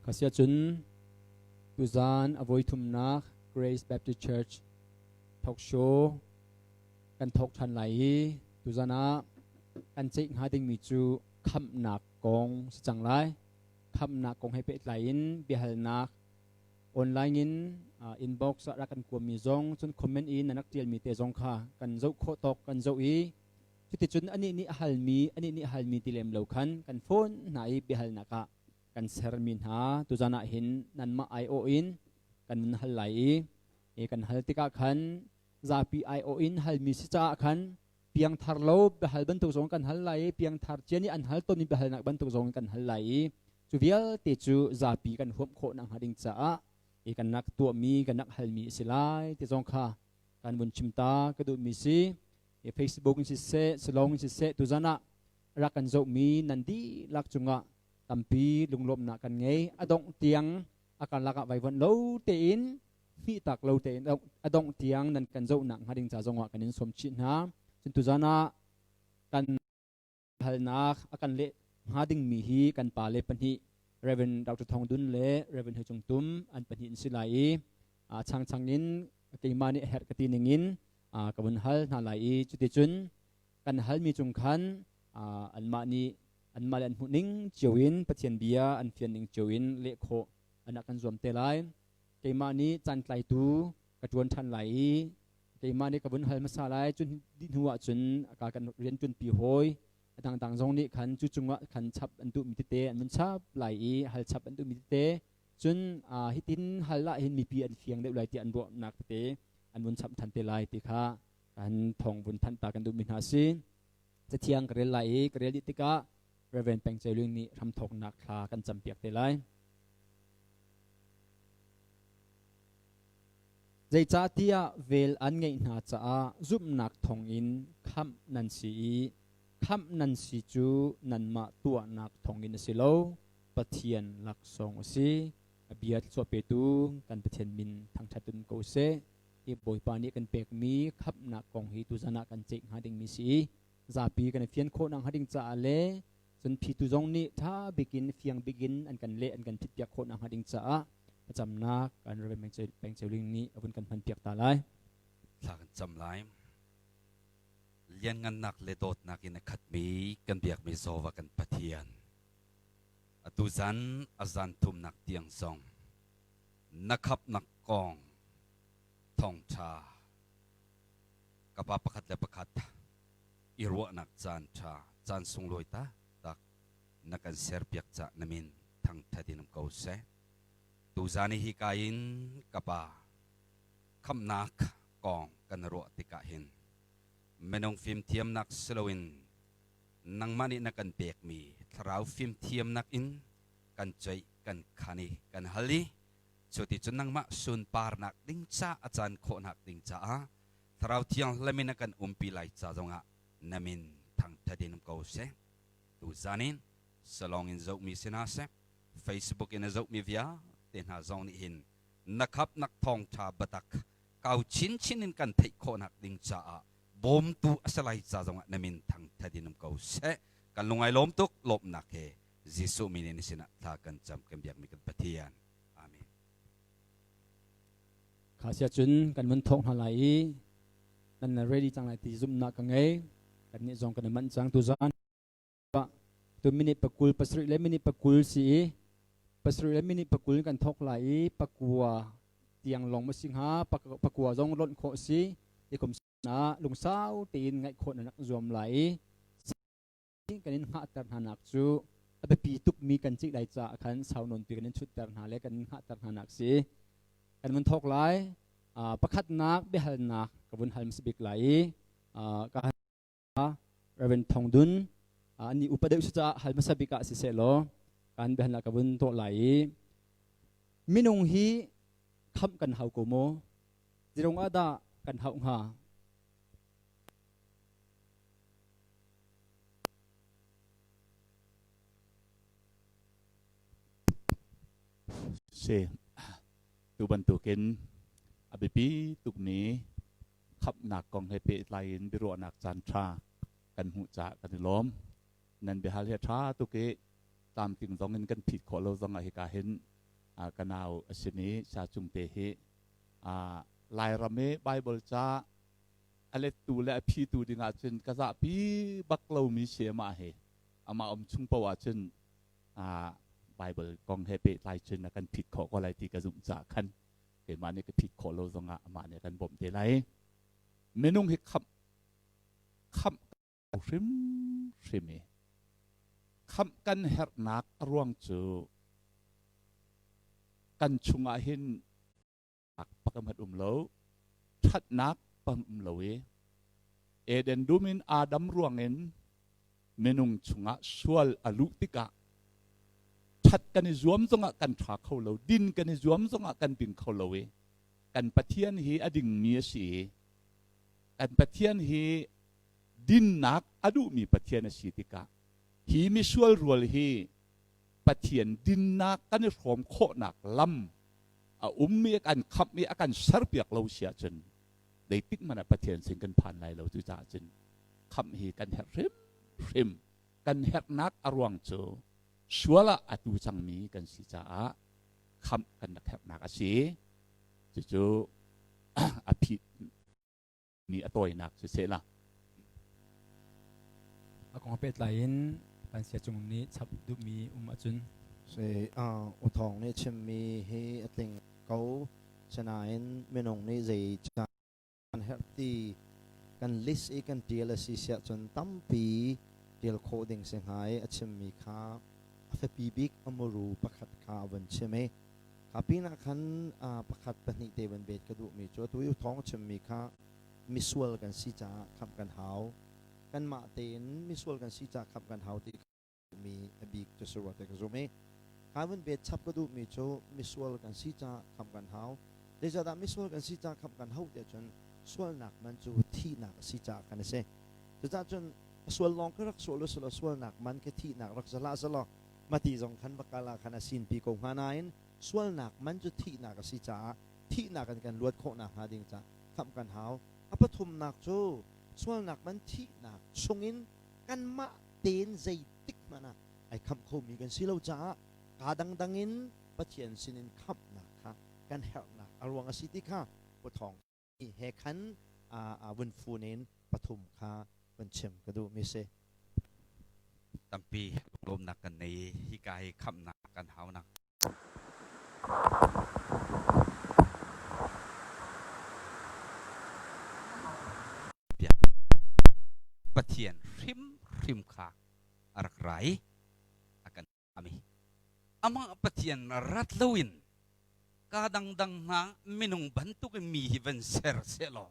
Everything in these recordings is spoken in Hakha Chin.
Khasiahcun tuzaan a voithumnak Grace Baptist Church talk show kan thawk ṭhan lai i tuzaan ah kan ceih hnga dingmi cu khamhnak kong si cang lai. Khamhnak kong he pehtlai in biahalnak online in inbox ah rak kan kuammi zong cun comment in nan rak ṭialmi te zong kha kan zoh khawh tawk kan zoh i cuticun anih nih a halmi anih nih a halmi ti lem lo khan kan phone hna i biahalnak ah kan sermi hna tuzan ah hin nanmah aiawh in kan nun hal lai i kan hal tikah khan zapi aiawh in halmi si caah khan piangthar lo biahal bantuk zong kan hal lai i piangthar cia nih an hal tawnmi biahalnak bantuk zong kan hal lai i cu vialte cu zapi kan huam khawh nakhnga ding caah i kan nak tuahmi kan nak halmi a si lai ti zong kha kan vun chim ta ka duhmi si. Facebook in siseh salong in siseh tuzan ah rak kan zohmi nan dihlak cungah tampi lunglawmhnak kan ngei. A dongh tiang a karlak ah vaivuanh lo tein hmihtak lo tein a dongh tiang nan kan zohnak hnga ding ca zongah kan in sawm chih hna. Cun tuzan ah kan halnak a kan leh hnga dingmi hi kan pa le pahnih Reverend Dr. Thong Dun le Reverend Hoi Cung Tum an pahnih in si lai i changchang in keimah nih herh ka ti ning in ka vun hal hna lai i cuticun kan halmi cung khan anmah nih anmah le an hmuh ning cio in Pathian bia an fian ning cio in leh khawh an kan zuam te lai. Keimah nih caan tlaitu ka ṭuan ṭhan lai i keimah nih ka vun hal hmasa lai. Cun dih hnu ah cun ka kan rian ṭuanpi hawi a dangdang zong nih khan cu cungah khan chap an duhmi tete an vun chap lai i hal chap an duhmi tete cun hitin hal ah hin mipi an fiang deuh lai ti an ruahnak tete an vun chap ṭhan te lai ti kha kan thawng vun thanh ta kan duhmi hna si. Cathiang ka rel lai i ka rel dih tikah Reverend Peng Ceu Ling nih hramthawknak thla kan campiak te lai. Zeicahtiah vel an ngeih hna caah zumhnak thawngin khamh nan si i khamh nan si cu nanmah tuahnak thawngin a si lo, Pathian laksawng a si. A bia thluachuah petu kan Pathian min thangṭhat in ko seh. Hi Bawipa nih kan pekmi khamhnak kong hi tuzan ah kan ceih hnga dingmi si i zapi kan i fian khawh nakhnga ding caah le cun phitu zong nih ṭha bikin fiang bikin an kan leh an kan phitpiak khawh nakhnga ding caah thlacamnak kan Rev. Peng Ceu Ling nih a vun kan hmanpiak ta lai. Thla kan cam lai. Lianngannak le dawtnak in a khatmi kan biakmi Jehovah kan Pathian. Atu zan a zan thumnak tiang zong na khapnak kong thawngṭha ka pa pakhat le pakhat i ruahnak caan ṭha caan sunglawi taktak na kan serpiak cah na min thangṭhat in um ko seh. Tuzan i hika in ka pa khamhnak kong kan ruah tikah hin minung fimthiamnak si loin nangmah nih na kan pekmi thlarau fimthiamnak in kan ceih kan khan i kan hal i cuti cun nangmah sunparnak ding ca a caan khawhnak ding caah thlarau thianghlim in a kan umpi lai ca zongah na min thangṭhat in um ko seh. Tuzan in salong in zohmi si hna seh, Facebook in a zohmi vialte hna zong nih hin na khapnak thawngṭha biatak kau chinchin in kan theih khawhnak ding caah bawmtu a si lai ca zongah na min thangṭhat in um ko seh. Kan lungai lawm tuk lawmhnak he Jesuh min in sinah thla kan cam kan biakmi kan Pathian. Amen. Kha sia cun kan vun thawk hna lai i nan ready cang lai ti zumhnak ka ngei. Kan nih zong kan i manh cang tuzan. Tu minute pakul pasarih le minute pakul si i pasarih le minute pakul kan thawk lai i pakua tiang lawng ma si hnga pakua zong lonh khawh si i kum na lungsau tein ngaih khawh na nak zuam lai i kan in hngahter hna nak cu a biapi tukmi kan cik lai caah khan sau nawnpi kan in chutter hna le kan in hngahter hna nak si. Kan vun thawk lai. Pakhatnak biahalnak ka vun hal hmasa bik lai i ka Reverend Thong Dun ani upa deuh si caah hal hmasa bik ah siseh law kan biahalnak ka vun tuah lai i minung hi khamh kan hau ko maw? Zirong ah dah kan hauh hnga? Si tu bantukin a biapi tukmi khamhnak kong he pehtlai in biaruahnak caan ṭha kan hmuh caah kan i lawm. Nan biahal hi a ṭha tuk i tlamtling zong in kan phit khawh lo zong ah hika hin Ka nau a simi Sa Cung te hi Lairam i Bible ca a lettu le a phitu ding ahcun ka zahpi bak lomi si amah hi. Amah um chung paoh ahcun Bible kong he pehtlai cun a kan phit khawh ko lai ti ka zumh caah khan keimah nih ka phit khawh lo zongah amah nih a kan bawmh te lai. Minung hi khamh khamh hrimhrim i khamh kan herhnak a ruang cu kan chungah hin pakhat um lo ṭhatnak pam um lo i Eden dum in Adam ruangin minung chungah sual a luh tikah ṭhat kan i zuam zongah kan ṭha kho lo din kan i zuam zongah kan ding kho lo i kan Pathian hi a dingmi a si i kan Pathian hi dinnak a duhmi Pathian a si tikah hi misual rual hi Pathian dinnak kan i hrawm khawhnak lam a ummi a kan khamh i a kan serpiak lo si ahcun zeitik hmanh ah Pathian sin kan phan lai lo. Cucaah cun khamh hi kan herh hrimhrim. Kan herhnak a ruang cu sual ah a tu cangmi kan si caah khamh kan rak herhnak a si. Cucu a phit mi a tawinak siseh la. A kong pehtlai in kan sia cung nih chap duhmi um ahcun. Si U Thawng nih chimmi hi a tling ko. Sinain minung nih zei kan herh ti kan list i kan tial a si siah cun tampi tial khawh ding si hnga i a chimmi kha a fiapi bik a muru pakhat kha a vun chim i kha pinah khan pakhat pahnih te van bet ka duhmi cu atu i thawng chimmi kha misual kan si caah khamh kan hau, kanmah tein misual kan si caah khamh kan hau ti mi a bik cu si rua ti ka zum i kha vun bet chap ka duhmi cu misual kan si caah khamh kan hau. Zeicahdah misual kan si caah khamh kan hau tiah cun sualnak man cu thihnak a si caah khan a si. Cucaah cun a sual lawng ka rak sual usulaw sualnak man khi thihnak rak zala selaw mati zong khan va kal ah khan a sinpi ko hnga nain sualnak man cu thihnak a si caah thihnak in kan luat khawh nakhnga ding caah khamh kan hau. A pathumnak cu sualnak man thihnak chungin kanmah tein zeitik hmanh ah ai khamh khomi kan si lo caah kaa dangdang in Pathian sinin khamhnak kha kan herhnak a ruang a si ti kha Pu Thawng he khan vun fun in pathum kha vun chim ka duhmi si. Tampi lunglawmnak kan nei i hika hi khamhnak kan haunak. Pathian hrimhrim kha a rak ra i a kan ami. Amah Pathian rat loin ka dangdang hna minung bantuk in mi hi van ser sehlaw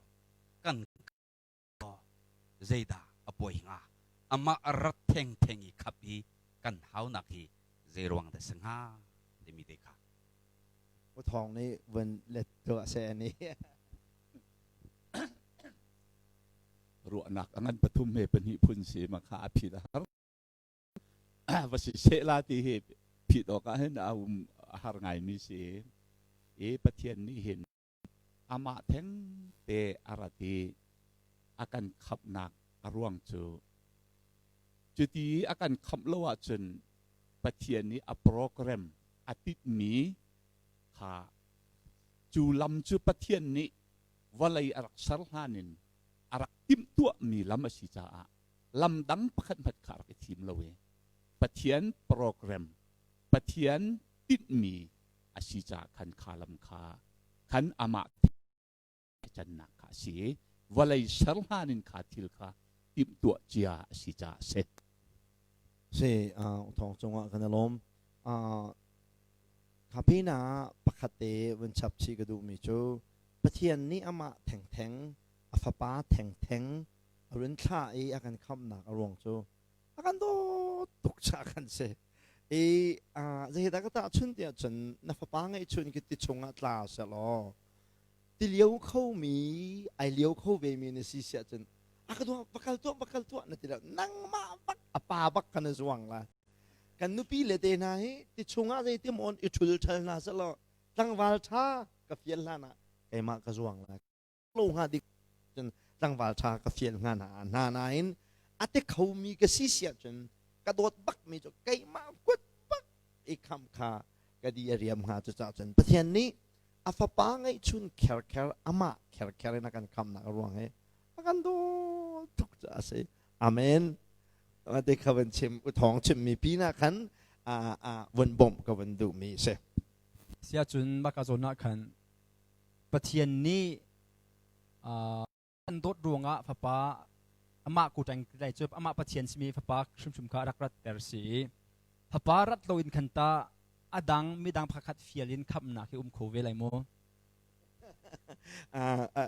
kan zeidah a puai hnga? Amah rat thengtheng i khap i kan haunak hi zei ruang dah si hnga timi te kha. U Thawng nih vun let tuah seh ani. Ruahnak a ngan pathum he pahnih phun si ma kha a phit a har. Va si seh la ti hi phit awk ah hin a um a har ngaimi si. I Pathian nih hin Amah thengte a rat i a kan khamhnak a ruang cu cuti i a kan khamh lo ahcun Pathian nih a program a tinhmi kha cu lam cu Pathian nih vawlei a rak ser hlan in a rak timhtuahmi lam a si caah lam dang pakhat hmanh kha a rak i thim lo i Pathian program Pathian tinhmi a si caah khan kha lam kha khan amah cannak kha a si i vawlei ser hlan in kha thil kha timhtuah cia a si caah a si. Si thawng cungah kan i lawm. Kha pinah pakhat te vun chap chih ka duhmi cu Pathian nih amah thengtheng a fapa thengtheng a run thlah i a kan khamhnak a ruang cu a kan dawt tuk caah kan si. I zeidah ka tahchun tiah cun na fapa ngeihchun khi ti chungah tla sehlaw ti lio khomi ai lio kho vemi na si siah cun a ka duah va kal tuah va kal tuah na ti lo, nangmah bak a pa bak kan i zuang la. Kan nupi le te hna hi ti chungah zeiti mawn i ṭhul ṭhal hna sehlaw tlangval ṭha ka fial hlan ah keimah ka zuang la lo hnga dik cun tlangval ṭha ka fial hnga hna hna nain a ti khomi ka si siah cun ka dawt bakmi cu keimah kut bak i khamh kha. Ka di a riam hnga. Cucaah cun Pathian nih a fapa ngeihchun kherkher amah kherkher in a kan khamnak a ruang hi a kan dawt tuk caah a si. Amen. Te kha van chim u thawng chimmi pinah khan vun bawmh ka vun duhmi a si. Siacun maka zawn ah khan Pathian nih an dawt ruangah fapa amah kutang lai cu amah Pathian simi fapa hrimhrim kha rak ratter si i fapa rat loin khan ta adang midang pakhat fial in khamnak hi um kho ve lai maw?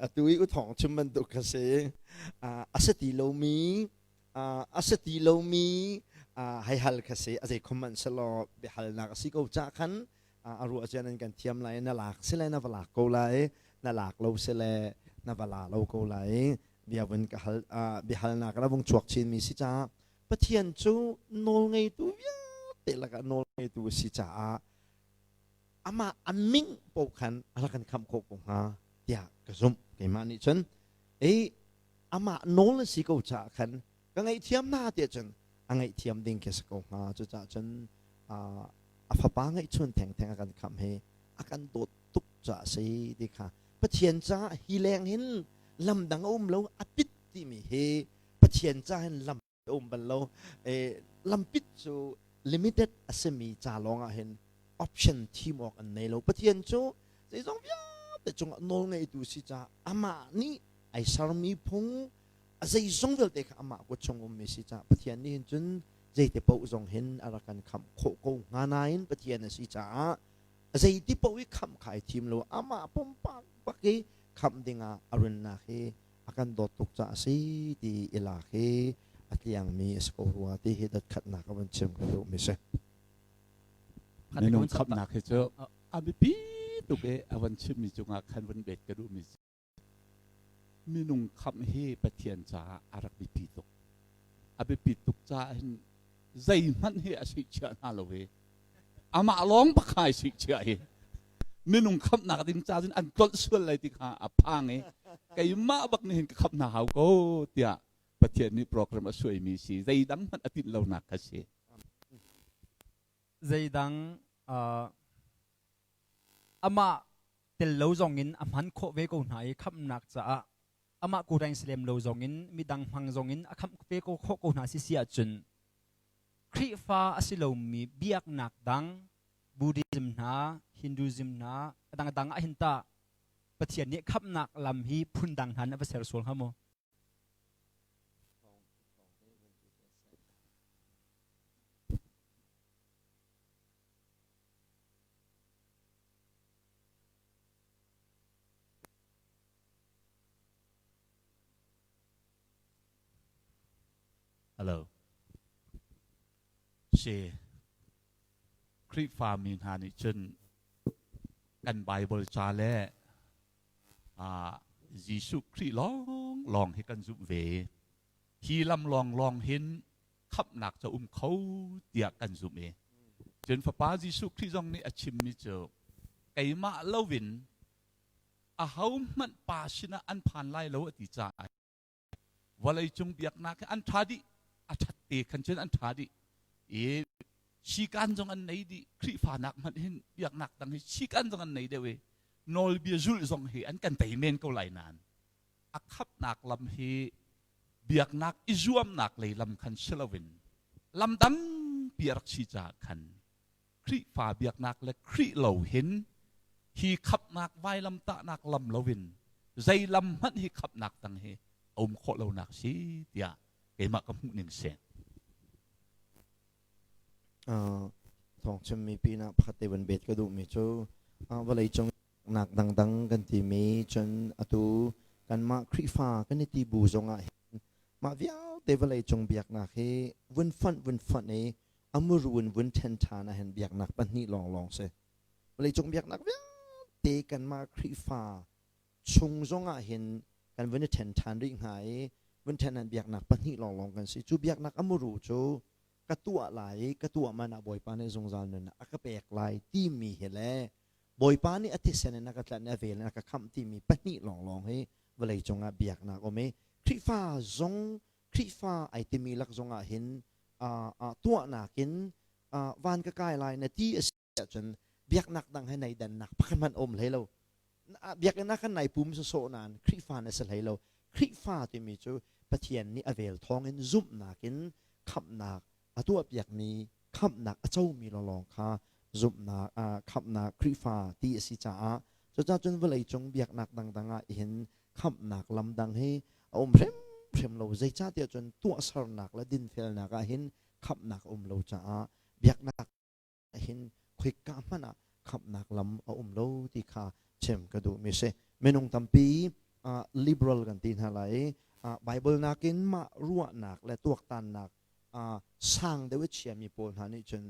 Atu i u thawng chim bantuk ka si. A si ti lomi a si ti lomi hei hal kha si. A zei khom hmanh selaw biahalnak a si ko cah khan a ruah cian in kan thiam lai. Na lak si le na va lak ko lai, na lak lo si le na va la lo ko lai. Bia vun ka hal, biahalnak na vung chuak chin mi si caah Pathian cu nawl ngeitu vialte lakah nawl ngeitu a si caah amah a ming paoh khan a rak kan khamh khawh ko hnga tiah ka zumh. Keimah nih cun ei amah nawl a si ko caah khan ka ngaihthiam hna tiah cun a ngaihthiam ding khi a si ko hnga. Cucaah cun a fapa ngeihchun thengtheng a kan khamh hi a kan dawt tuk caah a si ti kha Pathian caah hi leng hin lam dang a um lo a pit timi hi Pathian caah hin lam a um bal lo. Lampit cu limited a simi ca lawng ah hin option thim awk an nei lo. Pathian cu zeizong vialte cungah nawl ngeitu si caah amah nih ai sermi phung a zeizong vialte kha amah kut chung ummi si caah Pathian nih hin cun zeite paoh zong hin a rak kan khamh khawh ko hnga nain Pathian a si caah zeiti paoh i khamh kha ai thim lo. Amah pumpak bak i khamh dingah a runnak hi a kan dawt tuk caah a si ti i lak hi a tliangmi a si ko rua ti hi dotkhatnak a vun chim ka duhmi si. Minung khamhnak hi cu a biapi tuk i a van chimmi cungah khan vun bet ka duhmi si. Minung khamh hi Pathian caah a rak biapi tuk. A biapi tuk caah hin zeihmanh hi a sihchiah hna lo i amah lawng pakhai sihchiah hi minung khamhnak ding ca cun an tlolh sual lai ti kha a phang i keimah bak nih hin ka khamh hna hau ko tiah Pathian nih program a suaimi si. Zeidang hmanh a tinh lonak kha si. Zeidang amah tel lo zong in a hman khawh ve ko hna i khamhnak caah amah kureng silem lo zong in midang hmang zong in a khamh ve ko khawh ko hna si si ahcun Khrihfa a si lomi biaknak dang Buddhism hna, Hinduism hna, a dangdang ah hin tah Pathian nih khamhnak lam hi phundang hna in a va ser sual hnga maw? Hello. Si Khrihfami hna nih cun kan Bible ca le Jesuh Khrih lawng lawng hi kan zumh ve. Hi lam lawng lawng hin khamhnak cu um kho tiah kan zumh i cun Fapa Jesuh Khrih zong nih a chimmi cu keimah loin ahohmanh pa sinah an phan lai lo a ti caah vawleicung biaknak hi an ṭha dih, a ṭhat te khan cun an ṭha dih i sikan zong an nei dih. Khrihfa nak hmanh hin biaknak dang hi sikan zong an nei deuh i nawlbia zulh zong hi an kan tei men ko lai nain a khapnak lam hi biaknak i zuamnak lei lam khan si loin lam dang pi a rak si caah khan Khrihfa biaknak le Khrih lo hin hi khapnak vailamtahnak lam loin zei lam hmanh hi khapnak dang hi a um khawh lonak si tiah keimah ka hmuh ning si. Thawng chimmi pinah pakhat te van bet ka duhmi cu vawleicung nak dangdang kan timi cun atu kanmah Khrihfa kan i ti bu zongah hin mah vialte vawleicung biaknak hi vun fonh vun fonh i a muru in vun ṭhen ṭhan ah hin biaknak pahnih lawnglawng si. Vawleicung biaknak vialte kanmah Khrihfa chung zongah hin kan vun i ṭhen ṭhan rih hnga i vun ṭhen han biaknak pahnih lawnglawng kan si. Cu biaknak a muru cu ka tuah lai i ka tuah man ah Bawipa nih zungzal nunnak a ka pek lai timi hi le Bawipa nih a thisen in a ka tlanh i a vel in a ka khamh timi pahnih lawnglawng hi vawleicung ah biaknak um i Khrihfa zong Khrihfa ai timi lak zongah hin tuahnak in van ka kai lai na ti a si ahcun Biaknak dang he nei dannak pakhat hmanh um hlei lo. Biakinn ah kan nai pum sawsawh nain Khrihfa na si hlei lo. Khrihfa timi cu Pathian nih a vel thawngin zumhnak in khamhnak a tuahpiakmi khamhnak a comi lawnglawng kha zumhnak khamhnak Khrihfa ti a si caah cucaah cun vawleicung biaknak dangdang ah hin khamhnak lam dang hi a um hrimhrim lo. Zeicahtiah cun tuahsernak le dinfelnak ah hin khamhnak a um lo caah biaknak hin khoika hmanh ah khamhnak lam a um lo ti kha chim ka duhmi si. Minung tampi liberal kan ti hna lai i Bible nakin mah ruahnak le tuaktannak sang deuh i chiami pawl hna nih cun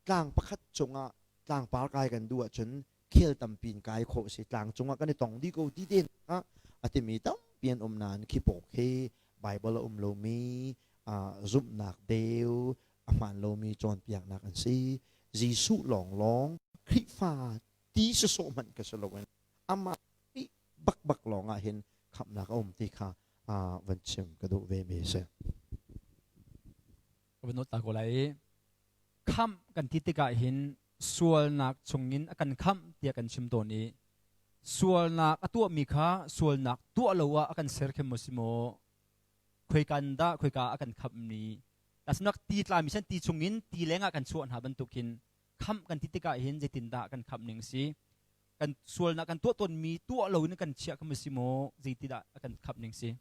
tlang pakhat cungah tlangpar kai kan duh ahcun khel tampi in kai khawh si tlang cungah kan i tong dih ko ti te a timi tampi an um nain khi pawk khi Bible a um lomi zumhnak deu a hmaan lomi cawnpiaknak an si. Jesuh lawnglawng Khrihfa ti sawsawh hmanh ka si loin amah bakbak lawng ah hin khamhnak a um ti kha van chim ka duh ve mi a si. Ka van ta ko lai i khamh kan ti tikah hin sualnak chungin a kan khamh tiah kan chim tawn i sualnak a tuahmi kha sualnak tuah lo ah a kan ser khem maw si maw khoika in dah khoika a kan khamh ni asnak ti tlami san ti chungin ti lengah kan chuah hna bantukin khamh kan ti tikah hin zeitindah kan khamh ning si kan sualnak kan tuah tawnmi tuah lo in kan chiah kha si maw zeitidah a kan khamh ning si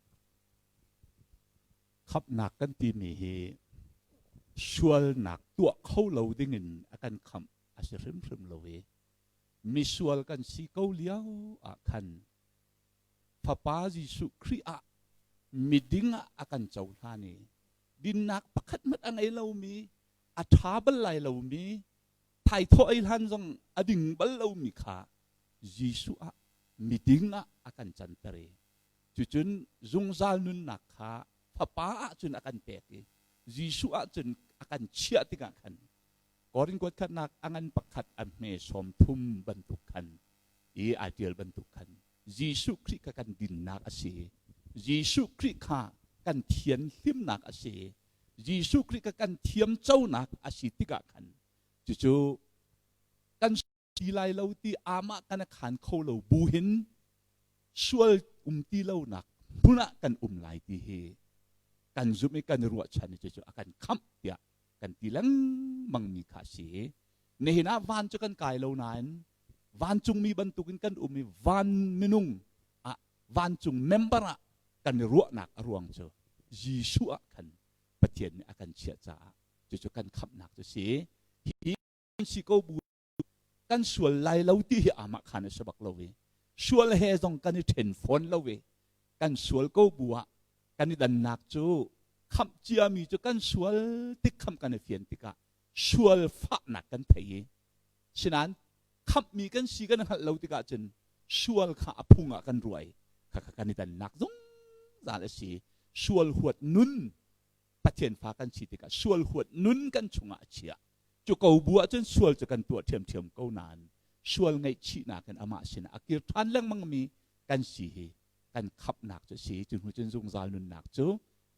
Khamhnak kan timi hi sualnak tuah kho lo dingin a kan khamh a si hrimhrim lo i misual kan si ko lio ah khan Fapa Jesuh Khrih ah miding ah a kan cohlan i dinnak pakhat hmanh a ngei lomi a ṭha bal lai lomi thaithawh ei hlan zong a ding bal lomi kha Jesuh ah miding ah a kan canter i cucun zungzal nunnak kha Fapa ah cun a kan pek i Jesuh ah cun a kan chiah tikah khan Korin kuat khatnak a ngan pakhat a hme 30 bantuk khan i ai ṭial bantuk khan Jesuh Khrih kha kan dinnak a si. Jesuh Khrih kha kan thianhlimnak a si. Jesuh Khrih kha kan thiamconak a si tikah khan cucu kan si lai lo ti amah kan khan kho lo bu hin sual um ti lonak hmun ah kan um lai ti hi kan zumh i kan ruahchan i cucu a kan khamh tiah kan ti lengmang mi kha a si. Nihin ah van cu kan kai lo nain vancungmi bantukin kan um i van minung ah vancung member ah kan i ruahnak a ruang cu Jesuh ah khan Pathian nih a kan chiah caah cucu kan khamhnak cu si. Hi si ko bu kan sual lai lo ti hi amah khan a si bak lo i sual he zong kan i ṭhen fawn lo i kan sual ko bu ah kan i dannak cu khamh ciami cu kan sual tik khamh kan i fian tikah sual fahnak kan thei i sinain khamhmi kan si kan hngalh lo tikah cun sual kha a phung ah kan ruai kha kha kan i dannak zungzal a si. Sual huat nun Pathian fa kan si tikah sual huat nun kan chungah a chiah. Cu ko bu ahcun sual cu kan tuah ṭhiamṭhiam ko nain sual ngaihchihnak in amah sinah a kir ṭhan lengmangmi kan si hi kan khamhnak cu a si. Cu hnu cun zungzal nunnak cu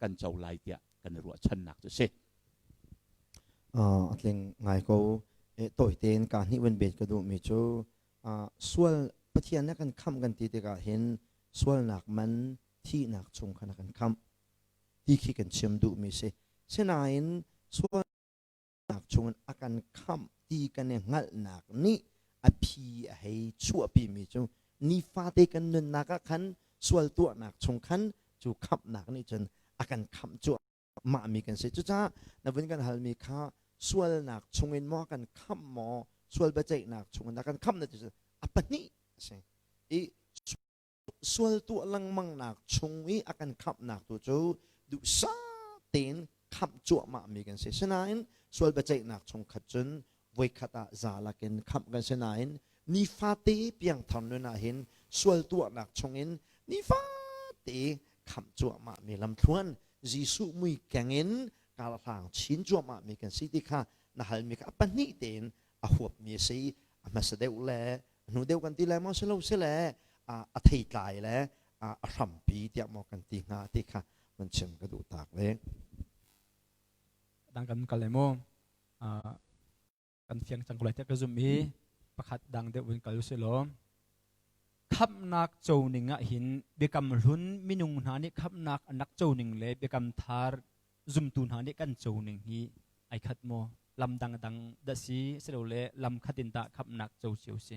kan co lai tiah kan i ruahchannak cu a si. A tling ngai ko. Tawi tein ka hnih van bet ka duhmi cu sual Pathian nih a kan khamh kan ti tikah hin sualnak man thihnak chung khan a kan khamh ti khi kan chim duhmi si. Sinain sual nak chungin a kan khamh ti kan i hngalhnak nih a phi a hei chuahpimi cu nifate kan nunnak ah khan sual tuahnak chung khan cu khamhnak nih cun a kan khamh cuahmah mi kan si. Cucaah na vun kan halmi kha sualnak chungin maw a kan khamh maw sual biaceihnak chungin a kan khamh na ti cu a pahnih a si. I sual tuah lengmangnak chung i a kan khamhnak tu cu duhsah tein khamh cuahmah mi kan si. Sinain sual biaceihnak chung khat cun voikhat ah za lakin khamh kan si nain nifate piangthar nun ah hin sual tuahnak chungin nifate khamh cuahmah mi lamthluan Jesuh mui keng in karhlang chin cuahmah mi kan si ti kha na halmi kha a pahnih tein a huapmi a si. A hmasa deuh le hnu deuh kan ti lai maw si lo si le a theitlai le a hrampi tiah maw kan ti hnga ti kha van chim ka duh tak ve. Dang kan kal lai maw? Kan fiang cang ko lai tiah ka zumh i. Pakhat dang deuh vun kal usih law khamhnak co ning ah hin biakam hlun minung hna nih khamhnak an rak co ning le biakam thar zumtu hna nih kan co ning hi ai khat maw? Lam dangdang dah si silole lam khat in dah khamhnak co cio si?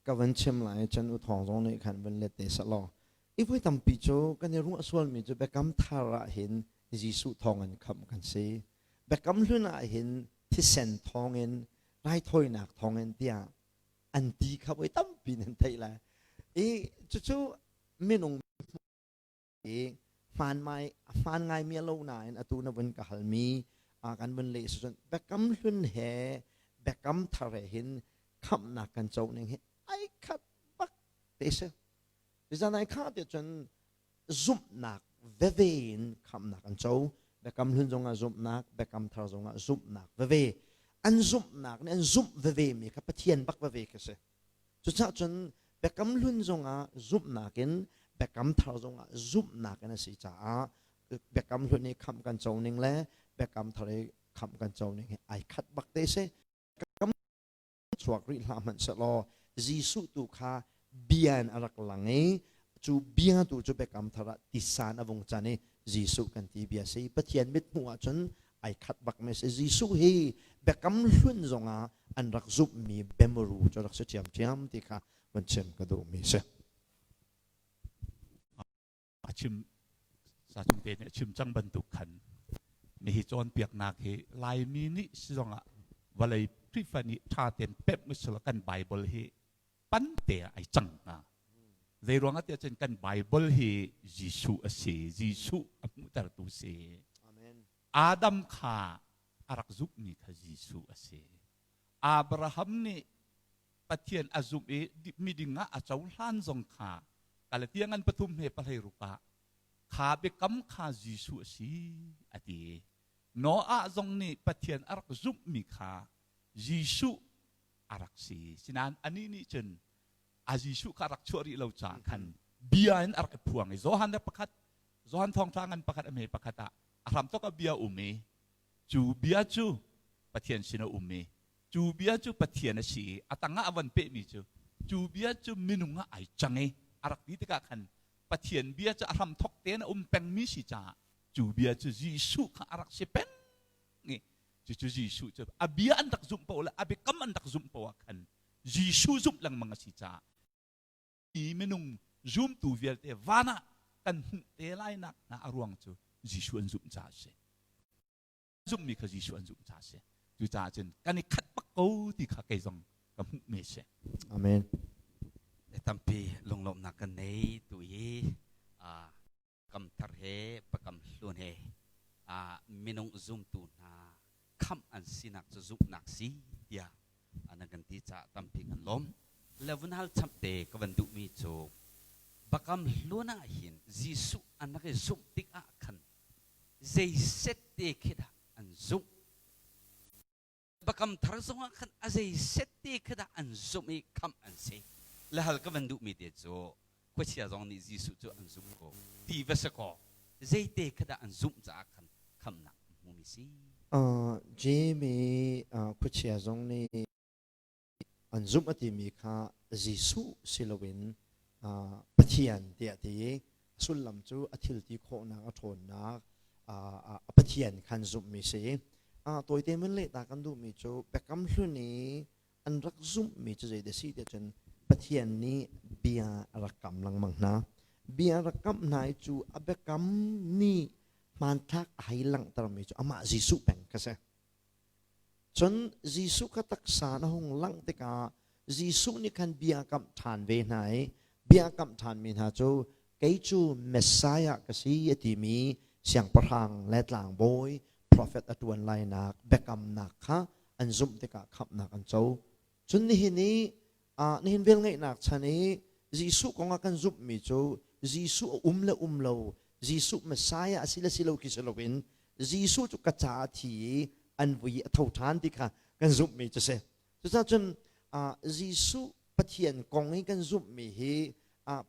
Ka van chim lai cun u thawng zong nih khan van let te seh law i voi tampi cu kan i ruah sualmi cu biakam thar ah hin Jesuh thawng in khamh kan si. Biakam hlun ah hin thisen thawng in raithawinak thawng in tiah an ti kha voi tampi nan theih lai. I cucu minung i hmaan mai hmaan ngaimi a lo nain atu na vun ka halmi kan vun leh cun biakam hlun he biakam thar he hin khamhnak kan co ning hi ai khat bak te si. Zan ai kha te cun zumhnak veve in khamhnak an co. Biakam hlun zongah zumhnak, biakam thar zongah zumhnak veve. An zumhnak nih an zumh veve mi kha Pathian bak veve khi si. Cucaah cun biakam hlun zongah zumhnak in biakam thar zongah zumhnak in a si caah biakam hlun i khamh kan co ning le biakam thar i khamh kan co ning hi ai khat bak te si. Biakam chuak rih hlah hmanh sehlaw Jesuh tu kha bia in a rak lang i cu bia tu cu biakam thar ah tisan a vung can i Jesuh kan ti bia si. Pathian mithmuh ahcun ai khat bak mi si. Jesuh hi biakam hlun zongah an rak zumhmi bemuru cu rak si ṭhiamṭhiam ti kha van chim ka duhmi si. A chim sa chung te nih a chim cang bantuk khan nihi cawnpiaknak hi Laimi nih si zongah vawlei Khrihfa nih ṭha tein pemh usila kan Bible hi pante ah ai cang hnga. Zei ruangah tiah cun kan Bible hi Jesuh a si. Jesuh a hmuhtertu si. Amen. Adam kha a rak zumhmi kha Jesuh a si. Abraham nih Pathian a zumh i miding ah a cohlan zong kha Galatian ngan pathum he pahlei ruk ah kha biakam kha Jesuh a si a ti. Noah zong nih Pathian a rak zumhmi kha Jesuh a rak si. Sinain anih nih cun a Jesuh kha a rak chuah rih lo caah khan bia in a rak i phuang i Johan le pakhat Johan thawngṭha ngan pakhat a hme pakhat ah a hramthawk ah bia um i cu bia cu Pathian sin a um i cu bia cu Pathian a si i a tangah a van pehmi cu cu bia cu minung ah ai cang i a rak ti tikah khan Pathian bia cu a hramthawk tein a um pengmi si caah cu bia cu Jesuh kha a rak si peng i cucu Jesuh cu a bia an rak zumh paoh le a biakam an rak zumh paoh ah khan Jesuh zumh lengmang a si caah mi minung zumtu vialte van ah kan hmuh te lai nak hna a ruang cu Jesuh an zumh caah a si. Zumhmi kha Jesuh an zumh caah a si. Cucaah cun kan i khat bak ko ti kha kei zong ka hmuhmi a si. Amen. Tampi lunglawmhnak kan nei tu hi kam thar he pakam hlun he minung zumtu hna khamh an sinak cu zumhnak si tiah nan kan ti caah tampi kan lawm. Le vun hal chap te ka van duhmi cu bakam hlun ah hin Jesuh an rak i zumh tik ah khan zei set te khi dah an zumh? Bakam thar zongah khan a zei set te kha dah an zumh i khamh an si? Le hal ka van duhmi te cu khuachia zong nih Jesuh cu an zumh ko ti va si kaw zeite kha dah an zumh caah khan khamhnak an hmumi si? Jamie khuachia zong nih an zumh a timi kha Jesuh si loin Pathian tiah a ti i a sullam cu a thil ti khawhnak a ṭhawnnak a Pathian khan zumhmi si. Tawite mun leh ta kan duhmi cu Biakam Hlun i an rak zumhmi cu zeidah si tiah cun Pathian nih bia a rak kam lengmang hna. Bia a rak kamh hna i cu a biakam nih hmanthlak a hei langhtermi cu amah Jesuh peng kha si. Cun Jesuh kha taksa na hung langh tikah Jesuh nih khan bia kamh ṭhan ve hna i bia kamh ṭhanmi hna cu kei cu Messiah ka si a timi siangpahrang le tlangbawi profet a ṭuan lainak biakamnak kha an zumh tikah khamhnak an co. Cun nihin i nihin velngeihnak chan i Jesuh kong ah kan zumhmi cu Jesuh a um le um lo Jesuh Messiah a si le si lo khi si loin Jesuh cu ka caah a thi i an vui i a tho ṭhan ti kha kan zumhmi cu si. Cucaah cun Jesuh Pathian kong i kan zumhmi hi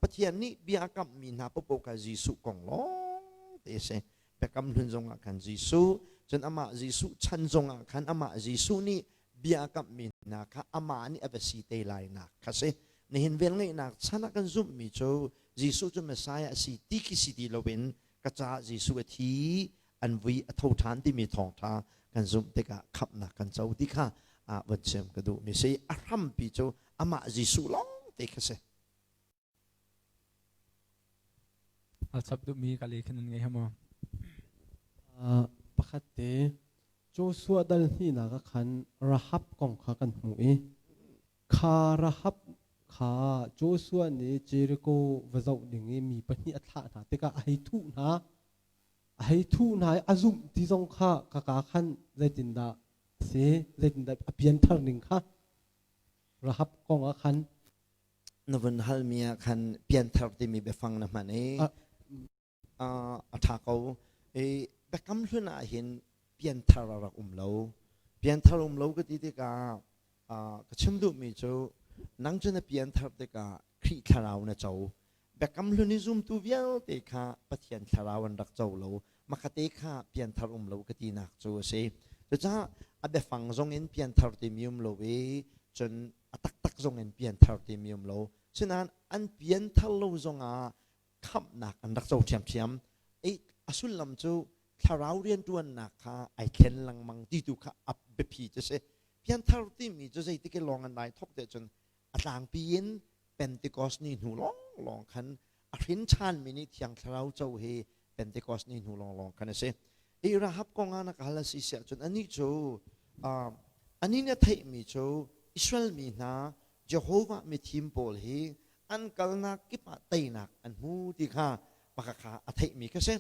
Pathian nih bia a kamhmi hna paohpaoh kha Jesuh kong lawng te a si. Biakam hlun zongah khan Jesuh, cun amah Jesuh chan zongah khan amah Jesuh nih Bia a kamhmi hna kha amah nih a va si te lainak kha si. Nihin velngeihnak chan ah kan zumhmi cu Jesuh cu Messiah a si ti khi si ti loin ka caah Jesuh a thi, an vui a tho ṭhan timi thawngṭha kan zumh tikah khamhnak kan co ti kha van chim ka duhmi si. A hrampi cu amah Jesuh lawng te kha si. Al chap duhmi ka le khan nan ngei hama. Pakhat te Joshua dal hnihnak ah khan Rahab kong kha kan hmuh i kha Rahab kha Joshua nih Jericho va zoh ding i mi pahnih a thlah hna tikah a hei thuh hna. A hei thuh hna i a zumh ti zong kha ka ka khan zeitindah a si, zeitindah a pianthar ning kha Rahab kong ah khan Na vun halmi ah khan pianthar timi biafang na hman i a ṭha ko. I biakam hlun ah hin pianthar a rak um lo. Pianthar um lo ka ti tikah ka chim duhmi cu nang cu na pianthar tikah Khrih thlarau na co. Biakam hlun i zumtu vialte kha Pathian thlarau an rak co lo. Makhate kha pianthar um lo ka tinak cu a si. Cucaah a biafang zong in pianthar timi um lo i cun a taktak zong in pianthar timi um lo. Sinain an pianthar lo zongah khamhnak an rak co ṭhiamṭhiam. I a sullam cu thlarau rianṭuannak kha ai thlen lengmang ti tu kha a biapi cu si. Pianthar timi cu zeitik i lawng an ai thawk te cun a tlangpi in Pentecost ni hnu lawnglawng khan a hrin ṭhanmi nih Thiang Thlarau co hi Pentecost ni hnu lawnglawng khan a si. I Rahab kong ah na ka hal a si siah cun anih cu anih nih a theihmi cu Israel mi hna Jehovah mithim pawl hi an kalnak kip ah teinak an hmu ti kha pakhat kha a theihmi kha si.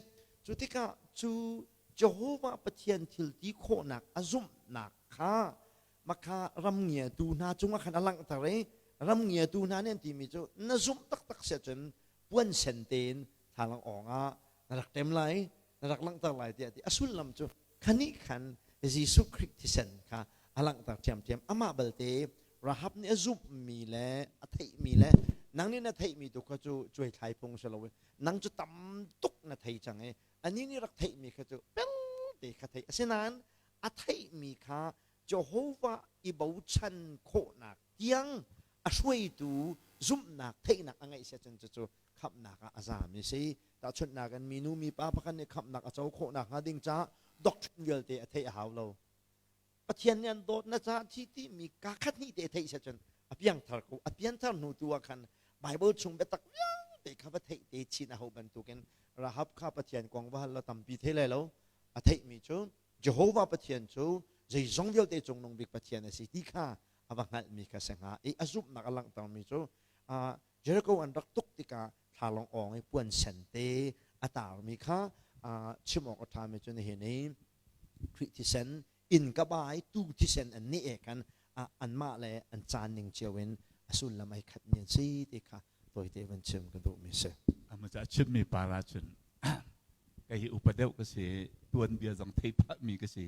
Cu tikah cu Jehovah Pathian thil ti khawhnak a zumhnak kha makha ram ngiatu hna cungah khan a langhter i ram ngiatu hna nih an timi cu na zumh taktak si ahcun puan sen tein thlalang awng ah na rak ṭem lai na rak langhter lai tiah a ti. A sullam cu khanih khan Jesuh Khrih thisen kha a langhter ṭhiamṭhiam. Amah balte Rahab nih a zumhmi le a theihmi le nang nih na theihmi tu kha cu cuaithlai phung si lo nang cu tam tuk na thei cang i anih nih rak theihmi kha cu pelte kha theih. Asinain a theihmi kha Jehovah i bochan khawhnak tiang a hruaitu zumhnak theihnak a ngeih siah cun cucu khamhnak ah a zami si. Tahchunhnak in minu mipa pakhat nih khamhnak a co khawh nakhnga ding caah doctrine vialte a theih a hau lo. Pathian nih an dawt na caah thi timi kaa khat hnih te theih siah cun a piangthar ko. A pianthar hnu tu ah khan Bible chung biatak vialte kha va theih te chin a hau bantukin Rahab kha Pathian kong va hal lo tampi thei lai lo. A theihmi cu Jehovah Pathian cu zeizong vialte cungnung bik Pathian a si ti kha a va hngalhmi kha si hnga i a zumhnak a langhtermi cu Jericho an rak tuk tikah thlalawng awng i puan sen te a tarmi kha chim awk a ṭhami cu nihin i Khrih thisen inn ka ba i tu thisen an nih e khan anmah le an caan ning cio in a sullam ai khatmi an si ti kha tawite van chim ka duhmi si. Ama ca chimmi para cun kei hi upa deuh ka si tuanbia zong thei phahmi ka si.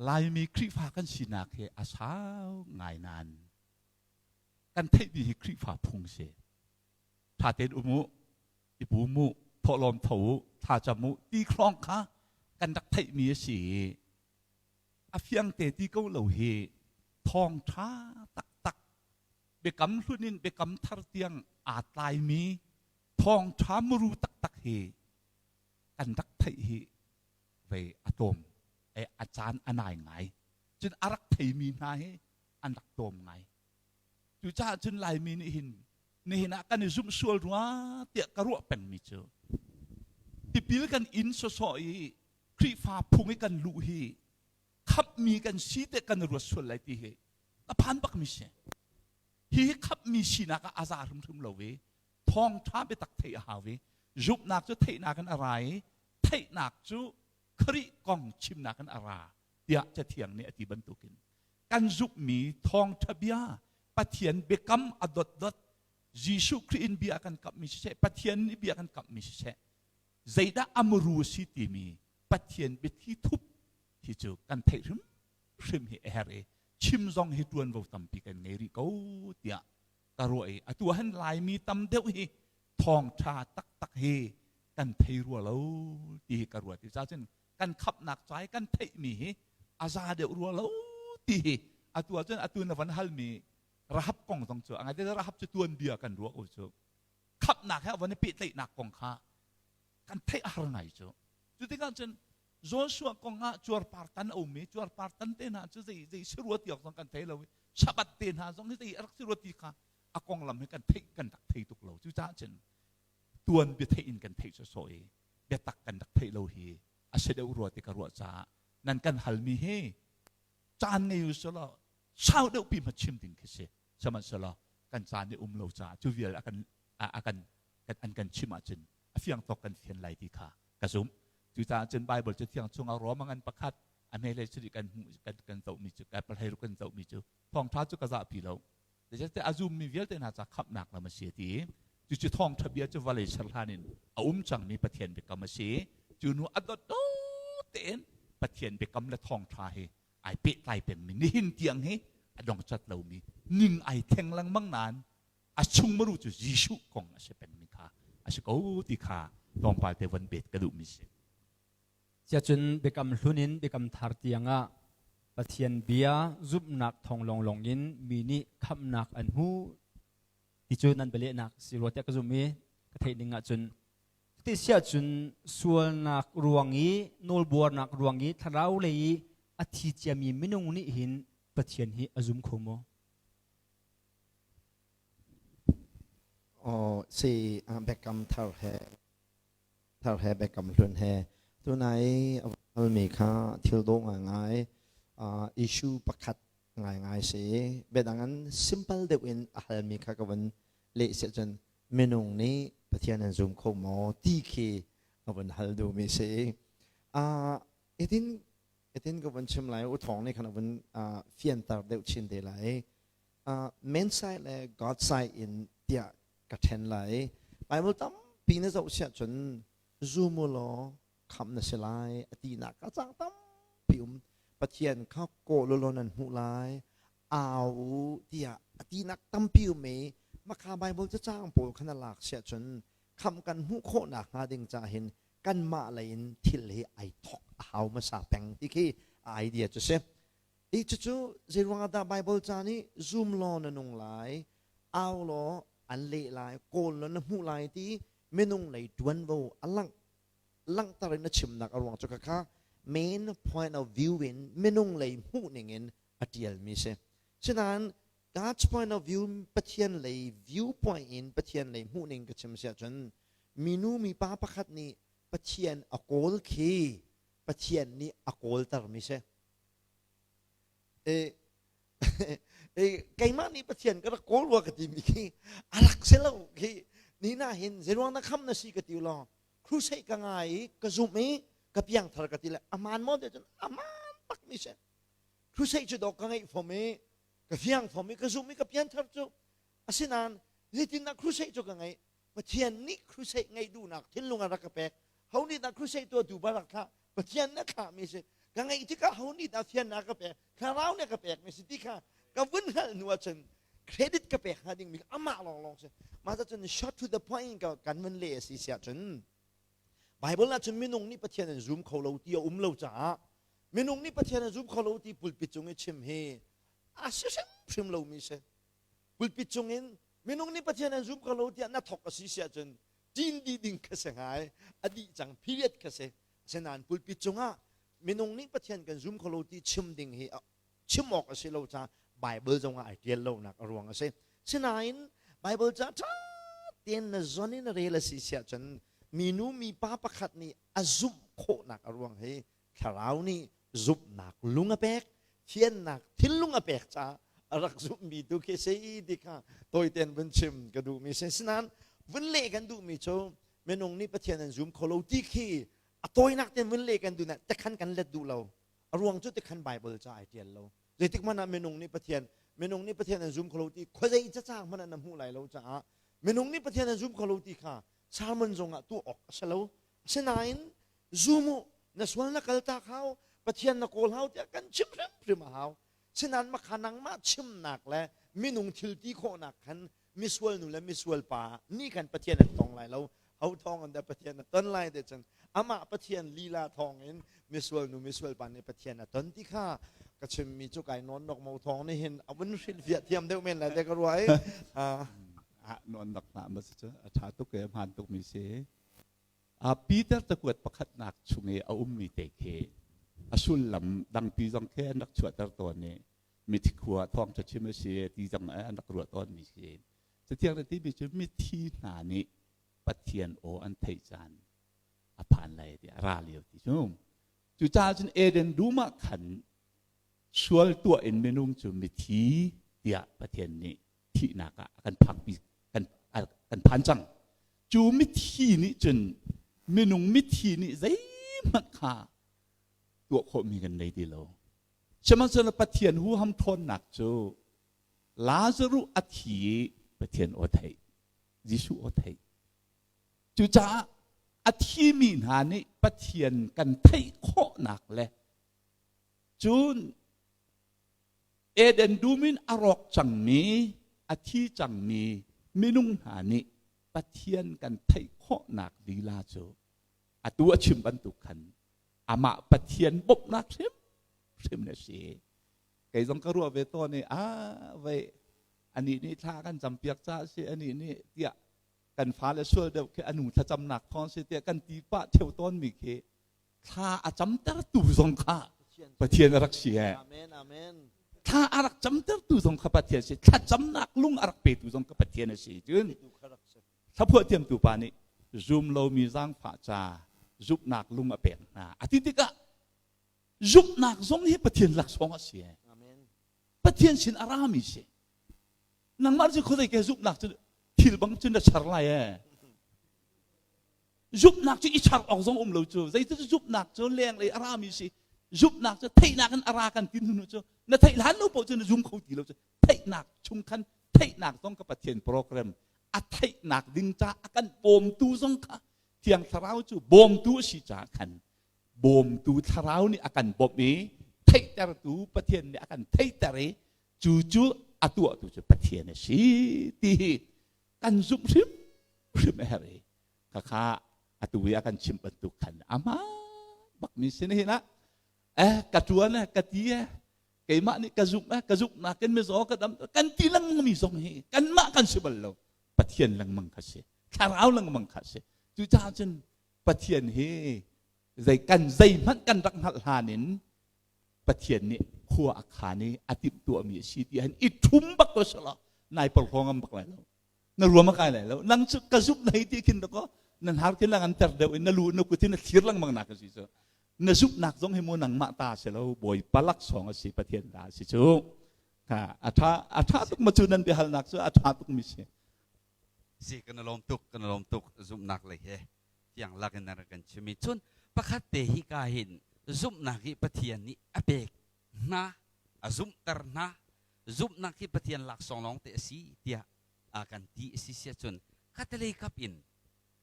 Laimi Khrihfa kan sinak hi a sau ngai nain kan theihmi hi Khrihfa phung si. Ṭha tein um u, i pum u, thawhlawm tho u, thlacam u ti khlawng kha kan rak theihmi a si i a fiang te ti ko lo hi thawngṭha taktak biakam hlun in biakam thar tiang aa tlaimi thawngṭha muru taktak hi kan rak theih hi vei a tlawm a caan a nai ngai cun a rak theimi hna hi an rak tlawm ngai cucaah cun Laimi nih hin nihin ah kan i zumh sual rua tiah ka ruah pengmi cu tipil kan in sawsawh i Khrihfa phung i kan luh hi khamhmi kan si te kan ruat sual lai ti hi a phan bakmi si. Hihi khamhmi sinak ah a za hrimhrim lo i thawngṭha biatak theih a hau i zumhnak cu theihnak in a ra i theihnak cu Khrih kong chimnak in a ra tiah Cathiang nih a ti bantukin kan zumhmi thawngṭha bia Pathian biakam a dotdot Jesuh Khrih in bia kan kamhmi siseh Pathian nih bia kan kamhmi siseh zeidah a muru a si timi Pathian biathli thup hi cu kan theih hrimhrim hi a herh i chim zong hi ṭuanvo tampi kan ngei rih ko tiah ka ruah i atu ah hin Laimi tam deuh hi thawngṭha taktak hi kan thei rua lo ti hi ka ruat i cacun kan khapnak ca i kan theihmi hi a za deuh rua lo Ti hi atu ahcun atu na van halmi Rahab kong zong cu a ngai Rahab cu tuanbia kan ruah ko cu. Khamhnak he a van i pehtlaihnak kong kha kan theih a har ngai cu. Cu tikah cun Joshua kong ah cuarpar tan a um i cuarpar tan te hna cu zei zei si rua ti awk zong kan thei lo i Shabbat te hna zong hi zei a rak si rua ti kha a konglam hi kan theih kan rak thei tuk lo. Cucaah cun tuan bia theih in kan theih sawsawh i biatak kan rak theih lo hi a si deuh rua ti ka ruah caah nan kan halmi hi caan ngei u selaw sau deuh pi ma chim ding khi si. Sihmanhsehlaw kan caan i um lo caah cu vial a kan a kan an kan chim ahcun a fiang tawk kan fian lai ti kha ka zumh. Cucaah cun Bible cu thiang chungah Roma ngan pakhat a hmehlei suri kan hmuh kan kan zohmi cu palhei kan zohmi cu thawngtha cu ka zahpi lo. Zeicahtiah a zummi vialte hna ca khamhnak lam a si a ti. Cucu thawngtha bia cu vawlei ser hlan in a um cangmi Pathian biakam a si. Cu hnu a dotdot tein Pathian biakam le thawngtha hi ai pehtlai pengmi nihin tiang hi a dongcat lomi ning ai thleng lengmang nain a chungmaru cu Jesuh kong a si pengmi kha a si ko ti kha tlawmpal te von bet ka duhmi si. Siacun biakam hlun in biakam thar tiangah Pathian bia zumhnak thawng lawnglawng in mi nih khamhnak an hmu ti cu nan bialehnak si rua tiah ka zumh i ka theih ning ahcun cuti si ahcun sualnak ruang i nawlbuarnak ruang i thlarau lei i a thi ciami minung nih hin Pathian hi a zum kho maw? Oh, si biakam thar he thar he biakam hlun he tunai a halmi kha thil dawh ngaingai issue pakhat ngaingai si. Biadang an simple deuh in a halmi kha ka van leh si cun minung nih Pathian an zum kho maw ti khi ka van hal duhmi si. Itin itin ka van chim lai u thawng nih khan a van fianter deuh chin te lai. Man side le God side in tiah ka ṭhen lai. Bible tampi na zoh siah cun zum u law khamh na si lai a tinak a cang tampi um. Pathian kha kawl u law nan hmuh lai, au u tiah a tinak tampi um i makha Bible cacang pawl kha na lak siah cun khamh kan hmuh khawhnak hnga ding ca hin kanmah lei in thil hi ai thok a hau hmasa peng ti khi a idea cu si. I cucu zeiruangah dah Bible ca nih zum law na nung lai, au law an leh lai, kawl law na hmuh lai ti minung lei ṭuanvo a langh langhter in a chimnak a ruang cu khakha main point of view in minung lei hmuh ning in a ṭialmi si. Sinain God's point of view Pathian lei viewpoint in Pathian lei hmuh ning ka chim si ahcun minu mipa pakhat nih Pathian a kawl khi Pathian nih a kawltermi si. E, e, keimah nih Pathian ka rak kawl rua ka timi khi a rak si lo khi ni na hin zeiruang na kham na si ka ti law crusade ka ngai i ka zumh i ka piangthar ka ti le aman maw te cun aman tak mi si crusade cu dawk ka ngeih fom i ka fiang fom i ka zumh i ka pianthar cu asinain zeitin dah crusade cu ka ngeih Pathian nih crusade ngeih duhnak thinlung a rak ka pek. Ho nih dah crusade tuahtu ba rak thlah? Pathian nih thlahmi si. Ka ngeih tikah ho nih dah fiannak ka pek? Thlarau nih ka pekmi si ti kha ka vun hngalh hnu ahcun credit ka pek hnga dingmi amah lawnglawng si. Mah cun short to the point ka kan vun leh a si siah cun Bible ah cun minung nih Pathian an zum kho lo ti a um lo caah minung nih Pathian an zum kho lo ti pulpit cung i chim hi a si hrimhrim lomi si. Pulpit cungin minung nih Pathian an zum kho lo tiah na thok a si si ahcun ṭin dih ding kha si ngai a dih cang period kha si asinain pulpit cungah minung nih Pathian kan zum kho lo ti chim ding hi chim awk a si lo caah Bible zongah ai ṭial lonak a ruang a si sinain Bible ca ṭha tein na zon in rel a si si ahcun minu mipa pakhat nih a zumh khawhnak a ruang hi thlarau nih zumhnak lung a pek thiannak thinlung a pek caah a rak zumhmi tu khi si ti kha tawitein vun chim ka duhmi si sinain vun leh kan duhmi cu minung nih Pathian an zum kho lo ti khi a tawinak tein vun leh kan duh na tekhan kan let duh lo a ruang cu tikhan Bible ca ai tial lo zeitik hmanh ah minung nih Pathian minung nih Pathian an zum kho lo ti khuazei cacang hmanh ah na hmuh lai lo caah minung nih Pathian an zum kho lo ti kha sermon zong ah tuah awk a si lo asinain zum u na sual na kaltak hau Pathian na kawl hau tiah kan chim hrimhrim a hau sinan makha nangmah chimnak le minung thil ti khawhnak khan misual nu le misual pa nih khan Pathian an tong lai lo ho thawng in dah Pathian a ton lai te cun amah Pathian lila thawng in misual nu misual pa nih Pathian a ton ti kha Ka chimmi cu kai nawn nok mo thawng nih hin a vun hrilhfiah thiam deuh men lai te ka ruah i. Ah nawn nak hlah ma si cu a ṭha tuk e hmaan tuk mi si. Peter cakuat pakhatnak chung i a ummi te khi a sullam dangpi zong khi an rak chuahter tawn i mithi khua thawngṭha chim a si ti zong an rak ruah tawnmi si. Cathiang nih timi cu mithi hna nih Pathian aw an theih caan a phan lai ti a ra lio ti cu. Cucaah cun Eden dum ah khan sual tuah in minung cu mithi tiah Pathian nih thihnak ah a kan phakpi kan kan phan cang. Cu mithi nih cun minung mithi nih zeihmanh kha tuah khawhmi kan nei ti lo. Sihmanhsehlaw Pathian huham ṭhawnnak cu Lazaruh a thi i Pathian aw theih, Jesuh aw theih. Cucaah a thimi hna nih Pathian kan theih khawhnak le cun Eden dum in a rawk cangmi, a thi cangmi minung hna nih Pathian kan theih khawhnak lila cu atu a chim bantuk khan amah Pathian bawmhnak hrimhrim a si. Kei zong ka ruah ve tawn i a vei anih nih thla kan campiak caah si anih nih tiah kan fale sual deuh khi anu thlacamnak thawng si tiah kan ti pah theu tawnmi khi thla a camtertu zong kha Pathian a rak si he. Amen, amen. Thla a rak camtertu zong kha Pathian si. Thlacamnak lung a rak petu zong kha Pathian a si. Cun thlaphuah thiamtu pa nih zum lomi zaangfah ca zumhnak lung a pek hna. A ti tikah zumhnak zong hi Pathian laksawng a si. Amen. Pathian sin a rami si. Nangmah cu khuazei ke zumhnak cu thil bang cun na char lai ee. Zumhnak cu i char awk zong um lo cu. Zeicu zumhnak cu lenglei a rami si. Zumhnak cu theihnak in a ra kan ti hnu cu na theih hlan lo paoh cu na zum kho ti lo cu. Theihnak chung khan theihnak zong ka Pathian program a theihnak ding ca a kan bawmtu zong kha Thiang Thlarau cu bawmtu a si caah khan bawmtu thlarau nih a kan bawmh i theihtertu Pathian nih a kan theihter i cu cu a tuahtu cu Pathian a si ti hi kan zumh hrimhrim a herh i khakha atu i a kan chimh bantuk khan amah bak mi sin hin ah eh ka tuan eh ka ti eh keimah nih ka zumh eh ka zumhnak in mizaw ka dam kan ti lengmang mi zong hi kanmah kan si bal lo Pathian lengmang kha si thlarau lengmang kha si cucaah cun Pathian hi zei kan zeihmanh kan rak hngalh hlan in Pathian nih khua a khan i a timhtuahmi a si ti han i ṭhum bak ko selaw nai porhlaw ngam bak lai lo na ruam a kai lai lo nang cu ka zumh na hei ti khin dakaw nan har khin lang an ter deuh in na lu na kut in na thlir lengmang nak a si cu na zumhnak zong hi mu nangmah ta si lo Bawipa laksawng a si Pathian ta a si cu a ṭha a ṭha tuk ma cu nan biahalnak cu a ṭha tuk mi si Si kan lawm tuk kan lawm tuk zumhnak lei he tiang lak in rak kan chim i cun pakhat te hi ka hin zumhnak hi Pathian nih a pek hna a zumhter hna zumhnak hi Pathian laksawng lawng te a si tiah a kan ti a si sia cun khatalei kap in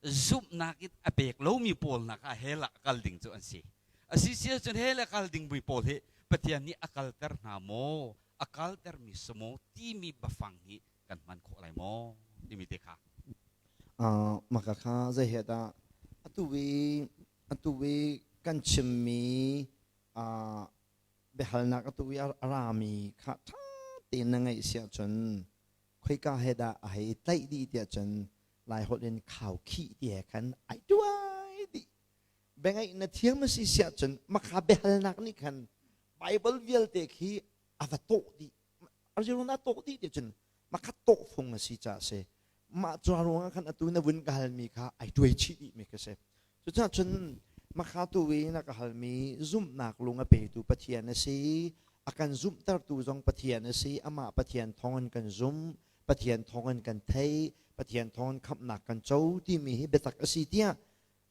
zumhnak in a pek lomi pawl nak ah hell ah kal ding cu an si a si sia cun hell a kal ding mi pawl hi Pathian nih a kalter hna maw a kalter mi si maw timi bafang hi kan hman khawh lai maw timi te kha Maka kha zei he dah atu i atu i kan chimmi biahalnak atu i a rami kha ṭha tein na ngaih si ahcun khoika he dah a hei tlaih dih tiah cun Laiholh in khaukhih ti he khan ai tuai dih. Biangaih na thiam a si si ahcun makha biahalnak nih khan Bible vialte khi a va tawh dih. Arjuna tawh dih ti cun makhat tawh fung a si caah a si. Mah cu ruangah khan atu na vun ka halmi kha ai tuai chih dihmi ka si. Cucaah cun makha tu i na ka halmi zumhnak lung a petu Pathian a si. A kan zumhtertu zong Pathian a si. Amah Pathian thawngin kan zum, Pathian thawngin kan thei, Pathian thawngin khamhnak kan co timi hi biatak a si tiah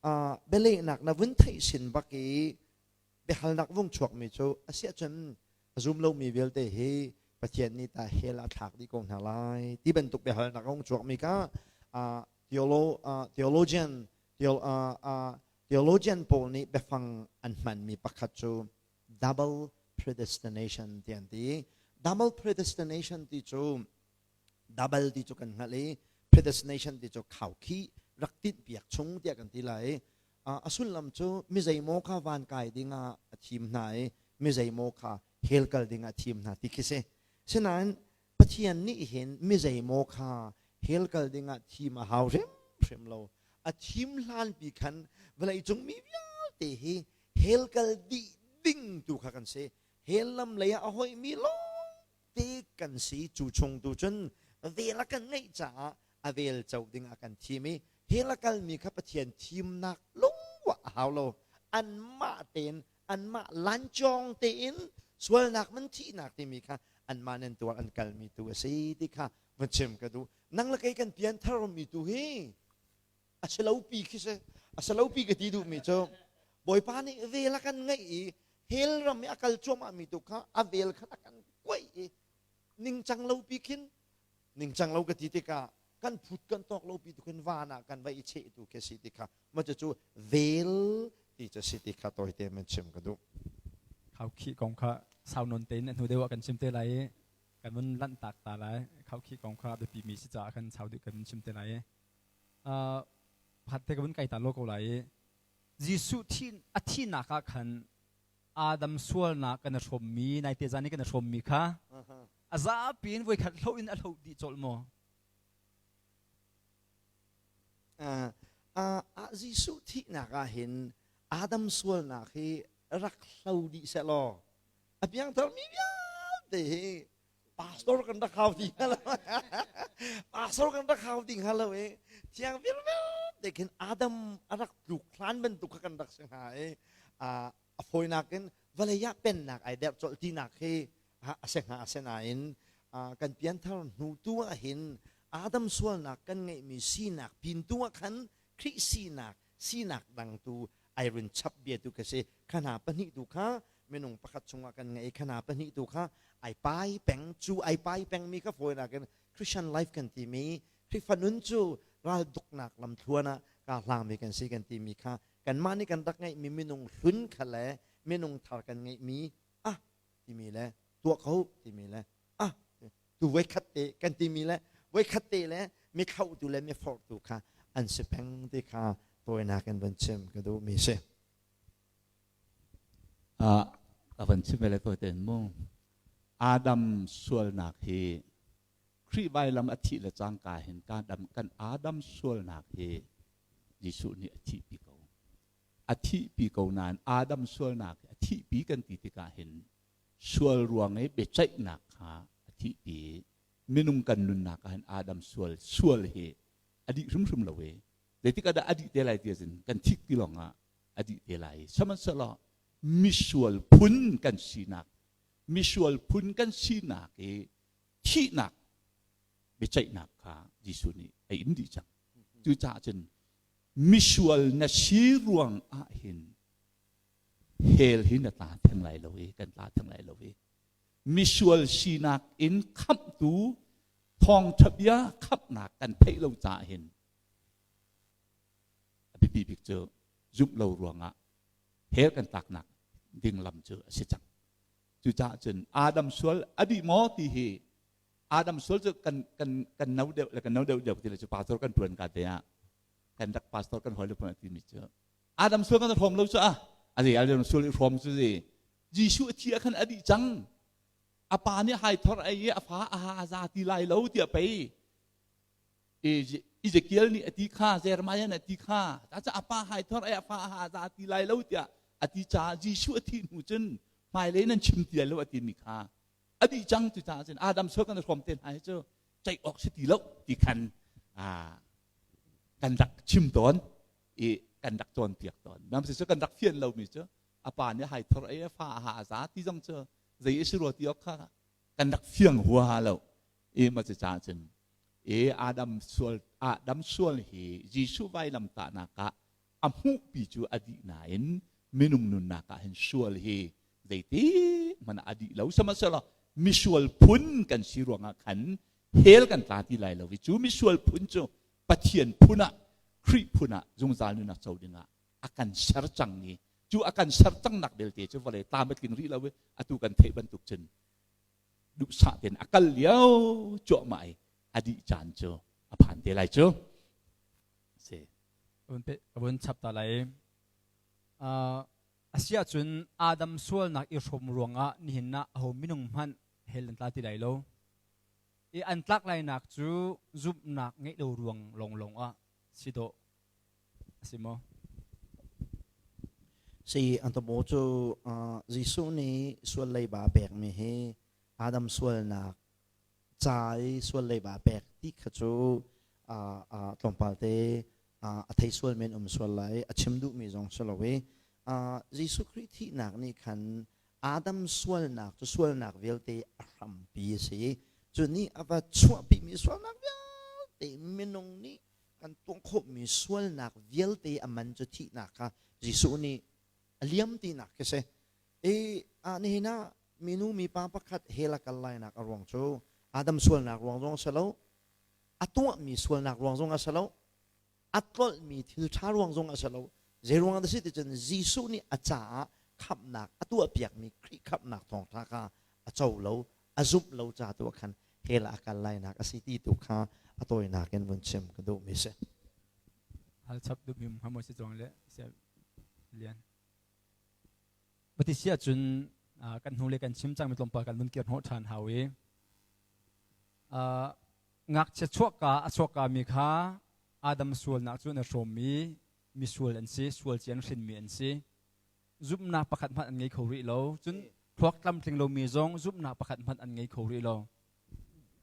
uh, bialehnak na vun theih sin bak i biahalnak vung chuakmi cu a si ahcun a zum lomi vialte hi Pathian nih ta hell a thlak dih ko hna lai ti bantuk biahalnak a hung chuakmi kha theologian theologian pawl nih biafang an hmanmi pakhat cu double predestination ti an ti. Double predestination ti cu double ti cu kan hngalh i predestination ti cu khaukhih rak tinhpiak chung tiah kan ti lai. A sullam cu mi zeimaw kha van kai dingah a thim hna i mi zeimaw kha Hell kal ding ah thim hna ti khi si. Sinain Pathian nih hin mi zeimaw kha hell kal ding ah thim a hau hrimhrim lo. A thim hlan pi khan vawleicung mi vialte hi hell kal dih ding tu kha kan si. Hell lam lei ah a hoihmi lawng te kan si. Cu chung tu cun vel a kan ngeih caah a vel co ding ah kan thim i hell a kalmi kha Pathian thimnak lungwah a hau lo. Anmah tein anmah lancawng tein sualnak man thihnak timi kha anmah nan tuar an kalmi tu a si ti kha va chim ka duh. Nang le kei kan pian thar mi tu hi a si lo pi khi si. A si lo pi ka ti duh mi cu Bawipa nih vel a kan ngeih i hell ram i a kal cuahmah mi tu kha a vel khan a kan kuaih i ningcang lo pi khin, ningcang lo ka ti tikah kan phut kan tawk lo pi tu khin van ah kan va i cheh tu khi si ti kha ma cu vel ti cu si ti kha tawite man chim ka duh. Khaukhih kong kha sau nawn tein a hnu deuh ah kan chim te lai i kan vun lanh tak ta lai. Khaukhih kong kha biapi mi si caah khan sau deuh kan vun chim te lai i pakhat te ka vun kai ta lo ko lai i Jesuh thi a thinak ah khan Adam sualnak kan i hrawmmi, naite zan i kan i hrawmmi kha a zapi in voikhat hloh in a hloh dih colh maw? Jesuh thihnak ah hin Adam sualnak hi rak hlo dih seh law a piangthar mi vialte hi pastor kan rak hau ti hnga lo, pastor kan rak hau ti hnga lo i thiang virver te khin Adam a rak tluk hlan bantuk kha kan rak si hnga i a fawinak in vawlei ah pennak ai derh colh tinak hi a si hnga. Asinain kan pianthar hnu tu ah hin Adam sualnak kan ngeihmi sinak pin tu ah khan Khrih sinak, sinak dang tu ai run chap bia tu kha si. Kha hna pahnih tu kha minung pakhat chungah kan ngei. Kha hna pahnih tu kha ai pai peng. Cu ai pai pengmi kha fawinak in Christian life kan timi, Khrihfa nun cu ralduknak lamthluan ah kaa hlangmi kan si kan timi kha, kanmah nih kan rak ngeihmi minung hlun kha le minung thar kan ngeihmi ah timi le tuah ko timi le ah tu voikhat te kan timi le voikhat te le mi thlauhtu le mi forhtu kha an si peng ti kha tawinak in van chim ka duh mi si. A van chim ve le tawi tein mu. Adam sualnak hi Khrih vailam a thih le cangka hin kan Adam sualnak hi Jesuh nih a thihpi ko. A thihpi ko nain Adam sualnak a thihpi kan ti tikah hin sual ruang i biaceihnak kha a thihpi. Minung kan nunnak ah hin Adam sual sual hi a dih hrimhrim lo i zeitik ah dah a dih te lai ti ahcun kan thik ti lawng ah a dih te lai. Sihmanhsehlaw misual phun kan sinak, misual phun kan sinak i thihnak biaceihnak kha Jesuh nih a in dih cang. Cucaah cun misual na si ruang ah hin hell hi na tla theng lai lo i kan tla theng lai lo i misual sinak in khamhtu thawngṭha bia khamhnak kan theih lo caah hin a biapi bik cu zumh lo ruangah hell kan tlaknak ding lam cu a si cang. Cucaah cun Adam sual a dih maw ti hi, Adam sual cu kan kan kan no deuh le kan no deuh deuh ti le cu pastor kan tuan ka te ah kan rak pastor kan hawi le ti mi cu Adam sual kan hrawm lo cu a adi Adam sual i hrawm cu si Jesuh a thi ah khan a dih cang. A pa nih hai thor ai i a fa a ha a za ti lai lo tiah pei Ezekiel nih a ti kha, Jeremiah nih a ti kha. Ca a pa hai thor ai a fa a ha za ti lai lo tiah a ti caah Jesuh a thih hnu cun hmailei nan chim ti lai lo a timi kha a dih cang. Cu caah cun Adam sual kan hrawm te hna hi cu ceih awk si ti lo ti khan kan rak chim tawn i kan rak cawnpiak tawn. Nam si cu kan rak fian lomi cu a pa nih hai thor ai a fa a ha a za ti zong cu zei a si rua ti awk kha kan rak fiang huaha lo i ma cu caah cun e Adam sual, Adam sual hi Jesuh vailam tahnak ah a hmuhpi cu a dih nain minung nunnak ah hin sual hi zeiti hmanh a dih lo. Sihmanhsehlaw misual phun kan si ruangah khan hell kan tla ti lai lo i cu misual phun cu Pathian phun ah, Khrih phun ah zungzal nunnak co dingah a kan ser cang i cu a kan ser cangnak belte cu vawlei tlam a tling rih lo i atu kan theih bantuk cun duhsah tein a kal lio cuahmah i a dih caan cu a phan te lai cu si. Ka vun chap ta lai. Asiahcun Adam sualnak i hrawm ruangah nihin ah aho minung hmanh hell an tla ti lai lo. I an tlak lainak cu zumhnak ngeih lo ruang lawnglawng ah si dawh a si maw? Si an tabo cu Jesuh nih sual leiba pekmi hi Adam sualnak ca i sual leiba pek ti kha cu tlawmpal te a thei sual men um sual lai a chim duhmi zong si lo i Jesuh Khrih thihnak nih khan Adam sualnak cu sualnak vialte a hrampi a si cu nih a va chuahpimi sualnak vialte minung nih kan tuah khawhmi sualnak vialte a man cu thihnak kha Jesuh nih a liam tinak khi si. I nihin ah minu mipa pakhat hell a kal lainak a ruang cu Adam sualnak ruang zong a si lo, a tuahmi sualnak ruang zong a si lo, a tlolhmi thil ṭha ruang zong a si lo. Zei ruang dah si ti cun Jesuh nih a caah khamhnak a tuahpiakmi Khrih khamhnak thawngṭha kha a co lo, a zumh lo ca tu ah khan hell ah a kal lainak a si ti tu kha a tawinak in vun chim ka duhmi si. Hal chap duhmi um hnga maw si chuang le lian. Mati si ahcun kan hnu le kan chim cangmi tlawmpal kan vun kir hnawh ṭhan hau i ngakchia chuakka a chuakka mi kha Adam sualnak cu na hrawmmi misual an si, sual cian hrinmi an si. Zumhnak pakhat hmanh an ngei kho rih lo. Cun thluak tlamtling lomi zong zumhnak pakhat hmanh an ngei kho rih lo.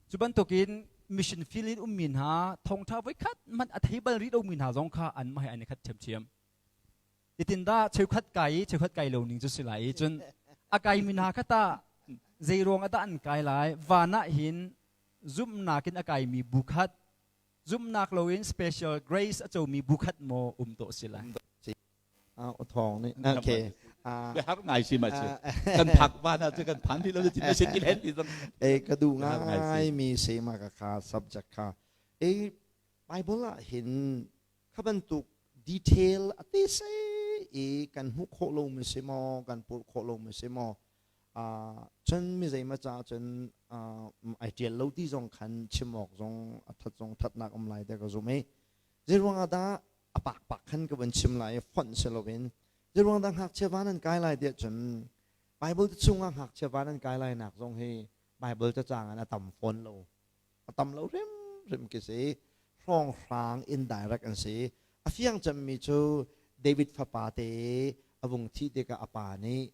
Cu bantukin mission field in ummi hna thawngṭha voikhat hmanh a thei bal rih lomi hna zong kha anmah he an i khat ṭhiamṭhiam. Titin dah cheukhat kai i cheukhat kai lo ning cu si lai i cun a kaimi hna kha tah zei ruang ah dah an kai lai? Van ah hin zumhnak in a kaimi bu khat, zumhnak loin special grace a comi bu khat maw um tawh si lai? Thawng nih okay har ngai si ma si kan phak van ah kan phan ti lo ti se ti len ti zong e ka du ngai mi se ma ka kha subject kha e Bible ah hin kha bantuk detail a te se i kan hmuh khawh lo mi si maw kan purh khawh lo mi si maw cun mi zeima ca cun ai tial lo ti zong khan chim awk zong a that zong thatnak um lai te ka zum i zei ruangah dah a pak pak khan ka van chim lai i fonh si loin zei ruang dah ngakchia van an kai lai tiah cun Bible chungah ngakchia van an kai lai nak zong hi Bible cacang an a tam fawn lo a tam lo hrimhrim khi si hrawnghrang indirect an si a fiang cemmi cu David fapa te a vung thih tikah a pa nih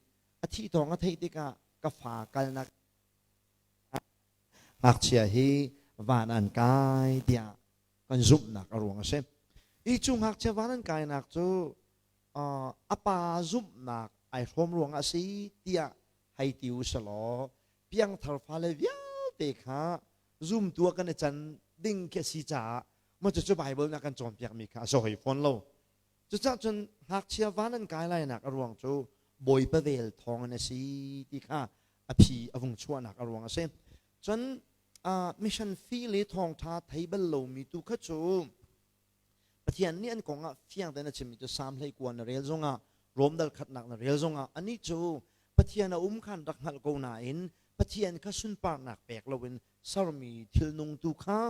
a thih thawng a theih tikah ka fa kalnak ngakchia hi van an kai tiah kan zumhnak a ruang a si i cu ngakchia van an kainak cu a pa zumhnak ai hrawm ruang a si tiah hei ti u selaw piangthar fale vialte kha zumtu ah kan i can ding khi a si caah maw cucu Bible nih a kan cawnpiakmi kha a si hoi fawn lo. Cucaah cun ngakchia van an kai lainak a ruang cu Bawipa vel thawng in a si ti kha a phi a vung chuahnak a ruang a si. Cun mission fee le thawngṭha thei bal lomi tu kha cu Pathian nih an kong ah fiang tein a chimmi cu Salm 19 na rel zongah Rom dal khatnak na rel zongah anih cu Pathian a um khan rak hngalh ko nain Pathian kha sunparnak pek loin sermi thilnung tu kha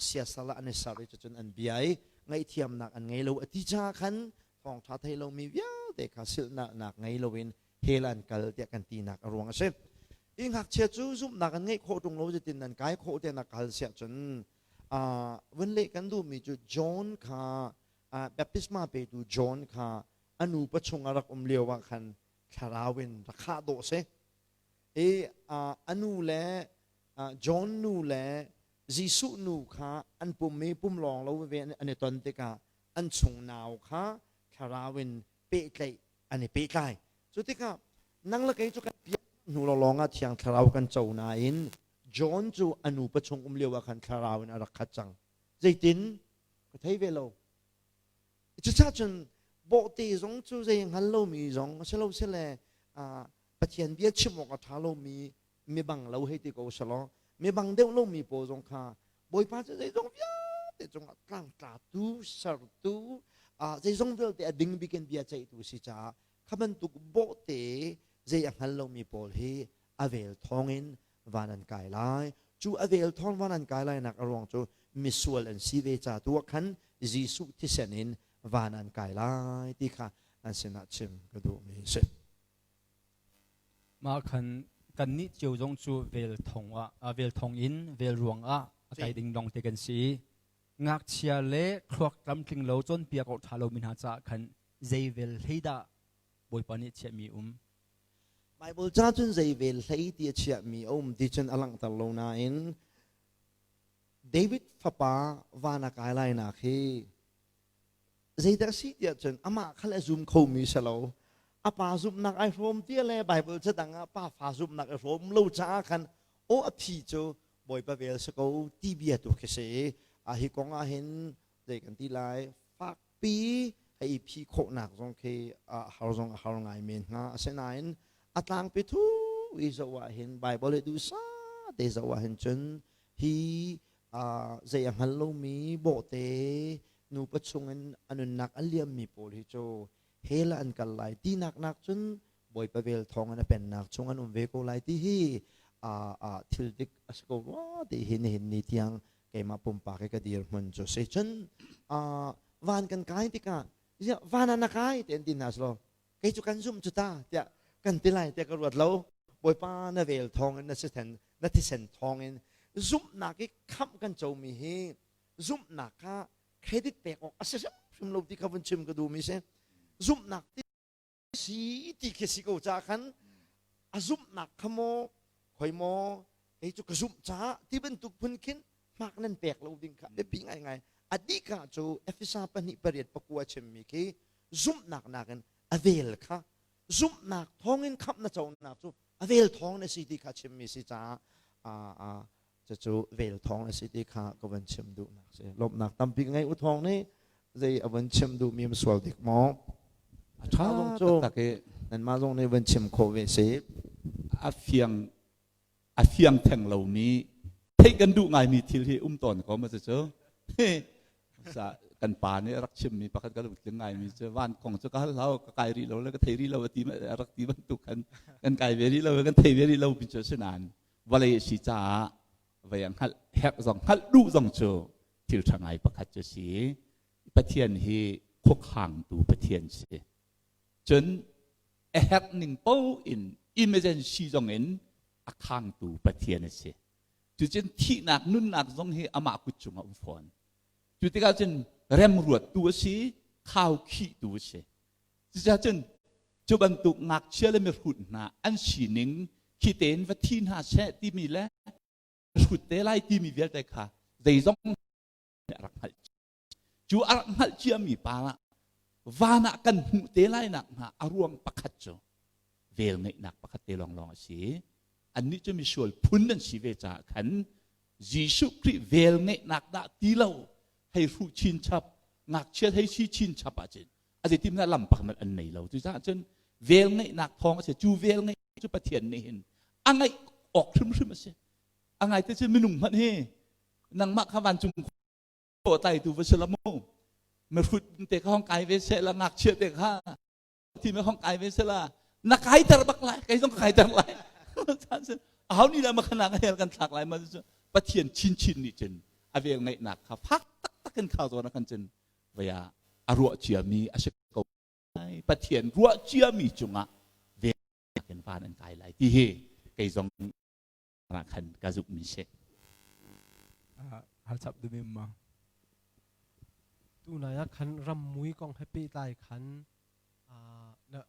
siasal ah an i ser i cucun an bia i ngaihthiamnak an ngei lo a ti caah khan thawngṭha thei lomi vialte kha silhnak ngei loin hell an kal tiah kan tinak a ruang a si. I ngakchia cu zumhnak an ngeih khawh ṭung lo zeitin nan kai khawh tiah na kal siah cun vun leh kan duhmi cu John kha baptisma petu John kha a nu pachung a rak um lio ah khan thlarau in rak khah dawh si. I a nu le John nu le Jesuh nu kha an pum i pum lawng lo ve an i ton tikah an chung nau kha thlarau in pehtlaih an i pehtlai. Cu tikah nang le kei cu kan piak hnu lawng ah thiang thlarau kan co nain John cu a nu pachung um lio ah khan thlarau in a rak khat cang. Zeitin? Ka thei ve lo. Cucaah cun bawhte zong cu zei hngal lomi zong a si lo sile Pathian bia chim awk a ṭha lomi mibang lo hei ti ko selaw mibang deuh lomi pawl zong kha Bawipa cu zeizong vialte cungah tlangtlatu sertu zeizong vialte a ding bik in bia ceihtu si caah kha bantuk bawhte zei a hngal lomi pawl hi a vel thawngin van an kai lai cu a vel thawng van an kai lainak a ruang cu misual an si ve ca tu ah khan Jesuh thisen in van an kai lai ti kha. an sinah chim ka duhmi a si. Mah khan kannih cio zong cu vel thong ah vel thong in vel ruang ah a kai ding lawng te kan si i ngakchia le thluak tlamtling lo cawnpiak awk ṭha lomi hna caah khan zei vel hlei dah Bawipa nih chiahmi um? Bible ca cun zei vel hlei ti a chiahmi a um ti cun a langhter lo nain David fapa van a kai lainak hi zeidah si tiah cun amah kha le zum khomi si lo. A pa zumhnak ai hrawm tia le Bible ca dang ah pa fa zumhnak i hrawm lo caah khan aw a phi cu Bawipa vel si ko ti bia tu khi si. A hi kong ah hin zei kan ti lai, fakpi hei phi khawhnak zong khi a har zong a har ngai men hnga. Asinain a tlangpi thu i zoh ah hin Bible hi duhsah te zoh ah hin cun hi zei a hngal lomi bawhte nupa chungin a nunnak a liammi pawl hi cu hell ah an kal lai tinak nak cun Bawipa vel thawng in a pennak chung an um ve ko lai ti hi thil dik a si ko rua ti hi nihin ni tiang keimah pumpak i ka dirhmun cu si. Cun van kan kai tikah van ah na kai ti an ti hna selaw kei cu kan zumh cu ta tiah kan ti lai tiah ka ruat lo. Bawipa na vel thawng in na sithen na thisen thawng in zumhnak i khamh kan comi hi zumhnak kha credit pek awk a si hrimhrim lo ti kha vun chim ka duhmi si. Zumhnak ti si ti khi si ko ca khan a zumhnak kha maw khoi maw kei cu ka zumh caah ti bantuk phun khin hmak nan pek lo ding kha biapi ngaingai. A dika cu Efesa 2:8-9 chimmi khi zumhnak nakin a vel kha, zumhnak thawngin khamh na conak cu a vel thawng na si ti kha chimmi si caah cucu vel thawng na si ti kha ka van chim duhnak si. Lawmhnak tampi ka ngei. U Thawng nih zei a van chim duhmi am sual dik maw? A ṭha taktak i nanmah zong nih van chim khawh ve si. A fiang a fiang theng lomi theih kan duh ngaimi thil hi um tawn ko ma cu. Kan pa nih a rak chimmi pakhat ka lungtling ngaimi cu van kong cu ka hal hlau, ka kai rih lo le ka thei rih lo a ti a rak ti bantuk khan kan kai ve rih lo, kan thei ve rih lo mi cu a si nain vawlei a si caah vei a hngalh herh zong hngalh duh zong cu thil ṭha ngai pakhat cu si. Pathian hi khuakhangtu Pathian si. Cun a herh ning paoh in emergency zong in a khangtu Pathian a si. Cucun thihnak nunnak zong hi amah kut cungah um fawn. Cu tikah cun remruattu a si, khaukhihtu a si. Cucaah cun cu bantuk ngakchia le mihrut hna an sining khi tein va thi hna seh timi le hrut te lai timi vialte kha zeizong a rak hngalh. Cu a rak hngalh ciami pa ah van ah kan hmuh te lai nak hnga a ruang pakhat cu vel ngeihnak pakhat te lawnglawng a si. Annih cu misual phun an si ve caah khan Jesuh Khrih vel ngeihnak dah ti lo hei hruh chinchap, ngakchia hei si chinchap ahcun a zeitin dah lam pakhat an nei lo. Cucaah cun vel ngeihnak thawng a si. Cu vel ngeih cu Pathian nih hin a ngeih awk hrimhrim a si. A ngai te cu minung hmanh hi nangmah kha vancung khua tlaitu va si la mu, mihrut te kha hong kai ve seh la, ngakchia te kha thi me hong kai ve seh la, na kaiter bak lai, kei zong ka kaiter lai. Aho nih dah makhana ka hel kan thlak lai ma? Cu Pathian chinchin nih cun a vel ngeihnak kha fak taktak in khau zawn kan cun vaya a ruah ciami a si ko. Pathian ruah ciami cungah vel in van an kai lai ti hi kei zong khan ka zumhmi si. Hal chap duhmi ma? Tunai ah khan rammui kong he pehtlai khan na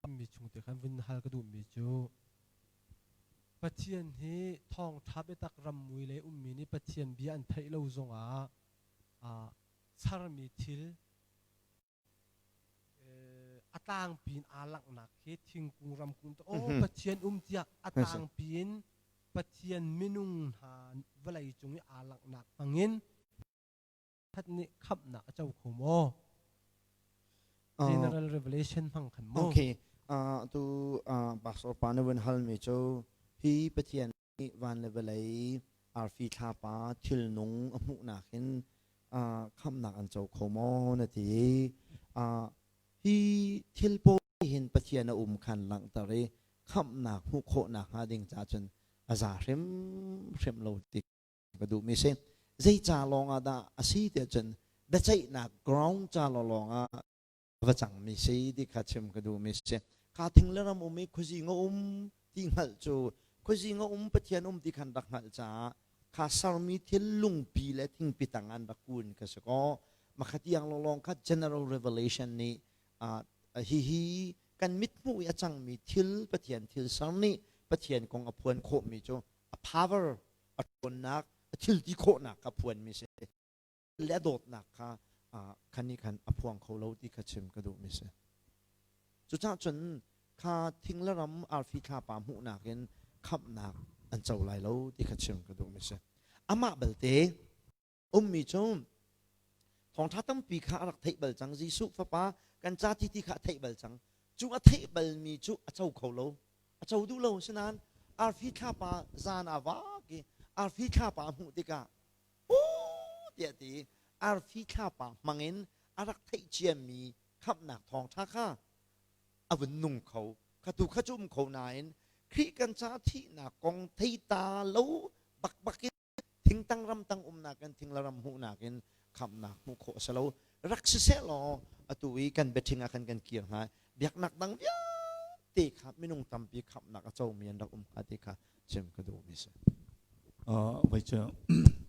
mi chung te khan vun hal ka duhmi cu Pathian hi thawngṭha biatak rammui le ummi nih Pathian bia an theih lo zongah charmi thil a tlangpi in aa langhnak khi thingkung ramkung te aw Pathian um tiah a tlangpi in Pathian minung hna vawlei cung i aa langhnak hmangin that nih khamhnak a co kho maw? General Revelation hmang khan maw? Okay, tu pastor pa na vun halmi cu hi Pathian nih van le vawlei arfi thlapa thilnung a hmuhnak in khamhnak an co kho maw na ti. Hi thil pawl hin Pathian a um khan langhter i khamhnak hmuh khawhnak hnga ding ca cun a za hrimhrim lo ti ka duhmi si. Zei ca lawng ah dah a si tiah cun biaceihnak ground ca lawng ah. Va cangmi si ti kha chim ka duhmi si. Kha thing le ram um i khuazing a um ti hngalh cu khuazing a um Pathian um ti khan rak hngalh caah kha sermi thil lungpi le thingpi tang an rak kun ka si kaw makhatiang lawnglawng kha general revelation nih hihi kan mithmuh i a cangmi thil Pathian thil ser nih Pathian kong a phuan khawhmi cu a power a ṭhawnnak a thil ti khawhnak kha phuanmi si. Le a dawtnak kha khan nih khan a phuang kho lo ti kha chim ka duhmi si. Cucaah cun kha thing le ram arfi thlapa hmuhnak in khamhnak an co lai lo ti kha chim ka duhmi si. Amah belte ummi cu thawngṭha tampi kha a rak theih bal cang. Jesuh fapa kan ca ti ti kha a theih bal cang. Cu a theih balmi cu a co kho lo. A co duh lo. Sinain arfi thlapa zan ah vak i arfi thlapa a hmuh tikah tiah ti arfi thlapa hmangin a rak theih ciami khamhnak thawngṭha kha a vun nung kho. Kha tu kha cu um kho nain Khrih kan ca thihnak kong thei ta lo bakbak in thingtang ramtang umnak in thing le ram hmuhnak in khamhnak hmuh khawh a si lo. Rak siseh law atu i kan biaṭhing ah khan kan kir hnga. Biaknak dang vialte kha minung tampi khamhnak a comi an rak um hnga ti kha chim ka duhmi si. Voi cu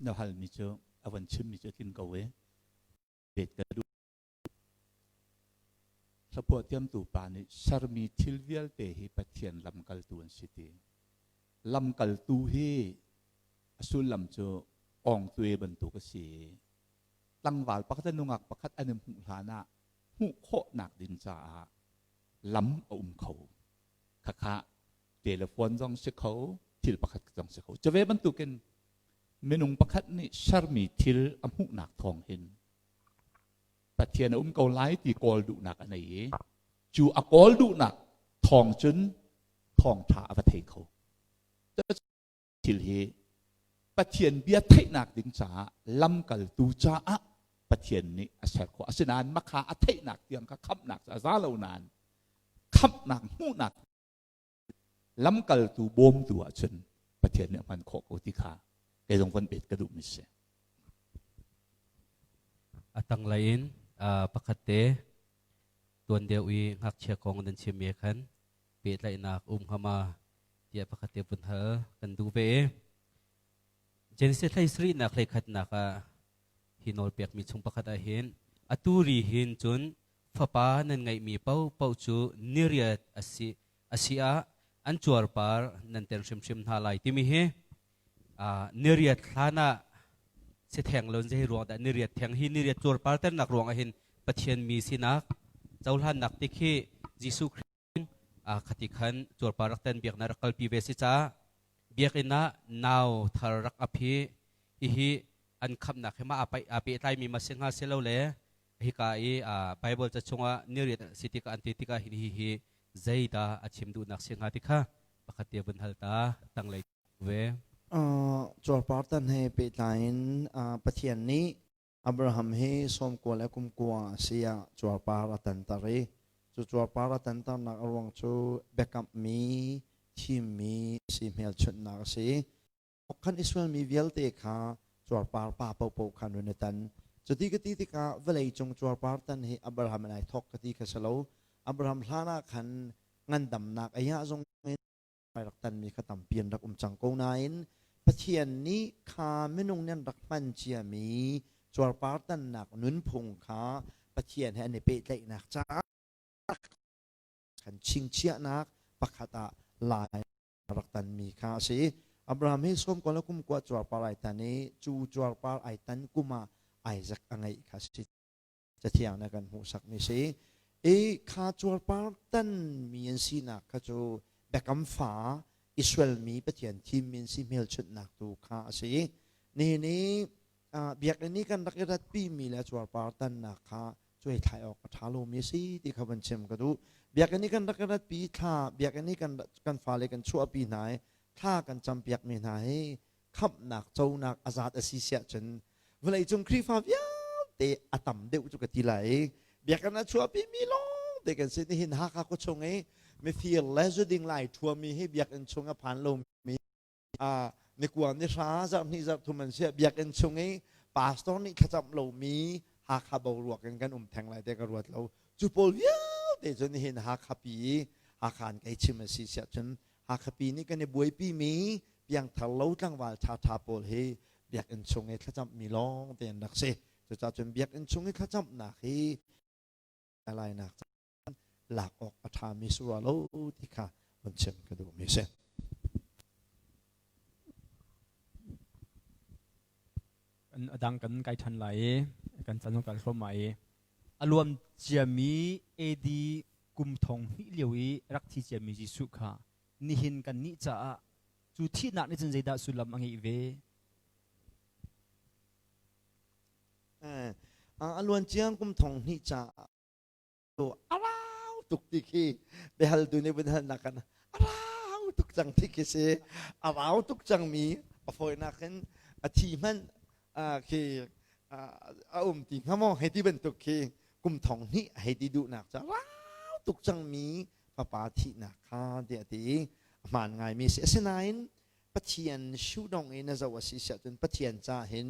na halmi cu a van chimmi cu a tling ko e. Bet ka duh. Hlaphuah thiamtu pa nih sermi thil vialte hi Pathian lamkaltu an si ti. Lamkaltu hi a sullam cu awngtue bantuk a si. Tlangval pakhat le nungak pakhat an i hmuh hlan ah hmuh khawhnak ding caah lam a um kho. Khakha telephone zong si kho, thil pakhat zong si kho. Cu ve bantukin minung pakhat nih sermi thil a hmuhnak thawng hin Pathian a um ko lai ti kawl duhnak a nei i cu a kawl duhnak thawng cun thawngṭha a va thei kho. Thil hi Pathian bia theihnak ding caah lamkaltu caah Pathian nih a ser khawh. Asinain makha a theihnak tiang kha khamhnak cu a za lo nain khamhnak hmuhnak lamkaltu bawmtu ahcun Pathian nih a hman khawh ko ti kha kei zong von bet ka duhmi si. A tanglei in pakhat te tuan deuh i ngakchia kong nan chim i khan pehtlaihnak um hnga ma tiah pakhat te vun hal kan duh ve i Genesis hlei sarihnak hlei khatnak ah hi nawl pekmi chung pakhat ah hin atu ri hin cun fapa nan ngeihmi paohpaoh cu niriat a si a si ah an cuarpar nan ten hrimhrim hna lai timi hi niriat hlan ah si theng lo zei ruang dah niriat theng hi niriat cuarpar ternak ruang ah hin Pathian mi sinak cohlannak ti khi Jesuh Khrih khati khan cuarpar rak ten biaknak rak kalpi ve si caah biakinn ah nau thar rak ap hi hihi an khamnak hi ma a pehtlaimi ma si hnga si lo le hika i Bible ca chungah niriat si tikah an ti tikah hin hi hi zeidah a chim duhnak si hnga ti kha pakhat te vun hal ta tanglei ve. Cuarpar tan he pehtlai in Pathian nih Abraham hi sawmkua le kum kua a si ah cuarpar a tanter i cu cuarpar a tanternak a ruang cu biakamhmi thimmi si hmelchunhnak a si. Khan Israel mi vialte kha cuarpar pa paohpaoh khan run i tan. Cuti ka ti tikah vawlei cung cuarpar tan hi Abraham in ai thawk ka ti kha si lo. Abraham hlan ah khan ngandamnak ei ah zong in ai rak tanmi kha tampi an rak um cang ko nain Pathian nih kha minung nih an rak hman ciami cuarpar tannak nunphung kha Pathian he an i pehtlaihnak caah kan chingchiahnak pakhat ah lai rak tanmi kha a si. Abraham hi sawm kua le kum kua cuarpar ai tan i cu cuarpar ai tan kum ah Isaac a ngeih kha si. Cathiang nih kan hmuhsakmi si. I kha cuarpar tanmi an sinak kha cu biakam fa Israel mi Pathian thimmi an si hmelchunhnak tu kha a si. Nihin i biakinn i kan rak i ratpimi le cuarpar tannak kha cuai thlai awk a ṭha lomi a si ti kha van chim ka duh. Biakinn i kan rak i ratpi thla biakinn i kan kan fale kan chuahpi hna i thla kan campiakmi hna hi khamhnak conak a zat a si siah cun vawleicung Khrihfa vialte a tam deuh cu ka ti lai i biakinn a chuahpi mi lawng te kan si. Nihin Hakha khuachung i mifir le zuding lai ṭhuami hi biakinn chung a phan lomi ni kua ni hra zarh hnih zarh thum an siah biakinn chung i pastor nih thlacamh lomi Hakha boruak in kan um theng lai te ka ruat lo. Cu pawl vialte cu nihin Hakha pi i Hakha in kei chim a si siah cun Hakha pi nih kan i buaipi mi piangthar lo tlangval ṭhaṭha pawl hi biakinn chung i thlacammi lawng te an rak si. Cucaah cun biakinn chung i thlacamnak hi lainak lak awk a ṭhami si rua lo ti kha vun chim ka duhmi a si. A dang kan kai ṭhan lai i kan can kan hrawm i a luam ciami AD kum thong hnih lio i rak thi ciami Jesuh kha nihin kan nih caah cu thihnak nih cun zeidah sullam a ngeih ve? A luan ciang kum thong hnih caah a rau tuk ti khi biahaltu nih vun halnak kan a rau tuk cang ti khi si. A rau tuk cangmi a fawinak in a thi hmanh khi a um ti hnga maw hei ti bantuk khi kum thong hnih hei ti duhnak cu a rau tuk cangmi fapa thihnak kha tiah a ti. A hmaan ngaimi si. Asinain Pathian shudong in a zoh a si siah cun Pathian ca hin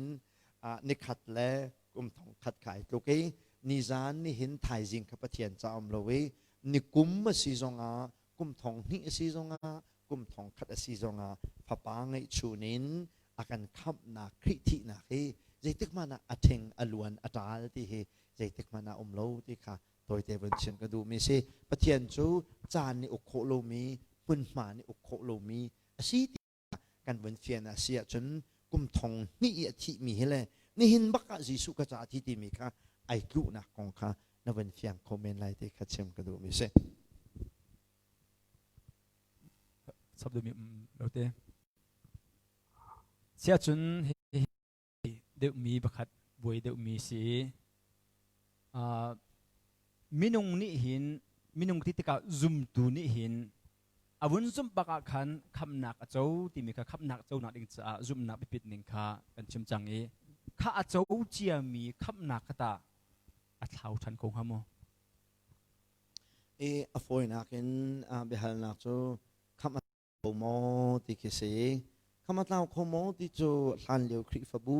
nikhat le kum thong khat kha ai tluk i nizan nihin thaizing kha Pathian ca um lo i nikum a si zongah kum thong hnih a si zongah kum thong khat a si zongah fapa ngeihchun in a kan khamhnak Khrih thihnak hi zeitik hmanh ah a ṭhing a luan a ṭal ti hi zeitik hmanh ah um lo ti kha tawite vun chim ka duhmi si. Pathian cu caan nih uk khawh lomi hmunhma nih uk khawh lomi a si ti kan vun fian a si ahcun kum thong hnih i a thihmi hi le nihin bak ah Jesuh ka ca thi timi kha ai tluhnak kong kha na vun fiang kho men lai ti kha chim ka duhmi si. Sab duhmi um lo te. Siahcun deuhmi pakhat buai deuhmi si. Uh, minung nih hin minung ti tikah zumtu nih hin a vun zumh bak ah khan khamnak a co timi kha khamnak conak ding caah zumhnak biapit ning kha kan chim cang i kha a co ciami khamnak kha tah a thlau ṭhan ko hnga maw? I a fawinak in biahalnak cu khamh a kho maw ti khi si. Khamh a tlau kho maw ti cu hlanlio Khrihfabu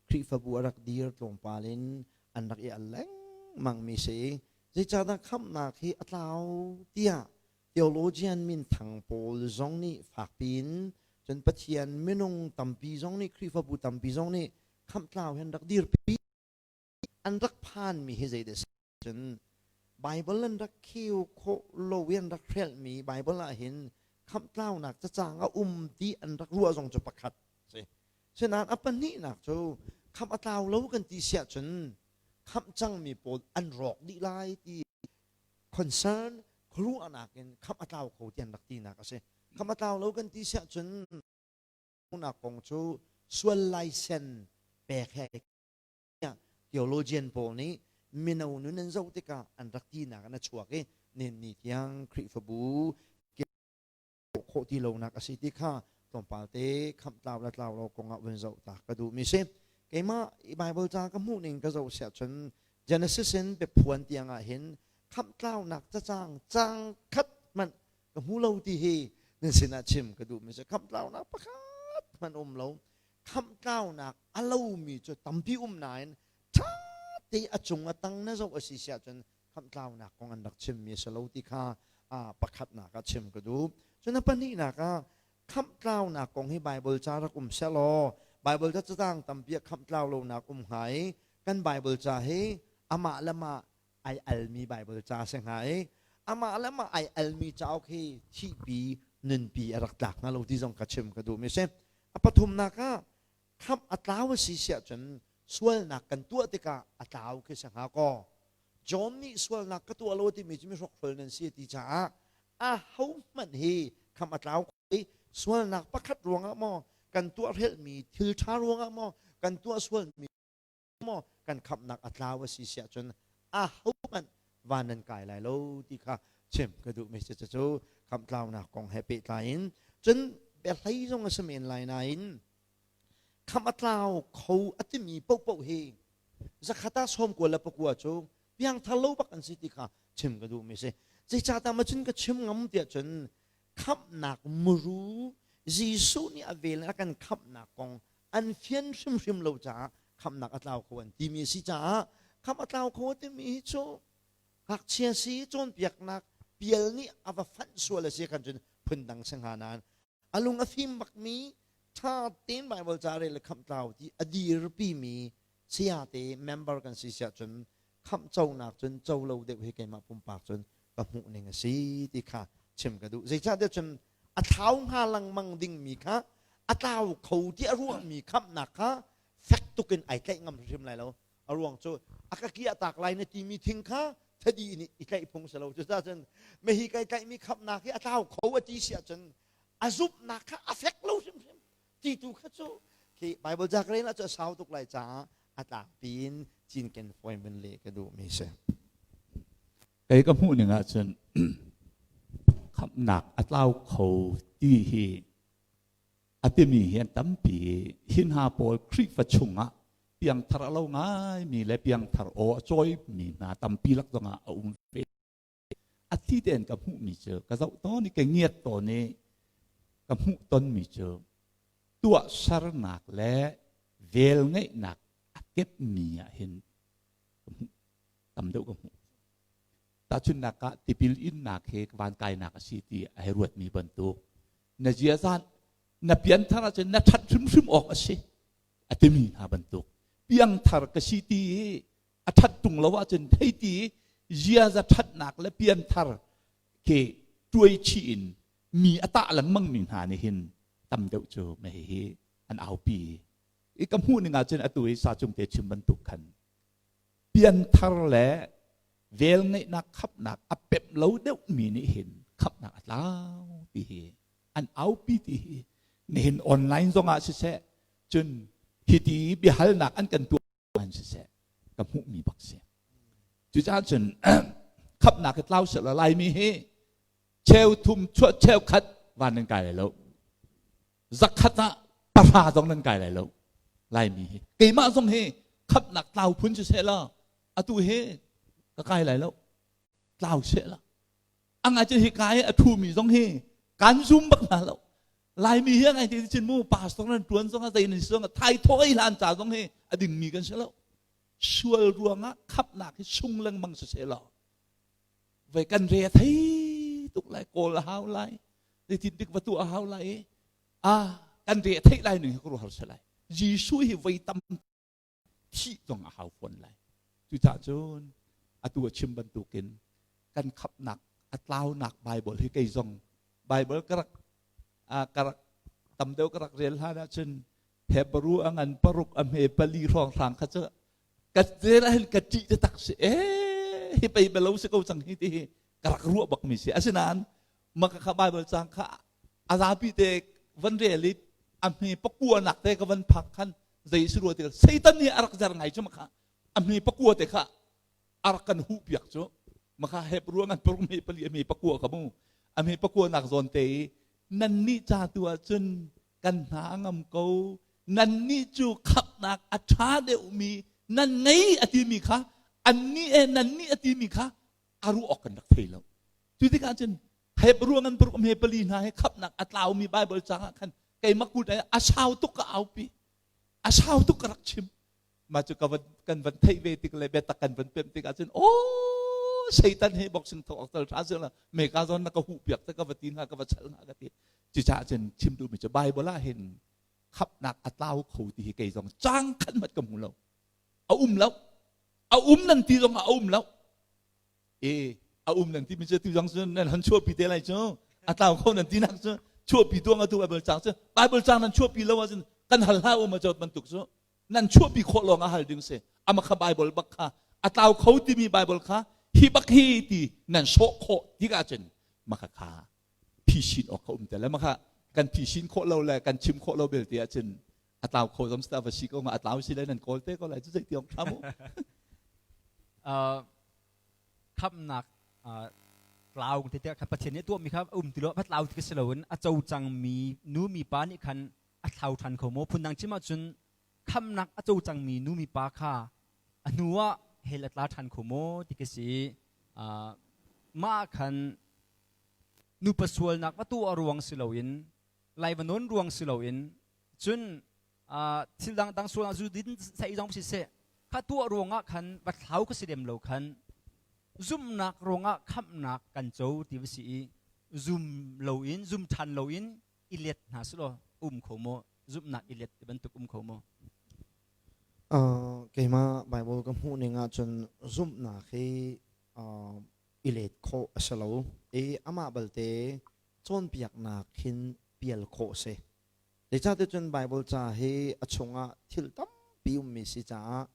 Khrihfabu a rak dir tlawmpal in an rak i al lengmang mi si. Zeicahdah khamhnak hi a tlau tiah theologian minthang pawl zong nih fakpi in cun Pathian minung tampi zong nih Khrihfabu tampi zong nih khamh tlau hi an rak dirpi an rak phanmi hi zeidah si cun Bible an rak kheu khawh lo i an rak hrelhmi Bible ah hin khamhtlaunak cacang a um ti an rak ruah zong cu pakhat si. Sinain a pahnihnak cu khamh a tlau lo kan ti siah cun khamh cangmi pawl an rawk dih lai ti concern khuaruahnak in khamh a tlau kho ti an rak tinak a si. Khamh a tlau lo kan ti siah cun nak kong cu sual laisen pek he theologian pawl nih mino nun an zoh tikah an rak tinak an a chuak i nin ni tiang Khrihfabu khawh ti lonak a si ti kha tlawmpal te khamh tlau le tlau lo kongah vun zoh ta ka duhmi si. Keimah Bible ca ka hmuh ning ka zoh siah cun Genesis in biaphuan tiang ah hin khamh tlaunak cacang cang khat hmanh ka hmu lo ti hi nan sinah chim ka duhmi si. Khamh tlaunak pakhat hmanh um lo. Khamhtlaunak a lomi cu tampi um nain ṭha te a cung a tang na zoh a si siah cun khamhtlaunak kong an rak chimmi a si lo ti kha pakhatnak ah chim ka duh. Cun a pahnihnak ah khamhtlaunak kong hi Baibal ca rak um sehlaw Baibal ca catang tampi ah khamhtlau lonak um hnga i kan Baibal ca hi amah le mah ai almi Baibal ca si hnga i amah le mah ai almi cauk hi thihpi nunpi a rak tlak hnga lo ti zong ka chim ka duhmi si. A pathumnak ah khamh a tlau a si siah cun sualnak kan tuah tikah a tlau khi si hnga kaw John nih sualnak ka tuah lo timi cu mihrokhrol nan si ti caah a hohmanh hi khamh a tlau i sualnak pakhat ruangah maw kan tuah hrelhmi thil ṭha ruangah maw kan tuah sualmi maw kan khamhnak a tlau a si siah cun a hohmanh van nan kai lai lo ti kha chim ka duhmi si. Cucu khamhtlaunak kong he pehtlai in cun biahlei zong a si men lai nain khamh a tlau kho a timi paohpaoh hi zakhat ah 99 cu piangthar lo bak an si ti kha chim ka duhmi si. Zeicahtiah ma cun ka chim ngam tiah cun khamhnak muru Jesuh nih a vel a kan khamhnak kong an fian hrimhrim lo caah khamhnak a tlau kho an timi a si caah khamh a tlau kho a timi hi cu. Ngakchia si cawnpiaknak pial nih a va fanh sual a si khan cun phundang si hnga nain a lung a fim bakmi ṭha tein Bible ca rel le khamh tlau ti a dirpi mi sayate member kan si siah cun khamh conak cun co lo deuh hi keimah pumpak cun ka hmuh ning a si ti kha chim ka duh. Zeicahtiah cun a thlau hnga lengmang dingmi kha a tlau kho ti a ruahmi khamhnak kha fek tuk in ai tlaih ngam hrim lai lo. A ruang cu a ka kiah tak lai na timi thing kha thadi nih i tlaih phung si lo. Cucaah cun mehi kai tlaihmi khamhnak hi a tlau kho a ti si ahcun a zumhnak kha a fek lo hrimhrim ti tu kha cu khi Bible ca ka rel ah cu a sau tuk lai caah a tlangpi in cinken fawi men le ka duhmi si. Kei ka hmuh ning ahcun khamhnak a tlau kho ti hi a timi hi an tampi. Hi hna pawl Khrihfa chungah piangthar a lo ngaimi le piangthar aw a cawimi hna tampi lak zongah a um ve. A thi tein ka hmuhmi cu ka zoh tawn i ka ngiat tawn i ka hmuh tonmi cu tuahsernak le velngeihnak a kepmi ah hin ka hmuh tam deuh ka hmuh. Tahchunhnak ah tipil innak he van kainak a si ti a hei ruatmi bantuk na ziazan na pianthar ahcun na ṭhat hrimhrim awk a si a timi hna bantuk piangthar ka si ti i a ṭhat ṭung lo ahcun thei ti ziaza ṭhatnak le pianthar khi tuai chih in mi a tah lengmang mi hna nih hin tam deuh cu mei hi an aupi i ka hmuh ning ahcun atu i sa cung te chim bantuk khan pianthar le velngeihnak khapnak a pemh lo deuh mi nih hin khapnak a tlau ti hi an aupi ti hi nihin online zongah siseh cun hiti biahalnak an kan tuah an siseh ka hmuhmi bak si. Cucaah cun khapnak hi tlau seh law Laimi hi cheu thum chuah cheu khat van nan kai lai lo, zakhat ah pahra zong nan kai lai lo. Laimi hi keimah zong hi khapnak tlau phun si seh law atu hi ka kai lai lo, tlau seh la. Angai cu hi kai a thumi zong hi kan zum bak hna lo. Laimi hi angai ti chin mu pastor nan tuan zong a zei nan zong thai thoi hlan ca zong hi a dingmi kan si lo. Sual ruangah khapnak hi sung lengmang si seh law voi kan re thei tuk lai, kawl a hau lai, zeitin dik va tu a hau lai i a kan re theih lai ning hi ka ruah har se lai. Jesuh hi voi tam thih zong a hau fawn lai. Cucaah cun atu a chim bantukin kan khapnak a tlaunak Bible hi kei zong Bible ka rak ka rak tam deuh ka rak rel hlan ahcun Hebrew a ngan paruk a hme pali hrawng hrang kha cu ka rel ahhin ka ṭih taktak si ee hi pei belo si ko cang hi ti hi ka rak ruah bak mi si. Asinain maka kha Bible cang kha a zapi te van rel i a hme pakua nak te ka van phak khan zei si rua ti Satan nih a rak zer ngai cu maka a hme pakua te kha a rak kan huh piak cu maka Hebrew ngan paruk me pali a hme pakua ka mu a hme pakua nak zawn te i nan nih ca tu ah cun kan hna a ngam ko, nan nih cu khapnak a ṭha deuhmi nan ngei a timi kha annih e nan nih a timi kha a ruah awk kan rak thei lo. Cu tikah cun Hebrew ngan paruk hme pali hna he khapnak a tlaumi Bible cang ah khan keimah kut a sau tuk ka aupi, a sau tuk ka rak chim. Mah cu ka van kan van theih ve tik le biatak kan van pemh tik ahcun oh Satan he boxing thok awk tal tha la me ka zon na ka huh piak te ka va ti hna ka va chal hna ka ti. Cucaah cun chim duhmi cu Bible ah hin khapnak a tlau kho ti hi kei zong cang khat mat ka hmu lo, a um lo. A um nan ti zong ah a um lo e a um nan ti mi cu tu zong cu nan han chuahpi te lai cu a tlau kho nan ti nak cu chuahpi tuang atu Bible cang cu Bible cang nan chuahpi lo ahcun kan hal hlah um a cawt bantuk cu nan chuahpi khawh lawng ah hal ding si. Ama kha Bible bak kha a tlau kho timi Bible kha hi bak hi ti nan sawh khawh tikah cun maka kha phisin awk kha um te le maka kan phisin khawh lo le kan chim khawh lo belte ahcun a tlau kho zong sta va si ko nga a tlau si le nan kawl te ko lai cu zei tiong thla mu. Khamnak tlau te te kha Pathian nih tuahmi kha um ti lo a tlau ti si loin a co cangmi nu mi pa nih khan a thlau ṭhan kho maw? Phundang chim ahcun khamnak a co cangmi nu mi pa kha a hnu ah hell a tla ṭhan kho maw ti ka si. Mah khan nupa sualnak va tuah ruang si loin lai va nawn ruang si loin cun thil dangdang sualnak zu din sai zong siseh kha tuah ruangah khan va thlau ka si lem lo khan. Zumhnak ruangah khamhnak kan co ti va si i zum loin zum ṭhan loin i let hna selaw um kho maw? Zumhnak i let ti bantuk um kho maw? Keimah Bible ka hmuh ning ahcun zumhnak hi i let khawh a si lo i amah balte cawnpiaknak hin pial khawh a si. Zeicahtiah cun Bible ca hi a chungah thil tampi ummi si caah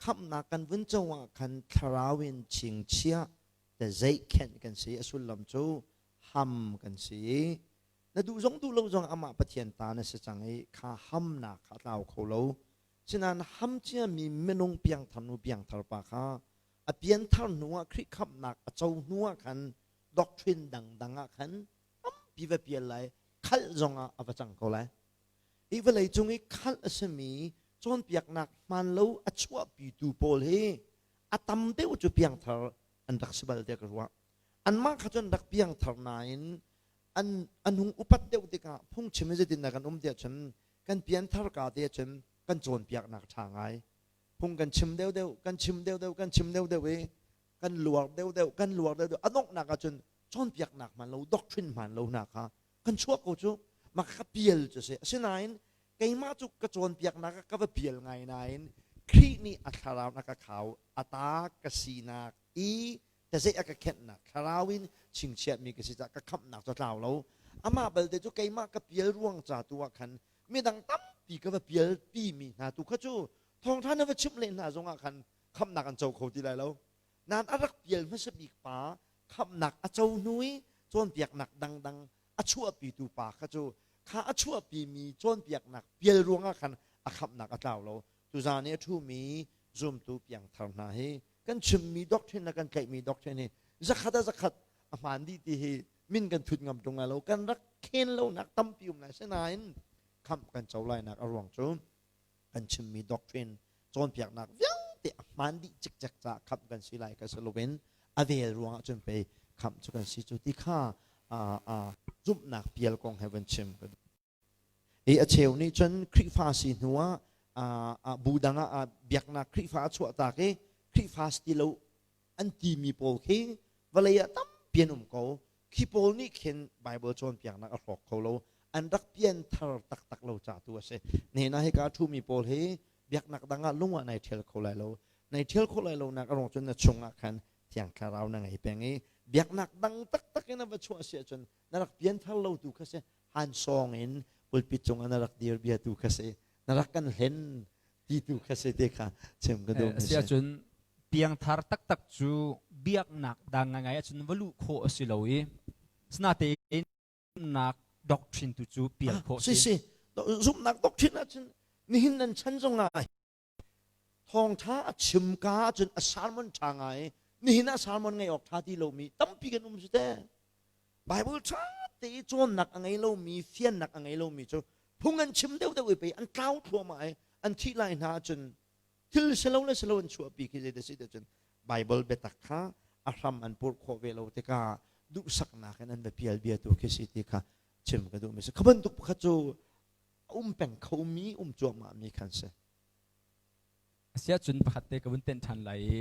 khamhnak kan vun co ah khan thlarau in chingchiah te zeihkhenh kan si. A sullam cu ham kan si i na duh zong duh lo zong amah Pathian ta na si cang i kha hamnak kha a tlau kho lo. Sinain ham ciami minung piangthar nu piangthar pa kha a pianthar hnu ah Khrih khamhnak a co hnu ah khan doctrine dangdang ah khan tampi va pial lai khalh zongah a va cang ko lai. Hi vawlei cung i khalh a simi cawnpiaknak hmaan lo a chuahpitu pawl hi a tam deuh cu piangthar an rak si bal tiah ka ruah. Anmah kha cu an rak piangthar nain an an hung upat deuh tikah phungchim hi zeitindah kan um tiah cun kan pianthar ka te cun kan cawnpiaknak ṭha ngai. Phung kan chim deuhdeuh, kan chim deuhdeuh, kan chim deuhdeuh i kan luar deuhdeuh, kan luar deuhdeuh. A donghnak ah cun cawnpiaknak hmaan lo, doctrine hmaan lo hna kha kan chuah ko cu mah ka pial cu si. Asinain keimah cu ka cawnpiaknak ah ka va pial ngai nain Khrih nih a thlarau na ka khau, a ta ka sinak i tazeih a ka khenhnak thlarau in chingchiahmi ka si caah ka khamhnak cu a tlau lo. Amah balte cu keimah ka pial ruang ca tu ah khan midang tampi ka va pial pimi hna tu kha cu thawngṭha na va chimh len hna zongah khan khamhnak an co kho ti lai lo. Nain a rak pial hmasa bik pa khamhnak a co hnu i cawnpiaknak dangdang a chuahpitu pa kha cu kha a chuahpimi cawnpiaknak pial ruangah khan a khamhnak a tlau lo. Tuzaan i a ṭhumi zumtu piangthar hna hi kan chimmi doctrine le kan tlaihmi doctrine hi zakhat a zakhat a hmaan dih ti hi min kan thut ngam ṭung lai lo. Kan rak khen lonak tampi um lai. Sinain khamh kan co lainak a ruang cu kan chimmi doctrine cawnpiaknak vialte a hmaan dih cikcek caah khamh kan si lai ka si loin a vel ruangah cun pei khamh cu kan si cu ti kha zumhnak pial kong he van chim ka duh. I a cheu nih cun Khrihfa si hnu ah bu dang ah biaknak Khrihfa a chuahtak i Khrihfa si ti lo an timi pawl khi vawlei ah tampi an um ko. Khi pawl nih khin Bible cawnpiaknak a hrawk kho lo. An rak pianthar taktak lo ca tu a si. Nehna hika a ṭhumi pawl hi biaknak dang ah lung ah nai ṭhial kho lai lo. Nai ṭhial khawh lai lo nak a ruang cun na chung ah khan Thiang Thlarau na ngei peng i biaknak dang taktak in a va chuah si ahcun na rak pianthar lo tu kha si han sawng in pulpit cungah na rak dir bia tu kha si na rak kan hlen ti tu kha si te kha chim ka duh. Si ahcun piangthar taktak cu biaknak dang ngai ahcun va luh khawh a si lo i sinatein zumhnak doctrine tu cu pial khawh si. Si zumhnak doctrine ahcun nihin nan chan zongah thawngṭha a chim ka ahcun a sermon ṭha ngai nihin ah sermon ngaih awk ṭha ti lomi tampi kan um su te. Bible ṭha te i cawnnak a ngei lomi, fiannak a ngei lomi cu phung an chim deuhdeuh i pei an tlau thluahmah i an thih lai hna ahcun thil silo le silo an chuahpi khi zei si cun Bible biatak kha a hram an purh khawh ve lo tikah duhsaknak in an va pial bia tu khi si ti kha chim ka duhmi si. Kha bantuk pakhat cu um peng khomi um cuahmah mi khan si. Asiahcun pakhat te ka vun tenh ṭhan lai i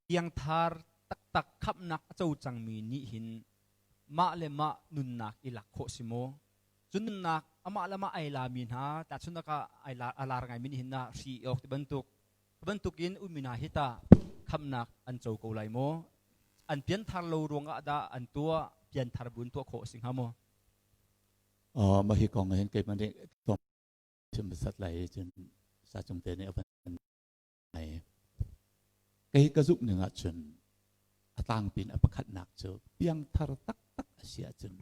piangthar taktak khamhnak a co cangmi nih hin mah le mah nunnak i lak khawh si maw? Cun nunnak amah le mah ai lami hna tahchunhnak ah ai a lar ngaimi nih hin na hri awk ti bantuk bantukin ummi hna hi tah khamhnak an co ko lai maw? An pianthar lo ruangah dah an tuah pianthar bu in tuah khawh a si hnga maw? Mah hi kong hin keimah nih chim sat lai cun sa cung te nih a van ngai. Kei ka zumh ning ahcun a tlangpin a pakhatnak cu piangthar taktak a si ahcun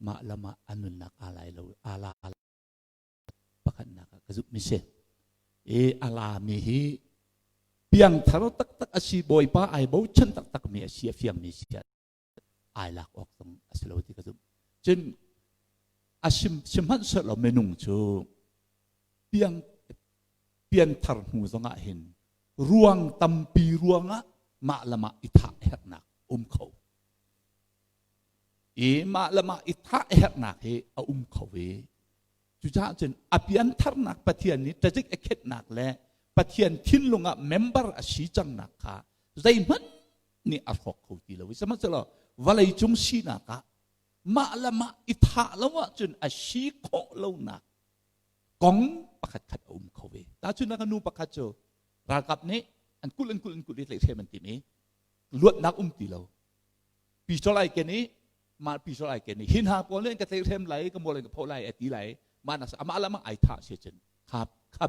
mah le mah a nunnak aa lai lo aa la pakhatnak ah ka zumh mi si. I a la mi hi piangthar taktak a si Bawipa ai bochan taktak mi a si a fiang mi si ai lak awk zong a si lo ti ka zumh. Cun a sim sihmanhsehlaw minung cu piang pianthar hnu zongah hin ruang tampi ruangah mah le mah i thah herhnak um kho. I mah le mah i thah herhnak hi a um kho i cucaah cun a piantharnak Pathian nih ṭazik a khetnak le Pathian thinlung ah member a si cangnak kha Zeihmanh nih a hrawk kho ti lo i sihmanhsehlaw vawlei cung sinak ah mah le mah i thah lo ahcun a si khawh lonak kong pakhat khat a um kho ve. Tahchunhnak nu pakhat cu ralkap nih an kulh an kulh an kulh i tlaihhrem an tim i luatnak um ti lo. Pistol ai ken i mah pistol ai ken i hi hna pawl nih an ka tlaihhrem lai ka mual in ka phoh lai a ti lai mah nak amah le amah ai thah si cun kha kha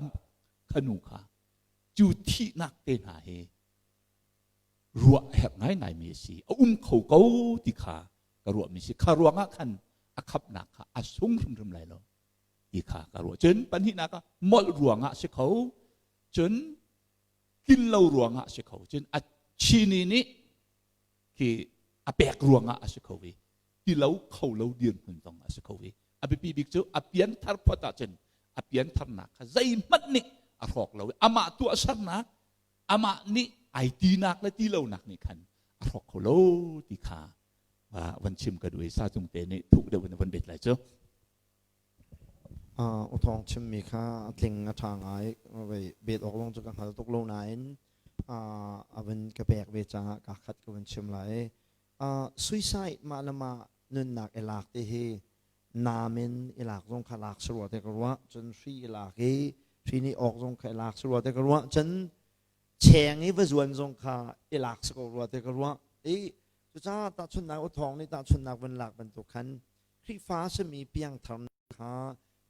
kha nu kha cu thihnak te hna hi ruah a herh ngaingaimi a si. A um kho ko ti kha ka ruahmi si. Kha ruangah khan a khamhnak kha a sung hrimhrim lai lo ti kha ka ruah. Cun pahnihnak ah molh ruangah si kho, cun tlin lo ruangah si kho, cun a chini nih khi a pek ruangah a si kho i ti lo kho lo dirhmun zong a si kho i a biapi bik cu a pianthar phot ahcun a piantharnak kha zeihmanh nih a hrawk lo i amah tuahsernak amah nih ai tinak le ti lonak nih khan a hrawk kho lo ti kha van chim ka duh i sa cung te nih thuk deuh in van bet lai cu. U Thawng chimmi kha a tling a ṭha ngai. Bet awk zong cu ka hngal tuk lo nain a van ka pek ve caah kaa khat ka van chim lai. Suicide mah le mah nunnak i lak ti hi naam in i lak zong kha lak si rua te ka ruah. Cun hri i lak i hri nih awk zong kha i lak si rua te ka ruah. Cun cheng i va zuan zong kha i lak si ko rua te ka ruah. I cucaah tahchunhnak U Thawng nih tahchunhnak van lak bantuk khan Khrihfa a simi piangthar kha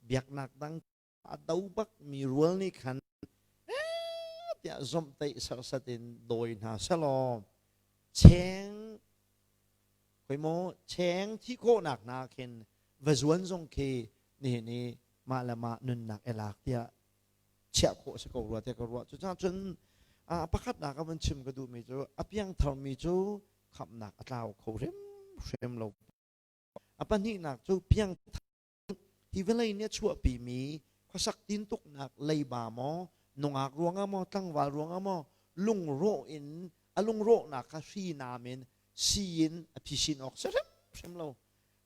biaknak dang a do bak mi rual nih khan tiah zomhtaih serhsat in dawi hna selaw cheng khoi maw cheng thi khawhnak hna khin va zuan zong khi nihin i mah le mah nunnak i lak tiah chiah khawh si ko rua tiah ka ruah. Cucaah cun pakhatnak a van chim ka duhmi cu a piangthar mi cu khamhnak a tlau kho hrimhrim lo. A pahnihnak cu piangthar hi vawlei nih a chuahpimi khuasak tintuknak leiba maw, nungak ruangah maw, tlangval ruangah maw, lungrawh in a lungrawhnak kha hri nam in si in a phisin awk si hrimhrim lo.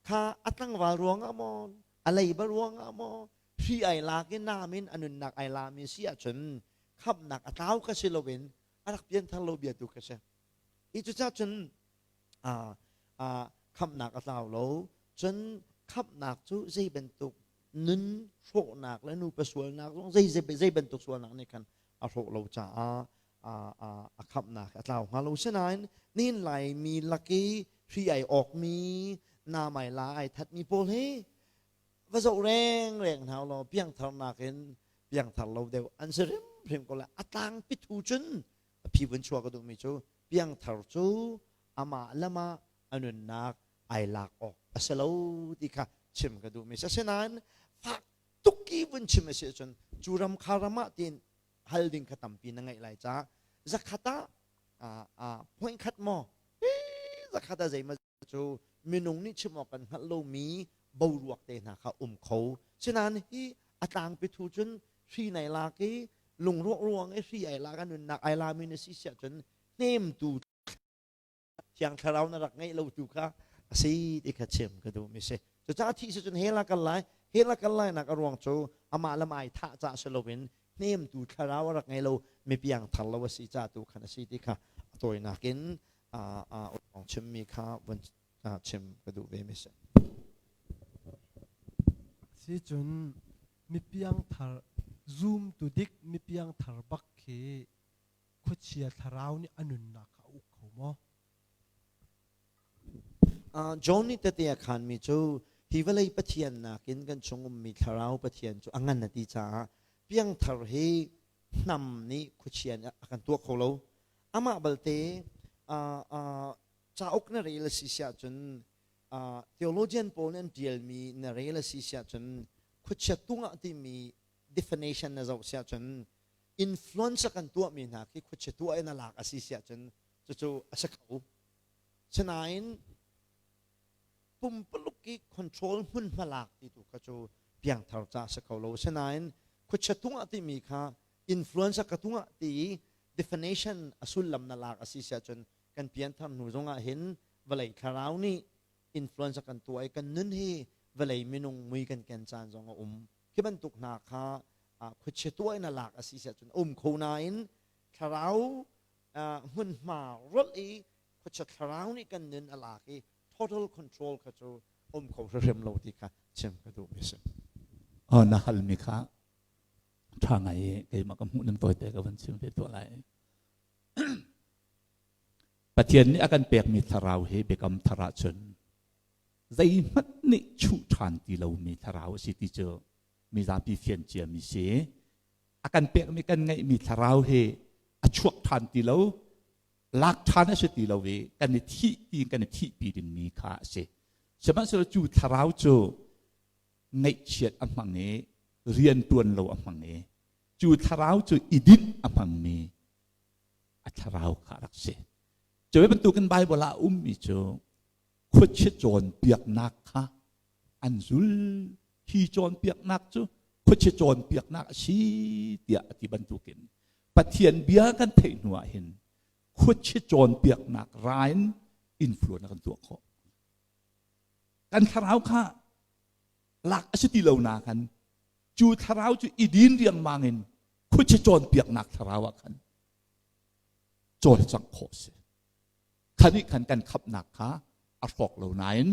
Kha a tlangval ruangah maw, a leiba ruangah maw, hri ai lak i nam in a nunnak ai lami si ahcun khamhnak a tlau ka si loin a rak pianthar lo bia tu ka si. I cucaah cun khamhnak a tlau lo. Cun khamhnak cu zei bantuk nun hrawhnak le nupa sualnak zong zei zei bantuk sualnak nih khan a hrawh lo caah a khamhnak a tlau hnga lo. Sinain nihin Laimi lak i hri ai awkmi, namai la ai thatmi pawl hi va zoh rengreng hna law piangtharnak in piangthar lo deuh an si hrimhrim ko lai. A tlangpi thu cun a phi vun chuah ka duhmi cu piangthar cu amah le mah a nunnak ai lak awk a si lo ti kha chim ka duhmi si. Asinain fak tuk i vun chim a si ahcun cu ram kha ram ah tiin hal ding kha tampi na ngeih lai caah zakhat ah point khat maw zakhat ah zeimaw cu minung nih chim awk kan hngalh lomi boruak te hna kha um kho. Sinain hi a tlangpi thu cun hri nai lak i lungruak ruang i hri ai lak a nunnak ai lami na si siah cun hnemtu Thiang Thlarau na rak ngeih lo tu kha a si ti kha chim ka duhmi si. Cucaah thih si cun hell ah kal lai. Hell ah kal lai nak a ruang cu amah le mah ai thah caah si loin hnemtu thlarau a rak ngei lo mi piangthar lo a si ca tu khan a si ti kha a tawinak in a chimmi kha vun chim ka duh ve mi si. Si cun mi piangthar zum tu dik mi piangthar bak khi khuachia thlarau nih a nunnak kha a uk kho maw? John nih tete a khanmi cu hi vawlei Pathian nakin kan chung ummi thlarau Pathian cu a ngan a ti caah piangthar hi hnam nih khuachia nih a kan tuah kho lo. Amah balte cauk na rel a si siah cun theologian pawl nih an ṭialmi na rel a si siah cun khuachia tungah timi definition na zoh siah cun influence kan tuahmi hna khi khuachia tuah in a lak a si siah cun cucu a si kho. Sinain pumpaluk i control hmunhma lak ti tu kha cu piangthar ca a si kho lo. Sinain khuachia tungah timi kha influence ka tungah ti i definition a sullam na lak a si siah cun kan pianthar hnu zongah hin vawlei thlarau nih influence kan tuah i kan nun hi vawlei minung mui kan ken caan zong a um. Khi bantuk hna kha khuachia tuah in a lak a si siah cun a um kho nain thlarau Hmunhma rolh i khuachia thlarau nih kan nun a lak i total control kha cu um kho hrimhrim lo ti kha chim ka duh mi si. Oh, na hal mi kha ṭha ngai i keimah ka hmuh ning tawite ka van chim ve tuah lai. Pathian nih a kan pekmi thlarau hi biakam thar ahcun zeihmanh nih chuh ṭhan ti lomi thlarau a si ti cu mizapi fian ciami si. A kan pekmi kan ngeihmi thlarau hi a chuak ṭhan ti lo, lak ṭhan a si ti lo i kan i thih ti kan i thihpi dingmi kha a si. Sihmanhsehlaw cu thlarau cu ngaihchiat a hmang i rianṭuan lo a hmang i cu thlarau cu i dinh a hmangmi a thlarau kha a rak si. Cu bantukin Baibal ah a ummi cu khuachia cawnpiaknak kha an zul. Hi cawnpiaknak cu khuachia cawnpiaknak a si tiah a ti bantukin Pathian bia kan theih hnu ah hin khuachia cawnpiaknak ra in influence a kan tuah khawh. Kan thlarau kha lak a si ti lo na khan cu thlarau cu i din riangmang in khuachia cawnpiaknak thlarau ah khan cawlcangh khawh si. Kha nih khan kan khamhnak kha a hrawk lo nain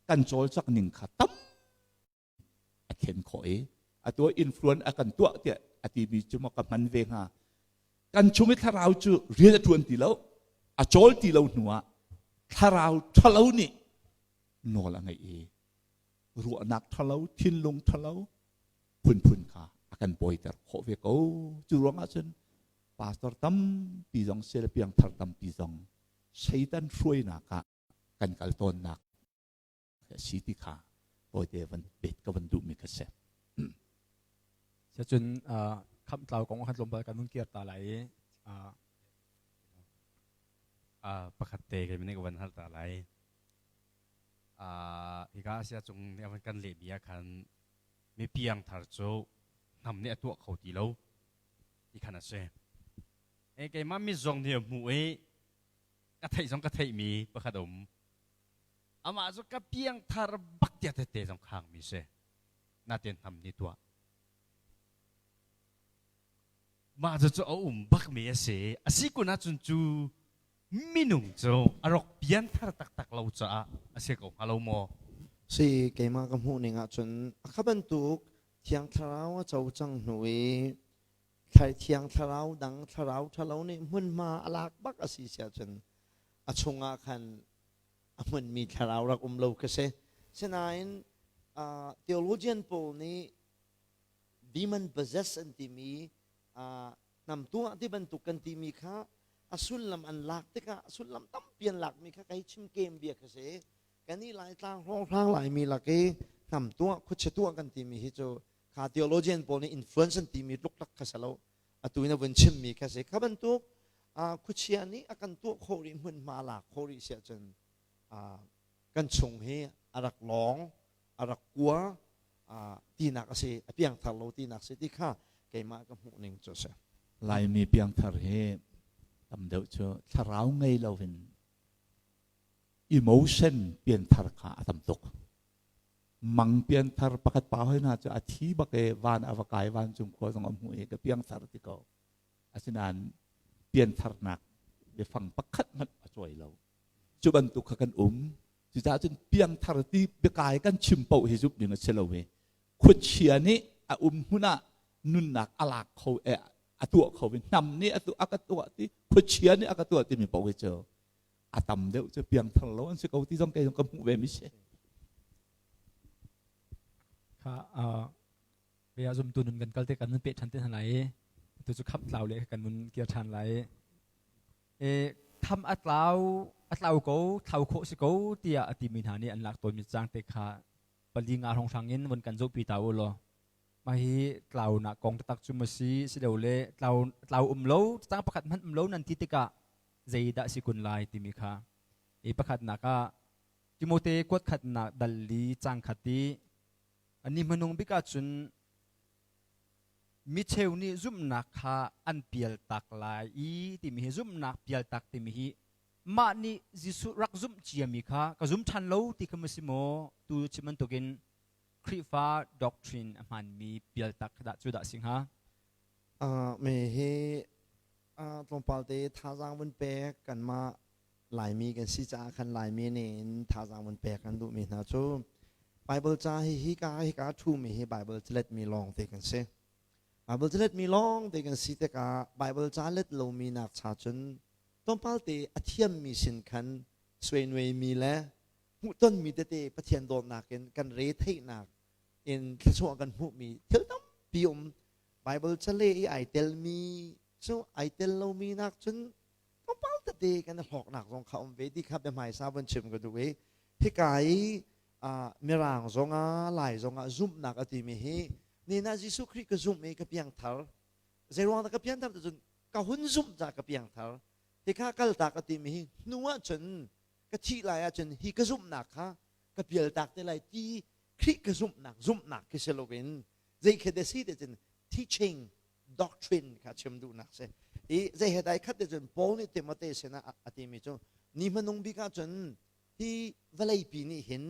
kan cawlcangh ning kha tam a thlen khawh i atu influence a kan tuah tiah a timi cu maw ka hman ve hnga. Kan chung i thlarau cu rian a ṭuan ti lo, a cawl ti lo hnu ah thlarau ṭhalo nih nawl a ngeih i ruahnak ṭhalo, thinlung ṭhalo phunphun kha a kan bawiter khawh ve ko. Cu ruangah cun pastor tampi zong sel piangthar tampi zong Satan hruainak ah kan kal tawnnak a si ti kha tawite van pet ka van duhmi kha si. Cun khamh tlau kong khan tlawmpal kan hun kir ta lai i Pakhat te kei nih ka van hal ta lai. Hika sia cung nih a van kan lehmi ah khan mi piangthar cu hnam nih a tuah kho ti lo ti khan a si. E keimah mi zong nih a hmuh i ka theih zong ka theihmi pakhat a um. Amah cu ka piangthar bak tiah tete zong khangmi si. Natin hnam nih tuah. Mah cu a um bakmi a si. A si kun ahcun cu minung cu a rak pianthar taktak lo caah a si ko hnga lo maw? Si keimah ka hmuh ning ahcun a kha bantuk Thiang Thlarau a co cang hnu i Thiang Thlarau dang thlarau ṭhalo nih hmunhma a lak bak a si siahcun a chungah khan a hmunmi thlarau rak um lo kha si. Sinain theologian pawl nih demon possess an timi hnamtu ah ti bantuk kan timi kha a sullam an lak tikah a sullam tampi an lakmi kha kai chim kem bia kha si. Kan i Laitlang hrawnghrang Laimi lak i hnamtuah khuachia tuah kan timi hi cu kha theologian pawl nih influence an timi tluklak kha si lo. Atu in a vun chimmi kha si. Kha bantuk khuachia nih a kan tuah khawh rih hmunhma lak khawh rih si ahcun kan chung hi a rak lawng a rak kua tinak a si a piangthar lo tinak si ti kha keimah ka hmuh ning cu a si. Laimi piangthar hi tam deuh cu thlarau ngei loin emotion pianthar kha a tam tuk. Mang pianthar pakhat pa hoi hna cu a thi bak i van a va kai vancung khua zong a hmuh i ka piangthar ti ko. Asinain piantharnak biafang pakhat hmanh a cawi lo. Cu bantuk kha kan um. Cucaah cun piangthar ti biakai kan chim paoh hi zumh ding a si lo i khuachia nih a um hmun ah nunnak a lak kho e a tuah kho i hnam nih a tuah a ka tuah ti khuachia nih a ka tuah timi paoh hi cu a tam deuh cu piangthar lo an si ko ti zong kei zong ka hmuh ve mi si. Kha Bia zumtu nun kan kal te kan nun pe ṭhan te hna lai i tu cu khamh tlau le kan nun kir ṭhan lai. E kham a tlau a tlau ko thlau khawh si ko tiah a timi hna nih an lak tawnmi cang te kha pali nga hrawnghrang in von kan zohpi ta u law mah hi tlaunak kong taktak cu ma si si lo le tlau tlau um lo cang pakhat hmanh um lo nan ti tikah zeidah si kun lai timi kha e pakhatnak ah Timote kuat khatnak dal li cang khat i Ni hmanung bik ahcun micheu nih zumhnak kha an pialtak lai i timi hi zumhnak pialtak timi hi mah nih Jesuh rak zumh ciami kha ka zum ṭhan lo ti kha maw si maw tu chim bantukin Khrihfa doctrine a hmaanmi pialtak dah cu dah si hnga? Me hi. Tlawmpal te thazaang vun pek kanmah Laimi kan si caah khan Laimi nih in thazaang vun pek kan duhmi hna cu Bible ca hi hika hika ṭhumi hi Bible caletmi lawng te kan si. Bible caletmi lawng te kan si tikah Bible ca let lomi nak cha cun tlawmpal te a thiammi sin khan suainuaimi le hmuhtonmi tete Pathian dawtnak in kan re theihnak in thluachuah kan hmuhmi thil tampi um. Bible cale i ai telmi cu ai tel lomi nak cun tlawmpal tete kan i hlawknak zong kha um ve ti kha biahmaisa vun chim ka duh i hika i mirang zongah Lai zongah zumhnak a timi hi nina Jesuh Khrih ka zumh i ka piangthar. Zeiruang dah ka piangthar ti cun ka hun zumh ca ka piangthar. Hika kaltak a timi hi hnu ah cun ka thih lai ahcun hi ka zumhnak kha ka pialtak te lai ti Khrih ka zumhnak zumhnak khi si loin zei khi da si te cun teaching doctrine kha chim duhnak si. I zei he dai khat te cun Paul nih Timote sinah a timi cu ni hmanung bik ahcun hi vawleipi nih hin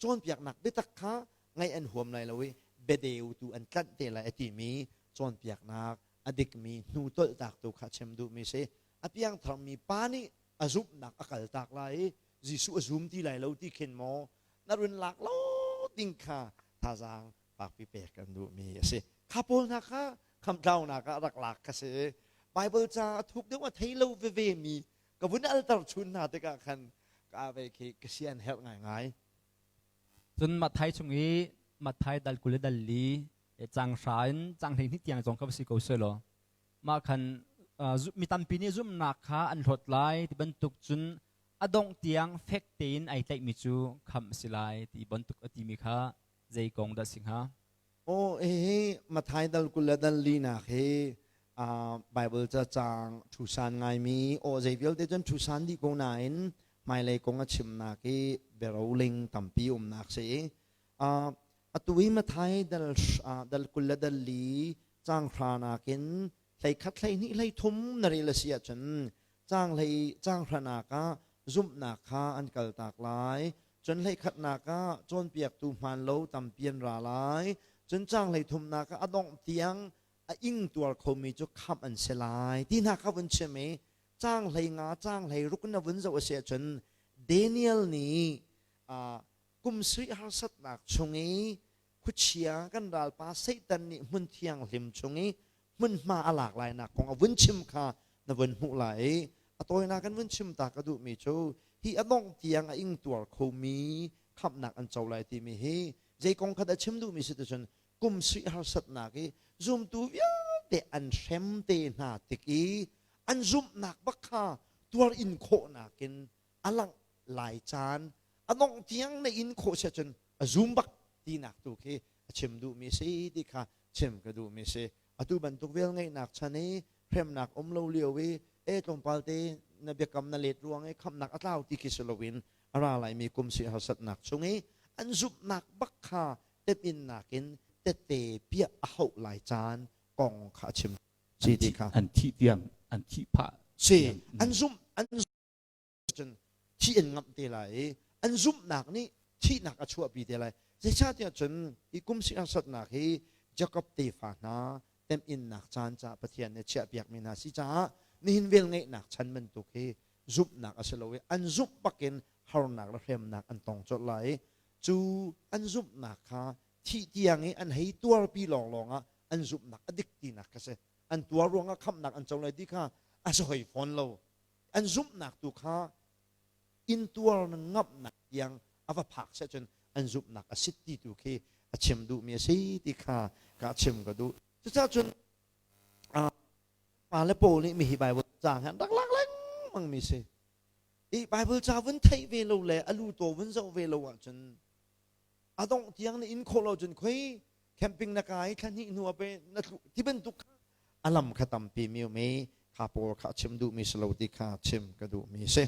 cawnpiaknak biatak kha ngaih an huam lai lo i biadeu tu an tlanh te lai a timi cawnpiaknak a dikmi hnu tolhtak tu kha chim duhmi si. A piangtharmi pa nih a zumhnak a kaltak lai i Jesuh a zum ti lai lo ti khin maw na run lak lo ding kha thazaang fakpi pek kan duhmi a si. Kha pawl hna kha khamtlaunak ah rak lak kha si. Bible ca a thuk deuh a thei lo veve mi ka vun alter chun hna tikah khan ka ve khi ka sian herh ngaingai. Cun Matthai chung i Matthai dal 20 le dal li cang hra in cang 12 tiang zong kha va si ko seh law mah khan mi tampi nih zumhnak kha an hlawt lai ti bantuk cun a dongh tiang fek tein ai tlaihmi cu khamh a si lai ti bantuk a timi kha zei kong dah si hnga? Aw, hihi Matthai dal 20 le dal linak hi Bible ca caang ṭhusan ngaimi aw zei vialte cun ṭhusan dih ko nain hmailei kong a chimnak i biaroling tampi umnak si i atu hi Matthai dal dal 20 le dal li caang hra nakin 11 12 13 na rel a si ahcun caang hlei caang hranak ah zumhnak kha an kaltak lai, cun 11nak ah cawnpiaktu hmaan lo tampi an ra lai, cun caang 13nak ah a dongh tiang a ing tuar khomi cu khamh an si lai ti hna kha vun chim i caang 15 caang 16 na vun zoh a si ahcun Daniel nih kum sarih harsatnak chung i khuachia kan ralpa Satan nih hmun thianghlim chung i hmunhma a lak lainak kong a vun chim kha na vun hmuh lai i a tawinak kan vun chim ta ka duhmi cu hi a dongh tiang a ingtuar khomi khamhnak an co lai timi hi zei kong kha dah chim duhmi si ticun kum sarih harsatnak i zumtu vialte an hrem te hna tik i an zumhnak bak kha tuar in khawhnak in a langh lai caan a dongh tiang na in khawh si ahcun a zum bak tinak tu khi a chim duhmi si ti kha chim ka duhmi si. Atu bantuk vel ngeihnak chan i hremnak um lo lio i e tlawmpal te na biakam na let ruang i khamnak a tlau ti khi si loin a ra laimi kum si harsatnak chung i an zumhnak bak kha temhinnak in tette piah a hauh lai caan kong kha a chim si ti kha. An thih tiang an thih phah si an zumh an cun thih an ngamh te lai i an zumhnak nih thihnak a chuahpi te lai. Zeicahtiah cun hi kum si harsatnak hi Jakob tefa hna temhinnak caan caah Pathian nih chiahpiakmi hna si caah nihin velngeihnak chan bantuk hi zumhnak a si lo i an zumh bakin harnak le hremnak an tong colh lai i cu an zumhnak kha thih tiang i an hei tuarpi lawnglawng ah an zumhnak a dik tinak kha si. An tuar ruangah khamhnak an co lai ti kha a si hoi fawn lo. An zumhnak tu kha intuar ngamhnak tiang a va phak seh cun an zumhnak a sit ti tu khi a chim duhmi a si ti kha ka chim ka duh. Cucaah cun pa le pawl nih mihi Bible caang hi an rak lak lengmang mi si. I Bible ca vun theih ve lo le a lu taw vun zoh ve lo ahcun a dongh tiang na in khawh lo cun khoi camping na kai thla hnih hnu ah pe na tlu ti bantuk a lam kha tampi mi um i kha pawl kha chim duhmi si lo ti kha chim ka duhmi si.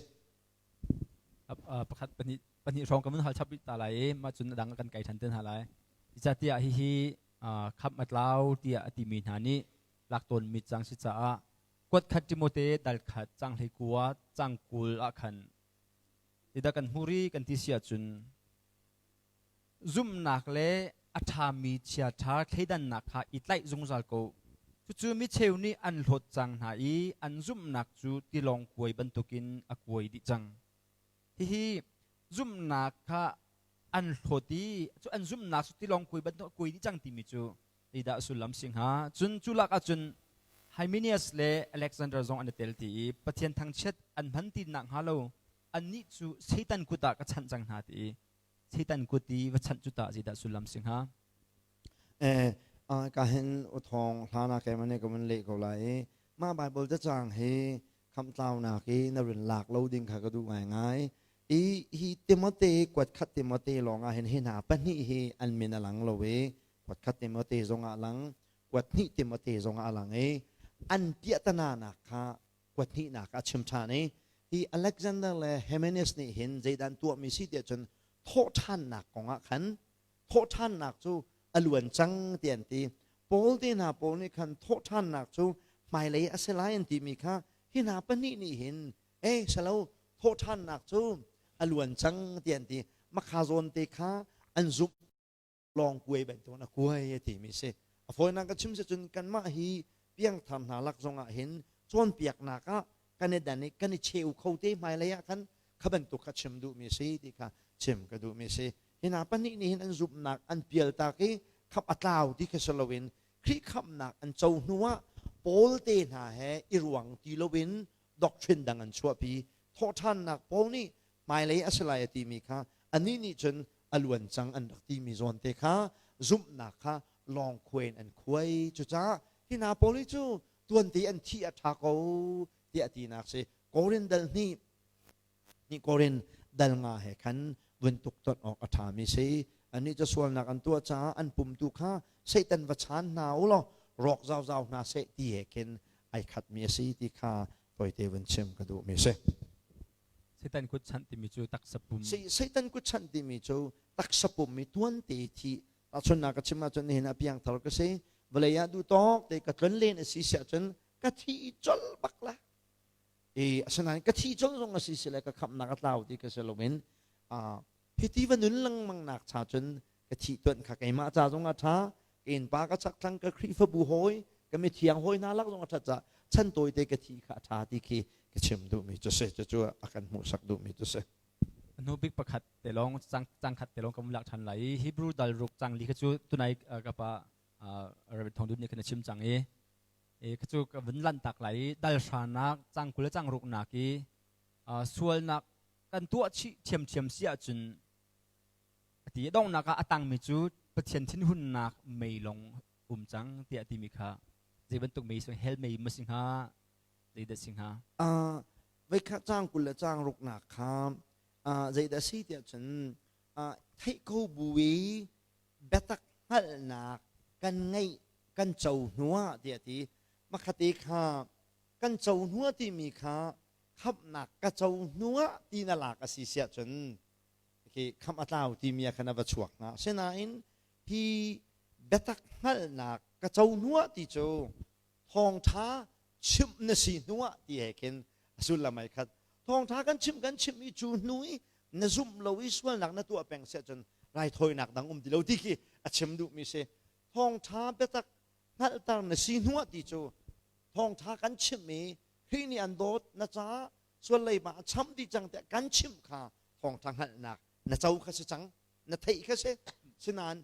Pakhat pahnih pahnih hrawng kan vun hal chap rih ta lai i mah cun a dang kan kai ṭhan te hna lai. Zeicahtiah hihi khamh a tlau tiah a timi hna nih lak tawnmi cang si caah kuat khat Timote dal khat cang 19 cang 20 ah khan tidah kan hmu ri kan ti si ahcun zumhnak le a ṭhami chiaṭha thleidannak kha i tlaih zungzal ko. Cucu micheu nih an hlawt cang hna i an zumhnak cu tilawng kuai bantukin a kuai dih cang. Hihi zumhnak kha an hlawt i cu an zumhnak cu tilawng kuai bantuk a kuai dih cang timi cu zeidah sullam si hnga? Cun cu lak ahcun Hymenius le Alexander zong an i tel ti i Pathian thangchiat an hman ti nak hnga lo annih cu Satan kut ah ka chanh cang hna ti i Satan kut i va chanh cu tah zeidah sullam si hnga? Ka hin uthawng hlana ke mane ka mun leh ko lai i mah Bible cacang hi khamtlaunak i na rin lak lo ding kha ka duh ngaingai. I hi Timote kuat khat Timote lawng ah hin hi hna pahnih hi an min a lang lo i kuat khat Timote zong ah lang kuat hnih Timote zong ah a lang i an piahtana nak kha kuat hnihnak a chim ṭhan i hi Alexander le Hymenaeus nih hin zeidah an tuahmi si tiah cun thawhṭhannak kong ah khan thawhṭhannak cu a luan cang ti an ti. Paul te hna pawl nih khan thawhṭhannak cu hmailei a si lai an timi kha hi hna pahnih nih hin e salo thawhṭhannak cu a luan cang ti an ti. Makha zawn te kha an zumh lawng kuai bantukin a kuai a timi si. A fawinak ka chim si cun kanmah hi piangthar hna lak zongah hin cawnpiaknak ah kan i dan i kan i cheu kho te hmailei ah khan kha bantuk kha chim duhmi si ti kha chim ka duhmi si. Hi hna pahnih nih hin an zumhnak an pialtak i khap a tlau ti kha si loin Khrih khamhnak an co hnu ah Paul te hna he i ruang ti loin doctrine dang an chuahpi. Thawhṭhannak Paul nih hmailei a si lai a timi kha anih nih cun a luan cang an rak timi zawn te kha zumhnak kha lawng khuai in an khuai. Cucaah hi hna pawl hi cu tuante an thih a ṭha ko tiah tinak si. Korin dal hnih nih Korin dal nga he khan vun tuk ton awk a ṭhami si. Annih cu sualnak an tuah caah an pum tu kha Satan va chaan hna u law rawk zauzau hna seh ti he khin ai khatmi a si ti kha tawite vun chim ka duhmi si. Satan kut chanh timi cu taksa pum. Satan kut chanh timi cu taksa pum i tuante thi tahchunhnak ka chim ahcun nihin ah piangthar ka si vawlei ah duh tawk te ka tlon len a si siah cun ka thi colh bak la i asinain ka thi colh zong a si sile ka khamhnak a tlau ti ka si loin hiti va nun lengmang nak cha cun ka thi tuan kha keimah ca zong a ṭha ka innpa ka chakthlang ka Khrihfabu hawi ka mithiang hawi hna lak zong a ṭhat caah chan tawite ka thi kha a ṭha ti khi ka chim duhmi cu si cucu a kan hmuhsak duhmi cu si. Hnu bik pakhat te lawng cang khat te lawng ka lak ṭhan lai i Hebrew dal ruk cang li kha cu tunai ka pa Reverend Thong Dun nih khan a chim cang i kha cu ka vun lanh tak lai i dal hranak cang 20 le cang ruk nak i sualnak kan tuah chih ṭhiamṭhiam si ahcun a ti. Donghnak ah a tangmi cu Pathian thinhunnak mei lawng um cang tiah timi kha zei bantuk mei si hell mei ma si hnga zeidah si hnga? Voikhat caang 20 le caang ruknak kha zeidah si tiah cun theih ko bu i biatak hngalhnak kan ngeih kan co hnuah tiah ti makhate kha kan co hnuah timi kha khamhnak ka co hnuah ti na lak a si siah cun khi khamh a tlau timi ah khan a va chuak hnga. Asinain hi biatak hngalhnak ka co hnuah ti cu thawngṭha chimh na si hnuah ti he khin a sullam ai khat. Thawngṭha kan chimh kan chimh i cu hnu i na zumh lo i sualnak na tuah peng siah cun raithawinak dang um ti lo ti khi a chim duhmi si. Thawngṭha biatak hngalhter na si hnuah ti cu thawngṭha kan chimh i Khrih nih an dawt na caah sual leiba a cham dih cang tiah kan chimh kha thawngṭha hngalhnak na co kha si cang na theih kha si sinain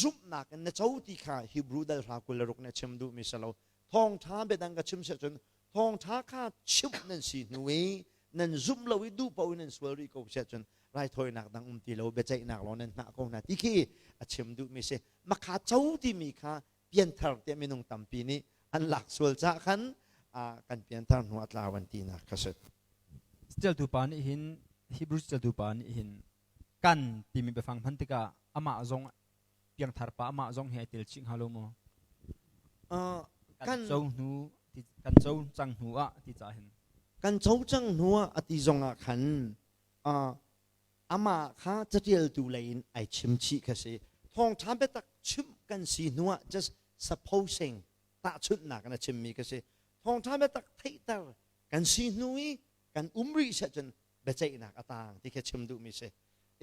zumhnak in na co ti kha Hebrew dal hra 26 nih a chim duhmi si lo thawngṭha biadang ka chim siah cun thawngṭha kha chimh nan si hnu i nan zumh lo i duh paoh in nan sual rih ko siah cun raithawinak dang um ti lo biaceihnak lawng nan hngah ko hna ti khi a chim duhmi si makha co timi kha pianthar tiah minung tampi nih an lak sual cah khan kan pianthar hnu a tlau an tinak kha si. Caṭialtu pa nih hin Hebrew caṭialtu pa nih hin kan timi biafang hman tikah amah zong piangthar pa amah zong hi ai tel chih hnga lo maw? Kan co hnu kan co cang hnu ah ti ca hin kan co cang hnu ah a ti zong ah khan amah kha caṭialtu lei in ai chim chih kha si. Thawngṭha biatak chimh kan si hnuah just supposing tahchunhnak in a chimmi kha si. Thawngṭha biatak theihter kan si hnu i kan um rih seh cun biaceihnak a taang ti kha chim duhmi si.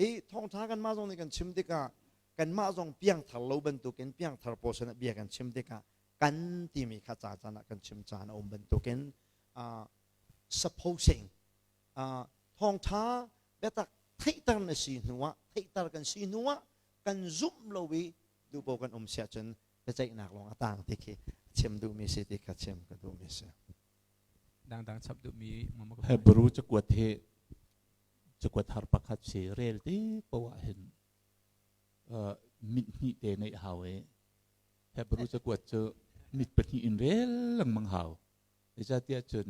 I thawngṭha kanmah zong nih kan chim tikah kanmah zong piangthar lo bantukin piangthar pawl sinah bia kan chim tikah. Kan timi kha ca caan ah kan chim caan a um bantukin supposing thawngtha biatak theihter na si hnuah theihter kan si hnuah kan zumh lo i duhpo kan um siah cun biaceihnak lawng a tang ti khi chim duhmi si ti kha chim ka duhmi si. Dangdang chap duhmi Hebrew cakuat hi cakuat har pakhat si rel ti poah hin mit hnih te ngeih hau i Hebrew cakuat cu mit pahnih in rel lengmang hau. Zeicahtiah cun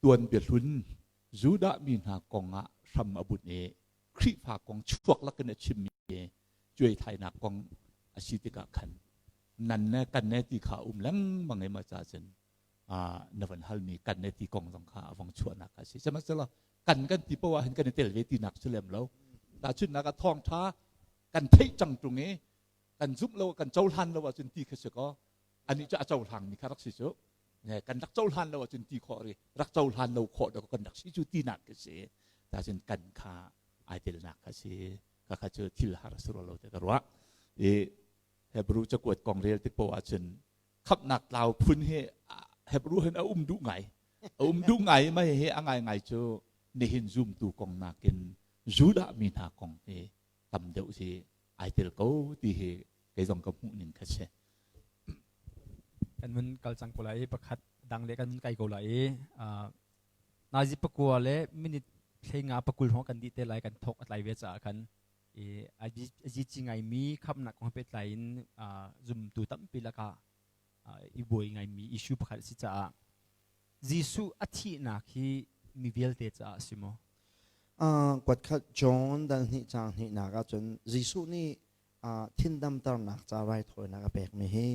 tuan biahlun Judah mi hna kong ah hram a bunh i Khrihfa kong chuak lakin a chimmi cuaithlainak kong a si tikah khan nan ne kan ne ti kha um lengmang i ma ca cun na van halmi kan ne ti kong zong kha a vong chuahnak a si. Sihmanhsehlaw kan kan ti poah hin kan i tel ve tinak si lem lo. Tahchunhnak ah thawngṭha kan theih cang ṭung i kan zumh lo kan cohlan lo ahcun ti kha si kaw anih cu a cohlangmi kha rak si cu kan rak cohlan lo ahcun ti khawh ri rak cohlan lo khawh dawk kan rak si cu tinak khi si tacun kan kha ai telnak kha si kha kha cu thil har si lo te ka ruah i Hebrew cakuat kong rel tik poah ahcun khamhnak tlau phun hi Hebrew hin a um duh ngai a um duh ngai mai hi a ngai ngai cu nihin zumtu kong nakin Judah mi hna kong hi tam deuh si ai tel ko ti hi kei zong ka hmuh ning kha si. Kan mun kal cang ko lai pakhat dang le kan mun kai ko lai i nazi pakua le minute thlei nga pakul hrawng kan dih te lai kan thok a tlai ve caah khan i azi ci ngai mi khamnak kong pehtlai in zumtu tampi lakah i buai ngai mi issue pakhat a si caah Jesuh a thihnak hi mi vialte caah a si maw? Kuatkhat John dal hnih caang hnihnak ahcun Jesuh nih thindamternak ca raithawinak a pekmi hi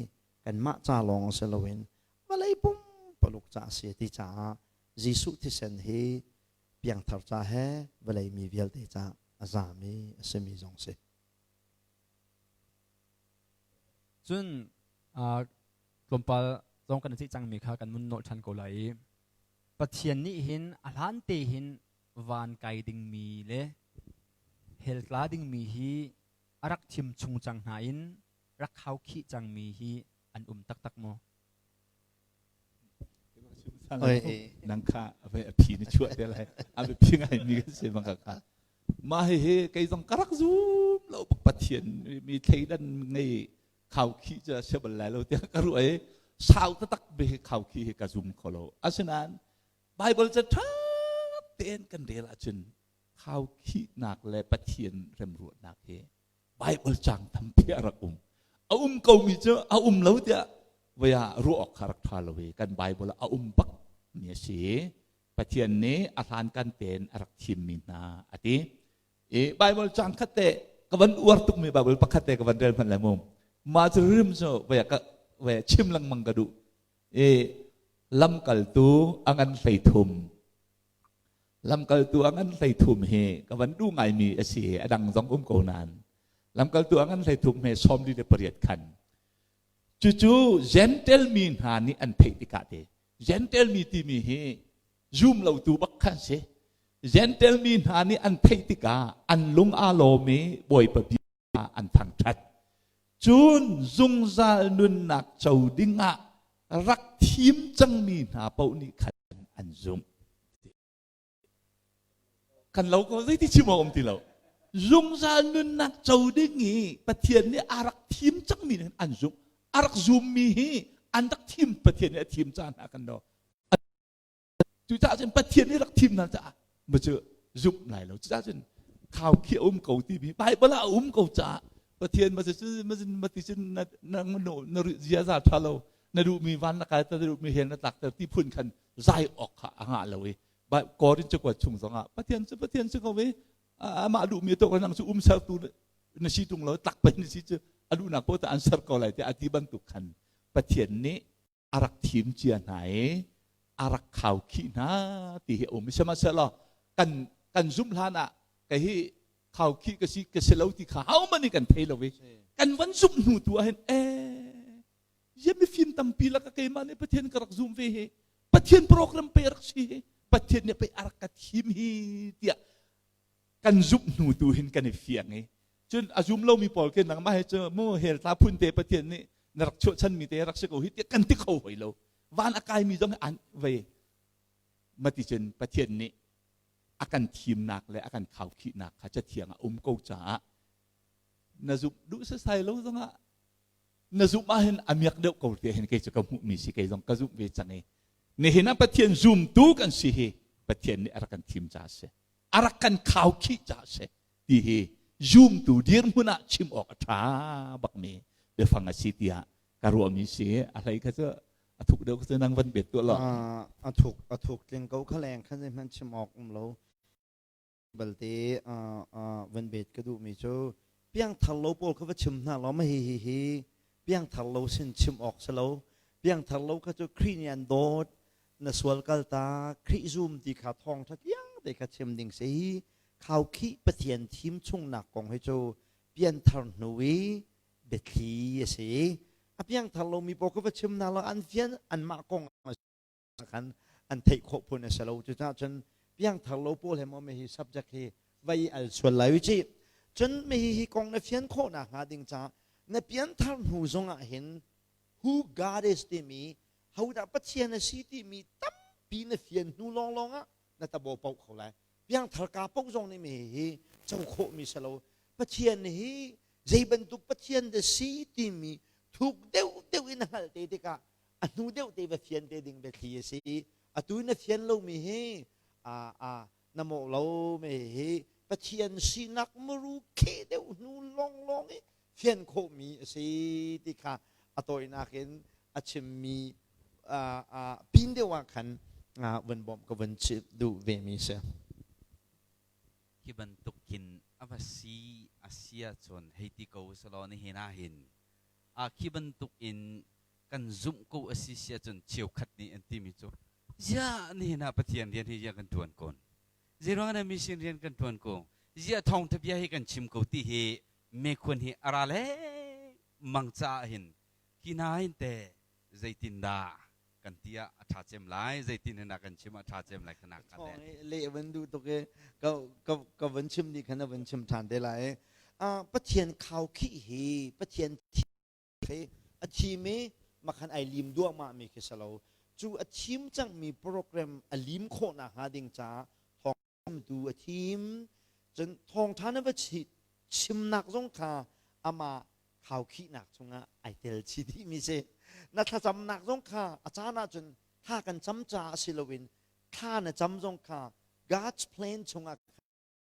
kanmah ca lawng si loin vawlei pumpaluk ca a si ti caah Jesuh thisen hi piangthar ca he vawlei mi vialte ca a zami a simi zong si. Cun tlawmpal zong kan i ceih cangmi kha kan mun nolh ṭhan ko lai i Pathian nih hin a hlan te hin van kai dingmi le hell tla dingmi hi a rak thim chung cang hna in rak khaukhih cangmi hi an um taktak maw? Nang kha a phi na chuah te lai a phi ngai mi kan si bang kha mah hi hi kei zong ka rak zum lo Pathian mi thleidan ngei khaukhih cu a si bal lai lo tiah ka ruah i sau taktak be hi khaukhih hi ka zum kho lo asinain Bible ca ṭha tein kan rel ahcun khaukhihnak le Pathian remruatnak hi Bible cang tampi a rak um a um komi cu a um lo tiah voi ah ruah awk kha rak ṭha lo i kan Bible ah a um bak mi a si Pathian nih a hlan kan tein a rak thimmi hna a ti I Bible cang khat te ka van uar tukmi Bible pakhat te ka van rel hmanh lai mu. Mah cu rim cu vai ka vai chim lengmang ka duh. I lamkaltu a ngan 13 lamkaltu a ngan 13 hi ka van duh ngaimi a si a dang zong um ko nain lamkaltu a ngan 13 he 48 khan cucu Gentel mi hna nih an theih tikah te Gentel mi timi hi zum lotu bak khan si Gentel mi hna nih an theih tikah an lung aa lawm i Bawipa bia an thangṭhat. Cun zungzal nunnak co dingah rak thim cangmi hna paoh nih khan an zumh. Kan lo ko zeiti chim awk um ti lo. Zungzal nunnak co ding i Pathian nih a rak thim cangmi nih an zumh. A rak zummi hi an rak thim Pathian nih a thim caan hna kan lo. Cucaah cun Pathian nih rak thim hna caah ma cu zumh lai lo. Cucaah cun khau khi a um ko timi Bible ah a um ko caah Pathian ma cu ma ma ti cun na na na ziaza ṭha lo na duhmi van na kai na duhmi hell na tlakter ti phun khan zai awk kha a ngah lo i Korin cakuat chung zongah Pathian cu Pathian si ko ve amah duhmi to nang cu um sertu na si tung lo tlak pen na si cu a duhnak poh an ser ko lai ti a ti bantuk khan Pathian nih a rak thim cia hna i a rak khaukhih hna ti hi a um. Sihmanhsehlaw kan kan zumh hlan ah kei hi khaukhih ka si ka si lo ti kha hohmanh nih kan thei lo i kan van zumh hnu tu ah hin eh ye mifim tampi laka keimah nih Pathian ka rak zum ve hi Pathian program pe rak si hi Pathian nih pei a rak ka thim hi tiah kan zumh hnu tu hin kan i fiang i. Cun a zum lomi pawl khi nangmah he cu mu hell tla phun te Pathian nih na rak chuahchanmi te rak si ko hi tiah kan ti kho hoi lo. Van a kaimi zong hi an vei mati cun Pathian nih a kan thimnak le a kan khaukhihnak kha cathiang ah um ko caah na zumh duh sasai lo zongah na zumh ahhin a miak deuh ko ti hin kei cu ka hmuhmi si kei zong ka zumh ve cang i nihin ah Pathian zumtu kan si hi Pathian nih a rak kan thim caah a si a rak kan khaukhih caah a si ti hi zumtu dirhmun ah chim awk a ṭha bakmi biafang a si tiah ka ruahmi si a hlei kha cu a thuk deuh cu nang van bet tuah lo a thuk a thuk tling ko kha leng khan zeihmanh chim awk um lo balte van bet ka duhmi cu piangthar lo pawl kha va chim hna law ma hi hi hi piangthar lo sin chim awk si lo piangthar lo kha cu Khrih nih an dawt na sual kal ta Khrih zum ti kha thawng ṭha te kha chim ding si hi khaukhih Pathian thim chungnak kong hi cu pianthar hnu i biathli a si a piangthar lomi pawl kha va chim hna law an fian anmah kong khan an theih khawh phun a si lo cucaah cun piangthar lo pawl he maw hi subject hi vai al sual lai ci cun mi hi kong na fian khawh nak hnga ding ca na pianthar hnu zong ah hin who God is timi hodah Pathian a si timi tampi na fian hnu lawnglawng ah na tabo paoh kho lai piangthar ka paoh zong nih mi hi co khawh mi si lo Pathian hi zei bantuk Pathian dah si timi thuk deuh deuh in na hngalh te tikah a hnu deuh te va fian te ding biathli a si atu na fian lomi hi a a na mawh lo me hi Pathian sinak muru kheh deuh hnu lawnglawng i fian khawhmi a si ti kha a tawinak in a chimmi pin deuh ah khan vun bawmh ka vun chim duh ve mi si. Hi bantuk khin a va si a si ahcun hei ti ko selaw nihin ah hin a khi bantuk in kan zumh ko a si si ahcun cheukhat nih an timi cu ziah nihin ah Pathian rian hi ziah kan ṭuan kun zeiruang dah mission rian kan ṭuan ko ziah thawngṭha bia hi kan chim ko ti hi mekhun hi a ra lengmang caah hin hi hna hin te zeitindah kan ti ah a ṭha cem lai zeitin hin kan chim ah ṭha cem lai khana ka le le van duh tuk e ka ka ka van chim ni khan van chim ṭhan te lai Pathian khau khih hi Pathian khi a thim i makhan ai lim duahmah mi khi salo cu a thim cangmi program a lim khawh nak hnga ding caah thawngtu a thim cun thawngṭha na va chimnak zong kha amah khaukhihnak chungah ai tel chih dihmi si na thlacamnak zong kha a caan ahcun thla kan cam caah si loin thla na cam zong kha God's plan chungah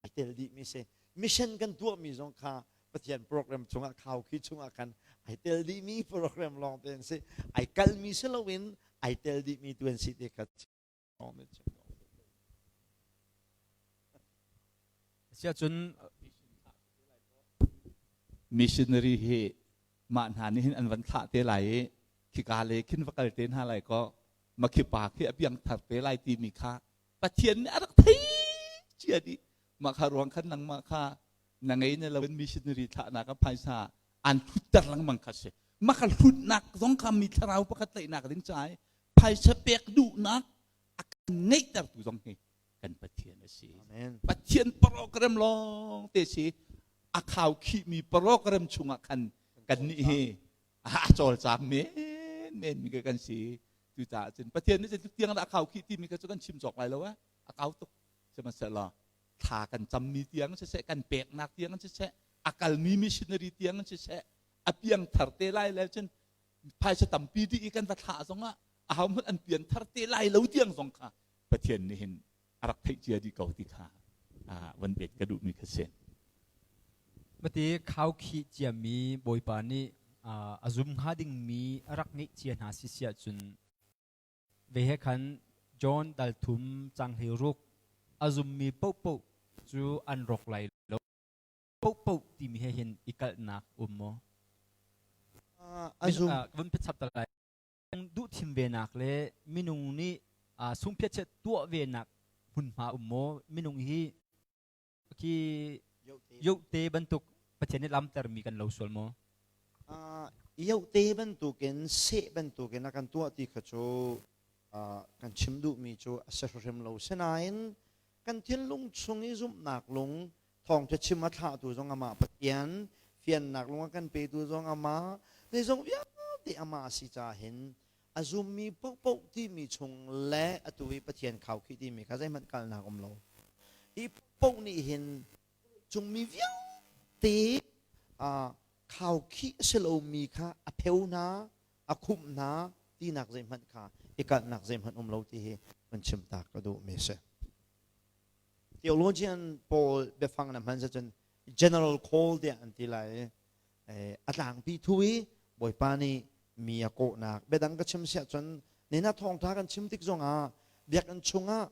ai tel dihmi si mission kan tuahmi zong kha Pathian program chungah khaukhih chungah khan ai tel dihmi program lawng te an si ai kalmi si loin ai tel dihmi tu an si te kha Siahcun missionary hi mah hna nih hin an van thlah te lai i khika le khin va kal te hna lai ko ma khi pa khi a piang thar te lai timi kha Pathian nih a rak thei cia dih mah kha ruang khan nangmah kha na ngei na lo missionary thlahnak ah phaisa an hlutter lengmang kha si mah kha hlutnak zong kha mi thlarau pakhat tlaihnak ding caah phaisa pek duhnak a kan ngeihtertu zong hi kan Pathian a si. Pathian program lawng te si a khau khihmi program chungah khan kan nih hi a cawlcang men men mi kan si. Cucaah cun Pathian nih zeitluk tiang dah a khau khih timi kha cu kan chim cawk lai lo eh. A kau tuk. Sihmanhsehlaw thla kan cammi tiang siseh kan peknak tiang siseh a kalmi missionary tiang siseh a piang thar te lai le cun phaisa tampi dih i kan va thlah zongah ahohmanh an pian thar te lai lo tiang zong kha Pathian nih hin a rak theih cia dih ko ti kha van bet ka duhmi kha si. Mati khaukhih ciami Bawipa nih a zum hnga dingmi a rak ngeih cia hna si siah cun ve he khan John dal thum cang hlei ruk a zummi paohpaoh cu an rawk lai lo paohpaoh timi he hin i kalhnak um maw? A zum. Vun chap ta lai. Duh thim ve nak le minung nih sungphiat tuah ve nak hmunhma um maw? Minung hi khi yote bantuk Pathian nih lamtermi kan lo sual maw? Yote bantukin seh bantukin a kan tuah ti kha cu kan chim duhmi cu a si hrim lo. Sinain kan thinlung chung i zumhnak lung. Thawngtha chim a thlahtu zong amah Pathian, fiannak lung a kan petu zong amah, zeizong vialte amah a si caah hin a zummi paohpaoh timi chung le atu i Pathian khaukhih timi kha zeihmanh kalnak um lo. Hi paoh nih hin cungmi vialte khaukhih a si lomi kha a pheu hna, a khumh hna tinak zeihmanh kha i kalhnak zeihmanh um lo ti hi van chim ta ka duhmi a si. Theologian pawl biafang na hman cun general call tiah an ti lai i a tlangpi thu i Bawipa nih mi a kawhnak biadang ka chim siah cun nina thawngtha kan chim tik zongah biakinn chungah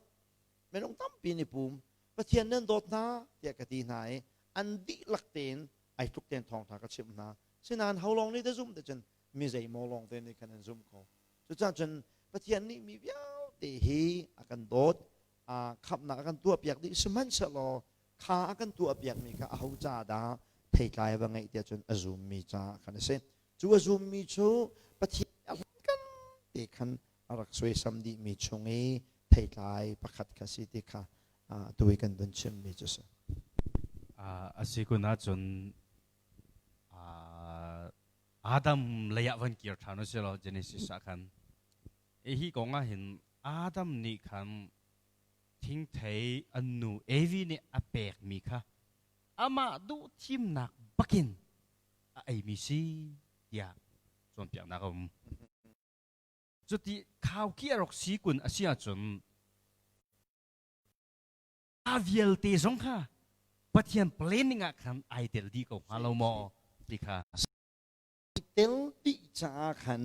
minung tampi nih pum Pathian nan dawt hna tiah ka ti hna i an dihlak tein ai tluk tein thawngtha ka chimh hna sinain ho lawng nih dah zum te cun mi zeimaw lawng te nih khan an zum ko cucaah cun Pathian nih mi vialte hi a kan dawt khamhnak a kan tuahpiak dih sihmanhsehlaw kha a kan tuahpiakmi kha aho ca dah theitlai va ngeih tiah cun a zummi ca khan a si cu a zummi cu Pathian a kan te khan a rak suaisam dihmi chung i theitlai pakhat kha si ti kha atu i kan vun chimmi cu si. A si kun ahcun Adam lei ah van kir ṭhan u sih law Genesis ah khan hi kong ah hin Adam nih khan thingthei an nu Evi nih a pekmi kha amah duh thimnak bakin a eimi si tiah cawnpiaknak a um. Cuti khauki a rak si kun a si ahcun a vialte zong kha Pathian planning ah khan ai tel dih ko hnga lo maw ti kha. Tel dih caah khan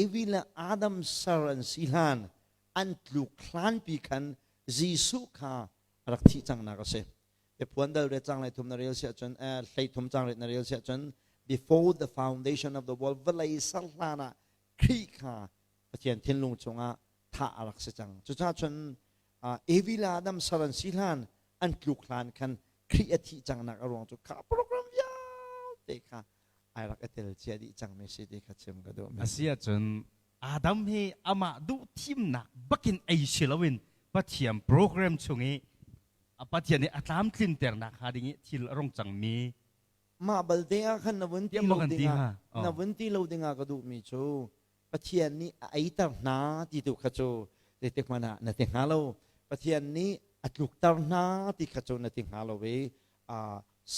Evi le Adam ser an si hlan an tluk hlanpi khan Jesuh kha a rak thih cangnak a si. Biaphuan dal re cang lai thum na rel siah cun hlei thum cang ret na rel siah cun before the foundation of the world vawlei ser hlan ah Khrih kha Pathian thinlung chungah thah a rak si cang. Cucaah cun Evi le Adam sar an si hlan an tluk hlan khan Khrih a thih cangnak a ruang cu kha program vialte kha ai rak i tel cia dih cangmi si ti kha chim ka duh. A si ahcun Adam hi amah duh thimnak bakin ei si loin Pathian program chung i Pathian nih a tlamtlinternak hnga ding i thil a rung cangmi Mah balte ah khan na vun ti lo dingah na vun ti lo dingah ka duhmi cu Pathian nih a eiter hna ti tu kha cu zeitik hmanh ah na ti hnga lo. Pathian nih a tlukter hna ti kha cu na ti hnga lo i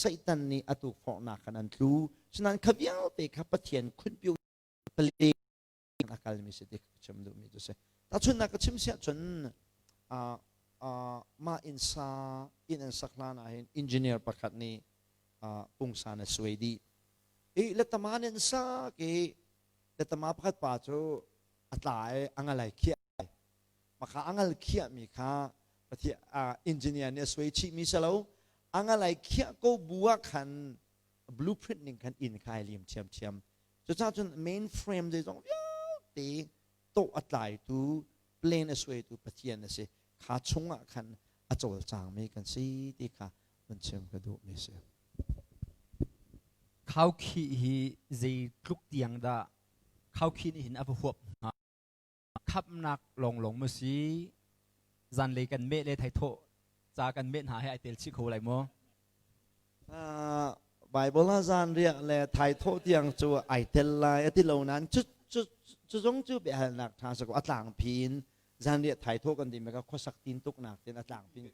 Satan nih a tukforhnak khan an tlu. Sinain kha vialte kha Pathian khunpiu pale a kalmi si ti ka chim duhmi cu si. Tahchunhnak ka chim siah cun mah inn sa inn an sak hlan ah hin engineer pakhat nih pungsan a suai dih. I letama nih an sak i letama pakhat pa cu a tla i a ngal ai khiah. Maka a ngal khiahmi kha Pathian engineer nih a suai chihmi si lo. A ngal ai khiah ko bu ah khan blueprint ning khan inn kha ai lim ṭhiamṭhiam. Cucaah cun main frame zeizong vialte tawh a tlaitu plan a suaitu Pathian a si. Kha chungah khan a cawlcangmi kan si ti kha vun chim ka duhmi si. Khaukhih hi zeitluk tiang dah khaukhih nih hin a va huap hnga? Khamhnak lawnglawng maw si? Zanlei kan meh le thaithawh ca kan meh hna he ai tel chih kho lai maw? Bible ah zanriah le thaithawh tiang cu ai tel lai a ti lo nain cu cu cu zong cu biahalnak ṭha si ko a tlangpi in zanriah thaithawh kan ti mi kha khuasak tin tuknak tin a tlangpi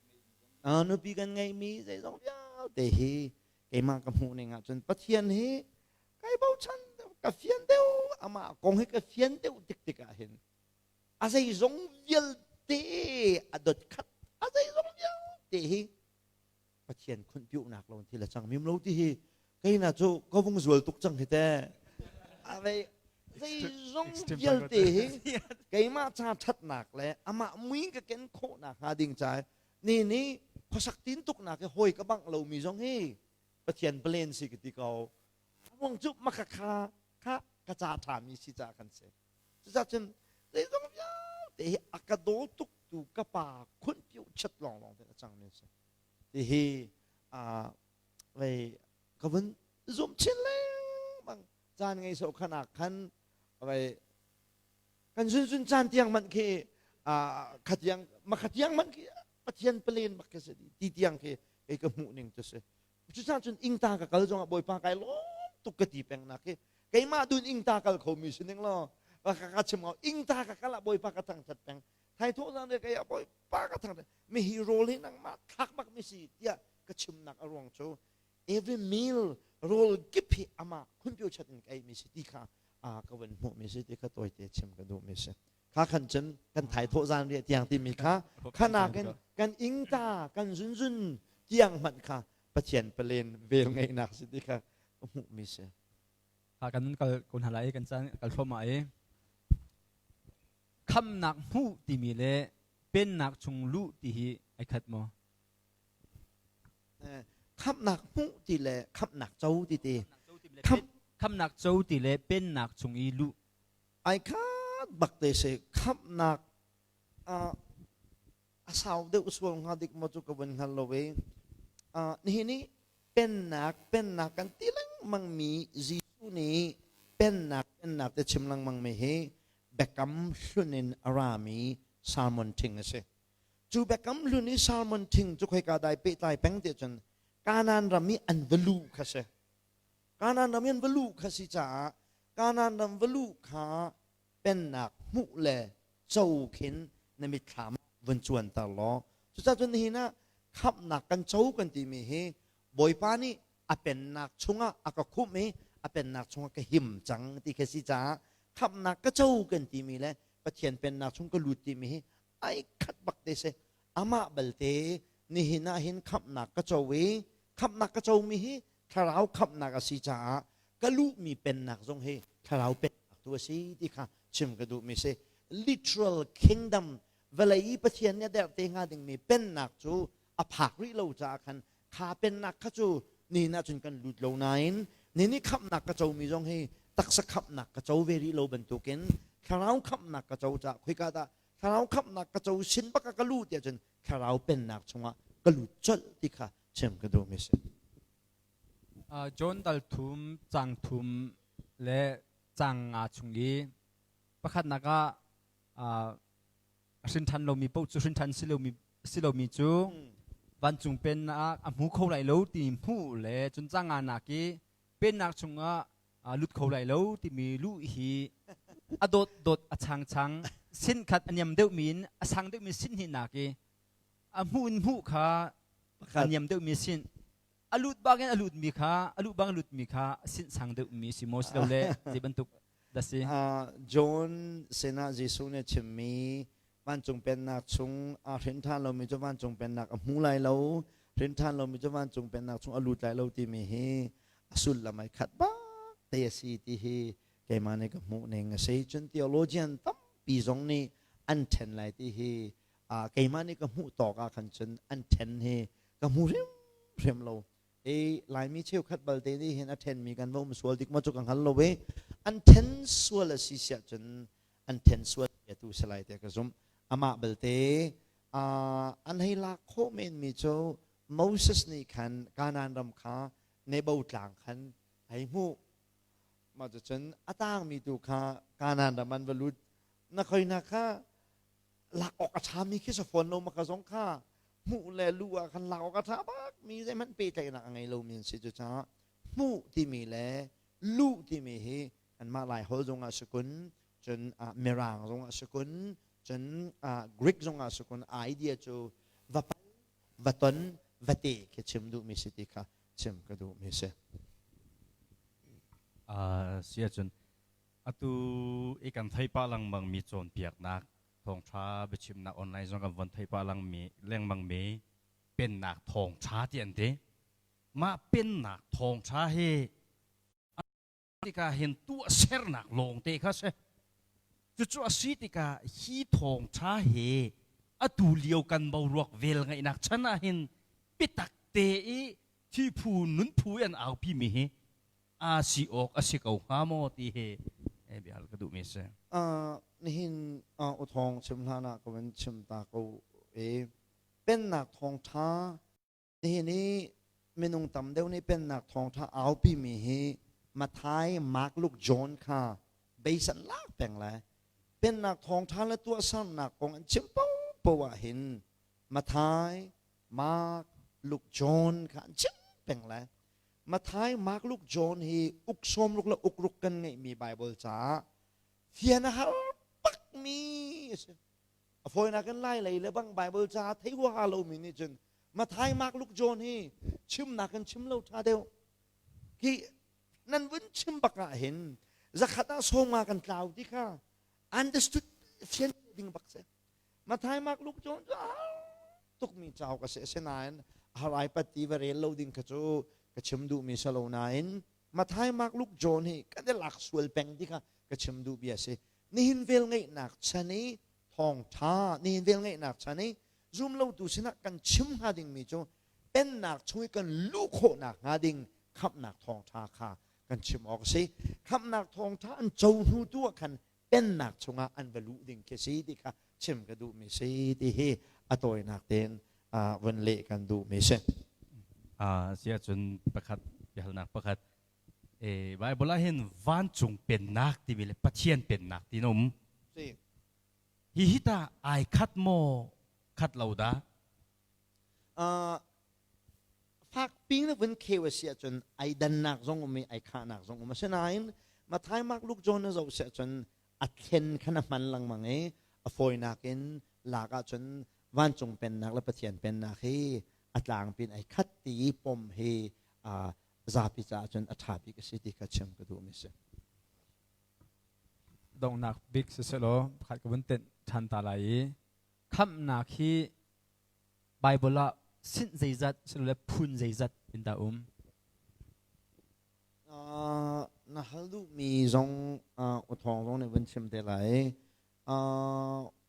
nupi kan ngeihmi zeizong vialte hi keimah ka hmuh ning ahcun Pathian hi kai bochan ka fian deuh amah kong hi ka fian deuh tik tik ah hin a zeizong vialte a dot khat a zeizong vialte hi Pathian khunpiuhnak lo thil a cang mim lo ti hi keina cu ka vung zual tuk cang hi te a vei zeizong vialte hi keimah ca ṭhatnak le amah mui ka ken khawhnak hnga ding ca ni ni khuasak tin tuknak hi hawi ka bangh lomi zong hi Pathian plan si ka ti ko wong cu maka kha kha ka ca ṭhami si ca kan si cucaah cun zeizong vialte hi a ka daw tuk tu ka pa khun piu chat lawng lawng te a cang mi si ti hi vei ka vun zum chin lengmang caan ngei so khan ah khan vei kan zun zun caan tiang man khi khatiang ma khatiang man khi Pathian plan bak khi si ti tiang khi kei ka hmuh ning cu si. Cucaah cun ingta ka kal zongah Bawipa kai lawm tuk ka ti peng nak hi keimah dun ingta kal khomi si ning law ka ka chim ko ingta ka kal ah Bawipa ka thangthat peng thai thawh zan re kai ah Bawipa ka thangthat mi hi rawl hi nangmah thlak bak mi si tiah ka chimnak a ruang cu every meal rawl kip hi amah khunpio chat in ka ei mi si ti kha ka van hmuh mi si ti kha tawite chim ka duh mi si. Kha khan cun kan thai thawh zan riah tiang timi kha khanak in kan ingta kan zunzun tiang hmanh kha Pathian palen vel ngeihnak si ti kha ka hmuh mi si. Kha kan kal ko hna lai, kan caan kal thluahmah i khamnak hmuh timi le pennak chung luh ti hi ai khat maw? Khamnak hmuh ti le khamnak co ti ti. Khamnak co ti le pennak chung i luh. Ai khat bak te si. Khamnak a sau deuh sual hnga dik maw cu ka vun hngal lo i nihin i pennak pennak kan ti lengmang mi Jesuh nih pennak pennak te chim lengmang mi hi biakam hlun in a rami salmon thing a si. Cu biakam hlun i salmon thing cu khoika dai pehtlai peng ti cun Kanaan ram i an va luh kha si. Kanaan ram i an va luh kha si caah Kanaan ram va luh kha pennak hmuh le co khin na mitthlam vun cuanter law cucaah cun nihin ah khamhnak kan co kan timi hi Bawipa nih a pennak chungah a ka khumh i a pennak chungah ka him cang ti khi si caah khamhnak ka co kan timi le Pathian pennak chung ka lut timi hi ai khat bak te si. Amah balte nihin ah hin khamhnak ka co i khamhnak ka comi hi thlarau khamhnak a si caah ka luhmi pennak zong hi thlarau pennak tu a si ti kha chim ka duhmi si. Literal kingdom, vawlei i Pathian nih a derh te hnga dingmi pennak cu a phak rih lo caah khan kha pennak kha cu nihin ah cun kan lut lo nain nihin i khamhnak ka comi zong hi taksa khamhnak ka co ve rih lo bantukin thlarau khamhnak ka co caah khoika dah thlarau khamhnak ka co sin bak ah ka luh tiah cun thlarau pennak chungah ka lut colh ti kha chim ka duhmi si. John dal thum cang thum le cang nga chung i pakhatnak ah hrin ṭhan lomi paoh cu hrin ṭhan si lomi cu vancung pennak a hmu kho lai lo ti hmuh le cun cang nga nak i pennak chungah lut kho lai lo timi luh hi a dawt dawt a chang chang sin khat a niam deuhmi in a sang deuhmi sin hi nak i a hmuh in hmuh kha a niam deuhmi sin a lut bang in a lutmi kha a luh bang lutmi kha sin sang deuhmi si maw si lo le zei bantuk dah si? John sinah Jesuh nih a chimmi vancung pennak chung a hrin ṭhan lomi cu vancung pennak a hmu lai lo, hrin ṭhan lomi cu vancung pennak chung a lut lai lo timi hi a sullam ai khat bak te a si ti hi keimah nih ka hmuh ning a si. Cun theologian tampi zong nih an ṭhen lai ti hi keimah nih ka hmuh tawk ah khan cun an ṭhen hi ka hmu hrimhrim lo. E Laimi cheukhat balte nih hin a ṭhenmi kan va um sual dik maw cu ka hngal lo i an ṭhen sual a si siah cun an ṭhen sual tu si lai tiah ka zumh. Amah balte an hei lak khawh menmi cu Moses nih khan Kanaan ram kha Nebo tlang khan hei hmuh. Mah cucun a tangmi tu kha Kanaan ram an va lut. Na khoina kha lak awk a ṭhami khi si fawn lo maka zong kha hmuh le lu ah khan lak awk a ṭha bak mi zeihmanh pehtlaihnak a ngei lomi an si. Cucaah hmuh timi le luh timi hi anmah Lai holh zongah si kun, cun Mirang zongah si kun, cun Greek zongah si kun, idea cu va pal, va ton, va te khi chim duhmi si ti kha chim ka duhmi si. Si ahcun atu i kan thei pah lengmang mi cawnpiaknak thawngṭha biachimnak online zong kan von thei pah lengmang mi pennak thawngṭha ti an ti. Mah pennak thawngṭha hi tikah hin tuahsernak lawngte kha si. Cucu a si tikah hi thawngṭha hi atu lio kan boruak vel ngaihnak chan ah hin biatak te i thi phu nun phu i an aupi mi hi aa si awk a si ko hnga maw ti hi bia ka duhmi a si. Nihin uthawng chim hlan ah ka van chim ta ko i pennak thawngṭha nihin i minung tam deuh nih pennak thawngṭha aupi mi hi Mathai, Mark, Luke, John kha beisan lak peng le pennak thawngṭha le tuahsernak kong an chim paohpaoh ah hin Mathai, Mark, Luke, John kha an chim. peng lai. Matthai, Mark, Luke, John hi uk sawmruk le uk ruk kan ngeihmi Bible caah fian a har bakmi a si. A fawinak in Lai lei le bang Bible caah thei huaha lomi nih cun Matthai, Mark, Luke, John hi chimnak in chim lo ṭha deuh. Hi nan vun chim bak ah hin zakhat ah sawma kan tlau ti kha understood fian ding bak si. Matthai, Mark, Luke, John cu tukmi cauk a si. Asinain harai patti va rel lo ding kha cu ka chim duhmi si lo nain Matthai, Mark, Luke, John hi kan i lak sual peng ti kha ka chim duh bia si. Nihin vel ngeihnak chan i thawngṭha, nihin vel ngeihnak chan i zumlotu sinah kan chim hnga dingmi cu pennak chung i kan luh khawhnak hnga ding khamhnak thawngṭha kha kan chim awk a si. Khamhnak thawngṭha an co hnu tu ah khan pennak chungah an va luh ding khi si ti kha chim ka duhmi si ti hi a tawinak tein vun leh kan duhmi si. Si ahcun pakhat biahalnak pakhat Bible ah hin vancung pennak timi le Pathian pennak ti um. Si. Hi hi ta ai khat maw khat lo dah? Fak ping na vun kheu a si ahcun ai dannak zong um i ai khahnak zong um. Asinain Matthai, Mark, Luke, John na zoh si ahcun a thlen khan a hman lengmang i a fawinak in lak ahcun vancung pennak le Pathian pennak hi a tlangpin ai khat ti i pom hi zapi caah cun a ṭha bik a si ti kha chim ka duhmi si. Donghnak bik siselaw pakhat ka vun tenh ṭhan ta lai i khamhnak hi Bible ah sinh zeizat silole phun zeizat in dah um? Na hal duhmi zong u thawng zong nih vun chim te lai.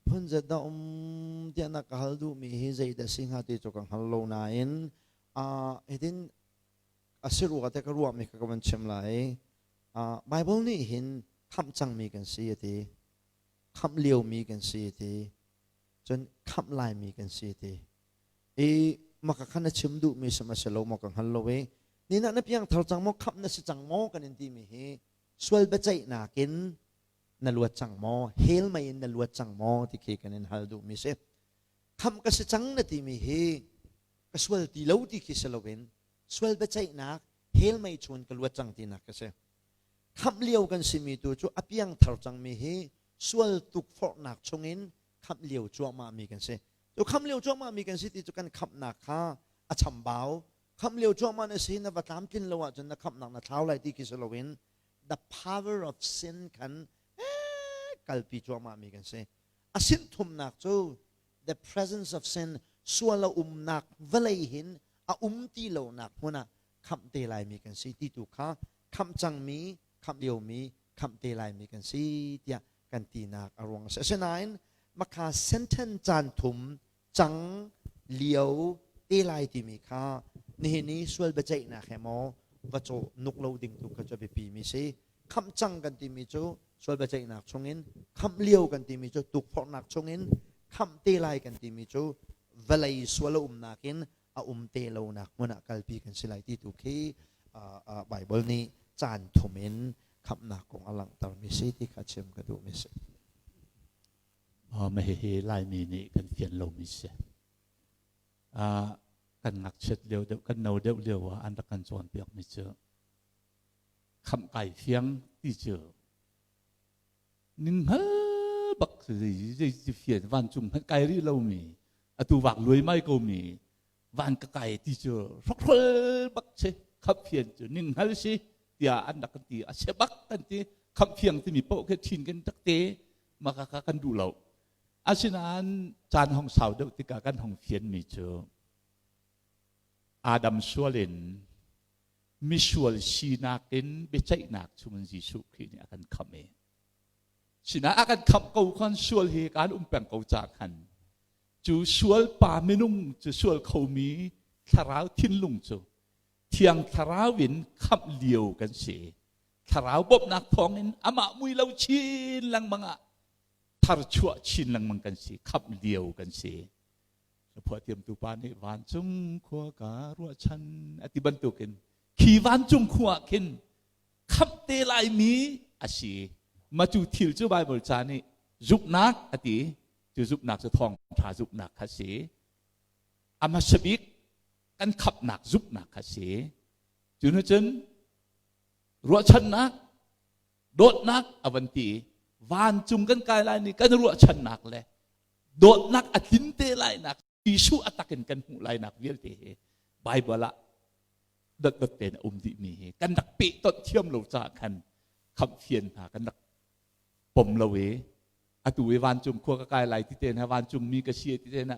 Phun zat dah um tiah na ka hal duhmi hi zeidah si hnga ti cu ka hngal lo nain hitin a si rua te ka ruahmi kha ka vun chim lai. Bible nih hin khamh cangmi kan si a ti. Khamh liomi kan si a ti. Cun khamh laimi kan si ti. I maka khan na chim duhmi si ma si lo maw ka hngal lo i ni na na piang thar cang maw khamh na si cang maw kan in timi hi sual biaceihnak in na luat cang maw hell mei in na luat cang maw ti khi kan in hal duhmi si. Khamh ka si cang na timi hi ka sual ti lo ti khi si loin sual biaceihnak hell mei chun ka luat cang tinak ka si. Khamh lio kan simi tu cu a piang thar cangmi hi sual tukforhnak chungin khamh lio cuahmah mi kan si. Cu khamh lio cuahmah mi kan si ti cu kan khamhnak kha a chambau. Khamh lio cuahmah na si na va tlamtlin lo ahcun na khamhnak na thlau lai ti khi si loin the power of sin khan kalpi cuahmah mi kan si. A sin thumnak cu the presence of sin sual a umnak vawlei hin a um ti lonak hmun ah khamh te laimi kan si ti tu kha khamh cangmi khamh liomi khamh te laimi kan si tiah kan tinak a ruang a si. Asinain makha senten caan thum cang lio te lai timi kha nihin i sual biaceihnak he maw va cawh nuk lo ding tu kha cu biapi mi si. Khamh cang kan timi cu sual biaceihnak chungin khamh lio kan timi cu tukforhnak chungin khamh te lai kan timi cu vawlei sual a umnak in a um te lonak hmun ah kalpi kan si lai ti tu khi Bible nih caan thum in khamhnak kong a langhtermi si ti kha chim ka duhmi si. Ma hihi Laimi nih kan fian lomi si. Kan ngakchiat lio deuh, kan no deuh lio ah an rak kan cawnpiakmi cu khamh kai fiang ti cu ning hngal bak zei ti fian vancung hmanh kai rih lomi atu vak luai mai ko mi van ka kai ti cu hrokhrol bak si khamh fian cu ning hngal si tiah an rak kan ti a se bak kan ti khamh fiang timi paoh khi thin kan tak te maka ka kan duh lo asinain caan hong sau deuh tikah kan hong fian mi cu Adam sual in misual sinak in biaceihnak chungin Jesuh Khrih nih a kan khamh i sinah a kan khamh ko khan sual hi kan um peng ko ca khan cu sual pa minung cu sual khomi thlarau thinlung cu thiang thlarau in khamh lio kan si thlarau bawmhnak thawngin amah mui lo chin lengmang ah tharchuah chin lengmang kan si khamh lio kan si phuah thiamtu pa nih vancung khua ka ruahchan a ti bantukin khi vancung khua ah khin khamh te laimi a si ma cu thil cu Bible ca nih zumhnak a ti cu zumhnak cu thawngṭha zumhnak kha si a hmasa bik. Kan khapnak zumhnak kha si. Cu nu cun ruahchannak, dawtnak a van ti. Vancung kan kai lai ni kan ruahchannak le dawtnak a tlin te lai nak Jesuh a takin kan hmuh lai nak vialte hi Bible ah dotdot tein a um dih mi hi kan rak pehtonh thiam lo caah khan khamh fian hna kan rak pom lo i atu i vancung khua ka kai lai ti te hna, vancung mi ka si ti te hna,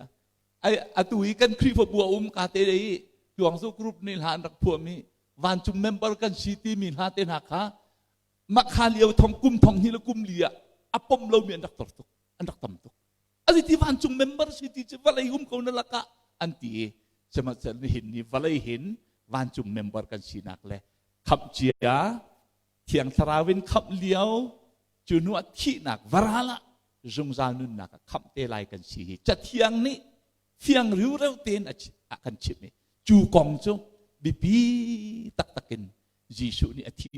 ai atu i kan Khrihfabu a um ka te i Tuangzu group nih hla an rak phuahmi vancung member kan si timi hla te hna kha makha lio thong kum thong hnih le kum li ah a pom lomi an rak tor tuk, an rak tam tuk. Asi ti vancung member si ti cu vawlei um ko na lakah an ti i sihmanhsehlaw nihin ni vawlei hin vancung member kan sinak le khamh cia Thiang Thlarau in khamh lio, cu hnu ah thihnak varal ah zungzal nunnak ah khamh te lai kan si hi Cathiang nih fiang riureu tein a kan chimh i cu kong cu biapi taktak in Jesuh nih a thi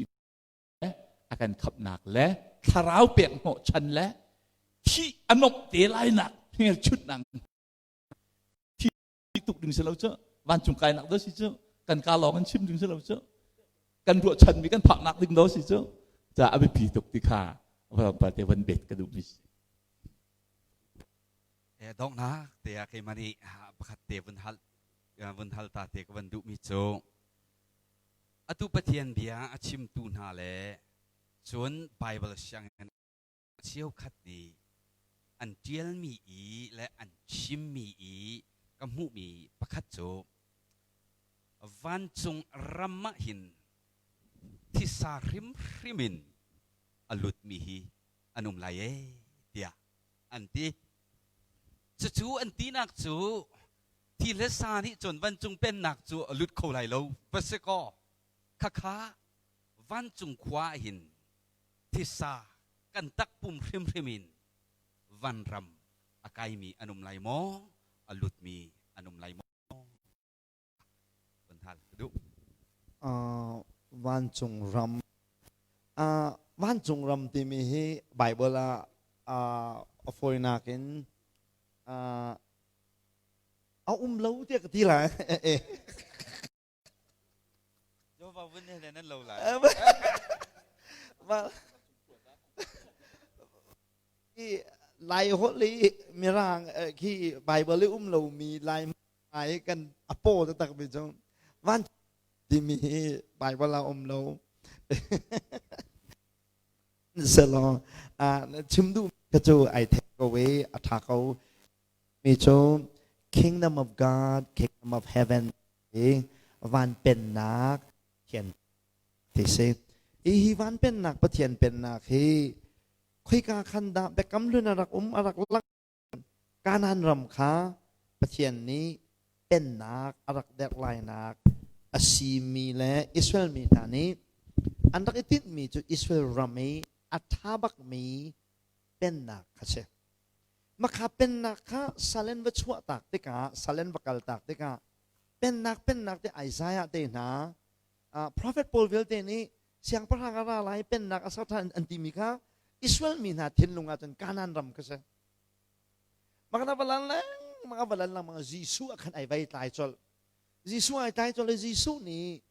a kan khamhnak le thlarau pek hnawhchan le thih a nomh te lainak hmelchunhnak thi tuk ding si lo cu, vancung kainak do si cu, kan ka lawng in chim ding si lo cu, kan ruahchanmi kan phaknak ding do si cu ca a biapi tuk ti kha te van bet ka duh mi si. E donghnak te ah keimah nih pakhat te vun hal vun hal ta te ka van duh mi cu atu Pathian bia a chimtu hna le cun Bible sianginn cheukhat nih an ṭialmi i le an chimmi i ka hmuhmi pakhat cu vancung ram ah hin thisa hrimhrim in a lutmi hi an um lai ee tiah an ti. Cucu an tinak cu thi le sa nih cun vancung pennak cu a lut kho lai lo va si kaw, khakha vancung khua ah hin thisa kan takpum hrimhrim in vanram a kaimi an um lai maw, a lutmi an um lai maw? Van hal ka duh. Vancung ram, vancung ram timi hi Bible ah a fawinak in a um lo tiah ka ti lai. Jehovah vun he nan lo lai. Lai holh i Mirang khi Bible i um lomi Lai ai kan a paw taktak mi cu van timi hi Bible ah um lo. Selaw chim duh ka cu ai thei ko i a tha ko mi cu Kingdom of God, Kingdom of Heaven i van pennak Pathian ti si. Hi van pennak Pathian pennak hi khoika khan dah biakam hlun a rak um, a rak lang? Kanaan ram kha Pathian nih pennak a rak derh lainak a simi le Israel mi hna nih an rak i tinhmi cu Israel ram i a ṭha bakmi pennak kha si. Makha pennak kha salen va chuah tak tikah, salen va kal tak tikah pennak pennak te Isaiah te hna prophet pawl vialte nih siangpahrang a ra lai, pennak a ser ṭhan an timi kha Israel mi hna thinlung ah cun Kanaan ram kha si. Makana valan lengmang a valan lengmang Jesuh ah khan ai vai tlai colh. Jesuh ai tlai colh i Jesuh nih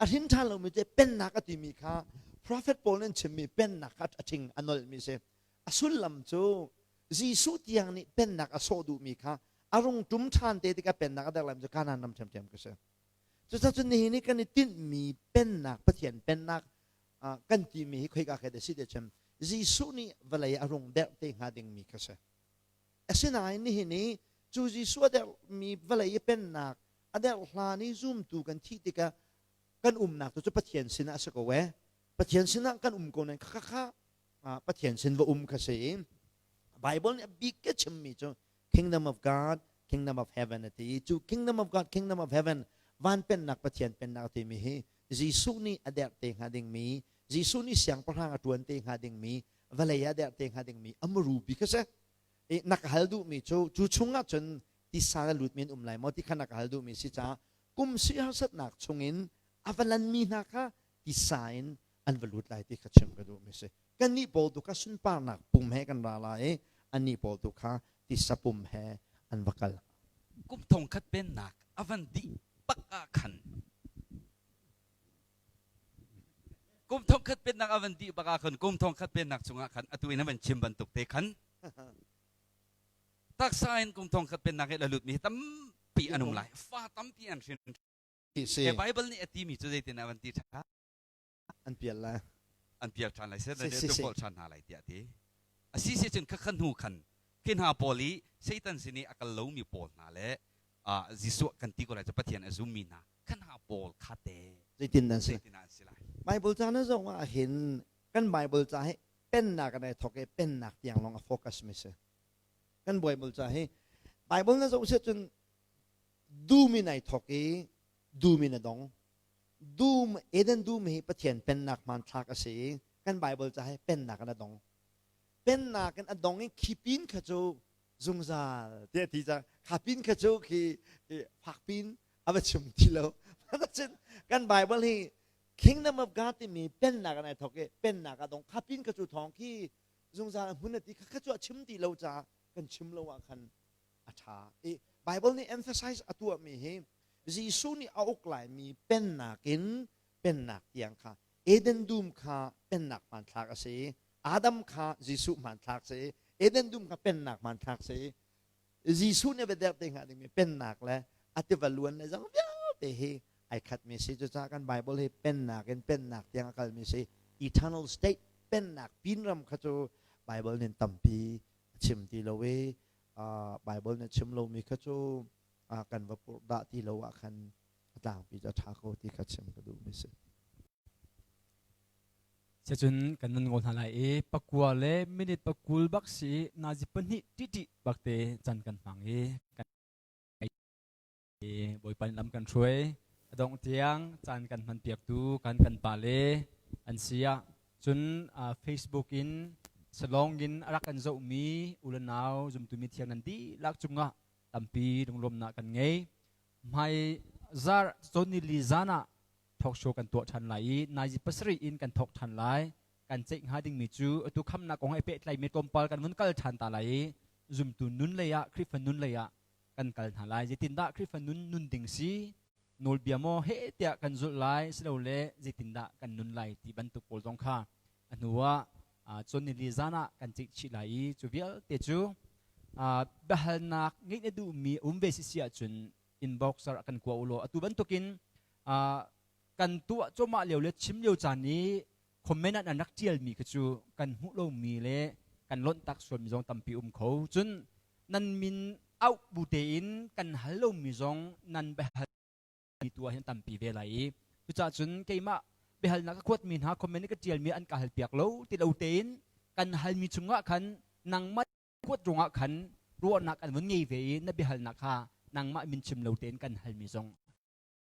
a hrin ṭhan lomi te pennak a timi kha prophet pawl nih an chimmi pennak kha a ṭhing a nolhmi si. A sullam cu Jesuh tiang nih pennak a sawh duhmi kha a rung ṭum ṭhan te tikah pennak a derh lai cu Kanaan ram ṭhiamṭhiam ka si. Cucaah nihin i kan i tinhmi pennak, Pathian pennak kan timi hi khoika khi dah si ti cun Jesuh nih vawlei a rung derh te hnga dingmi kha si. Asinain nihin i cu Jesuh a derhmi vawlei i pennak a derh hlan i zumtu kan thih tikah kan umnak tu cu Pathian sinah a si ko ee. Pathian sinah kan um ko nain kha kha Pathian sin va um kha si i Bible nih a bik ke chimmi cu Kingdom of God, Kingdom of Heaven a ti. Cu Kingdom of God, Kingdom of Heaven, van pennak, Pathian pennak timi hi Jesuh nih a derh te hnga dingmi, Jesuh nih siangpahrang a ṭuan te hnga dingmi, vawlei ah derh te hnga dingmi a muru bik a si. I na ka hal duhmi cu cu chungah cun tisa le lutmi an um lai maw ti kha na ka hal duhmi si caah kum si harsatnak chungin a va lanmi hna kha tisa in an va lut lai ti kha chim ka duhmi si. Kannih pawl tu kha sunparnak pum he kan ra lai i annih pawl tu kha tisa pum he an va kal. Kum thong khat pennak a van dih. bak ah khan, kum 1000 pennak a van dih bak ah khan, kum 1000 pennak chungah khan, atu in a van chim bantuk te khan, taksa in kum 1000 pennak i la lut mi tampi an um lai, fa tampi an hrin. Si. He Bible nih a ti mi cu zeitin a van ti ṭha? An pial lai. An pial ṭhan lai, Si, si, si. ṭhan hna lai tiah ti. A si si cun khakhan hnu khan khi hna pawl i Satan sin i a kal lomi pawl hna le Jesuh kan ti ko lai cu, Pathian a zummi hna khan hna pawl kha te Zeitin nan si? Zeitin an si lai? Bible ca na zong ah hin, kan Bible ca hi pennak an ai thok i pennak tiang lawng a focus mi si. Kan Bible ca hi, Bible na zoh si cun, dum in ai thok i dum in a dong. Dum, Eden dum hi Pathian pennak hmanthlak a si i kan Bible ca hi pennak in a dong. Pennak in a dong i khi pin kha cu zungzal tiah ti ca kha pin kha cu khi fak pin a va chim ti lo. Cun kan Bible hi Kingdom of God timi pennak in ai thok i pennak a dong. Kha pin kha cu thong khi zungzal a hmun a ti kha kha cu a chim ti lo caah kan chim lo ah khan a ṭha i Bible nih emphasize a tuahmi hi Jesuh nih a uk laimi pennak in pennak tiang kha. Eden dum kha pennak hmanthlak a si, Adam kha Jesuh hmanthlak si. Eden dum kha pennak hmanthlak si. Jesuh nih va derh te hnga dingmi pennak le a tiva luan le zang vialte hi ai khatmi si. Cucaah kan Bible hi pennak in pennak tiang a kalmi si. Eternal state, pennak pinram kha cu Bible nin tampi a chim ti lo i Bible nih chim lomi kha cu kan va purh dah ti lo ah khan a tlangpi cu a ṭha ko ti kha chim ka duhmi si. Cun kan nan ngol hna lai i pakua le minute pakul bak si nazi pahnih ṭiṭi bak te can kan hmang i kan Bawipa nih lam kan hruai. A dongh tiang caan kan hman piaktu kan kan pa le an si ah cun Facebook in salong in a rak kan zohmi u le nau zumtu mi thiang nan dihlak cungah tampi lunglawmnak kan ngei. Hmai zar cawn li zan ah talk show kan tuah ṭhan lai i naizi 7 in kan thawk ṭhan lai. Kan ceih hnga dingmi cu atu khamnak kong he pehtlaimi tlawmpal kan vun kal ṭhan ta lai i zumtu nun lei ah, Khrihfa nun lei ah kan kal hna lai. Zeitindah Khrihfa nun nun ding si, nawlbia maw he tiah kan zulh lai, silole zeitindah kan nun lai ti bantuk pawl zong kha a hnu ah cun nili zan ah kan ceih chih lai i cu vialte cu biahalnak ngeih na duhmi um ve si si ahcun inbox ah kan kua u law, atu bantukin kan tuah cuahmah lio le chim lio caan i comment ah nan rak ṭialmi kha cu kan hmuh lomi le kan lonh tak sualmi zong tampi um kho. Cun nan min auh bu tein kan hal lomi zong nan biahal tu ah hin tampi ve lai i cucaah cun keimah biahalnak ka kuatmi hna, comment ka ṭialmi an ka halpiak lo ti lo tein kan halmi chungah khan nangmah kuat ruangah khan ruahnak an vun ngei ve i na biahalnak kha nangmah min chim lo tein kan halmi zong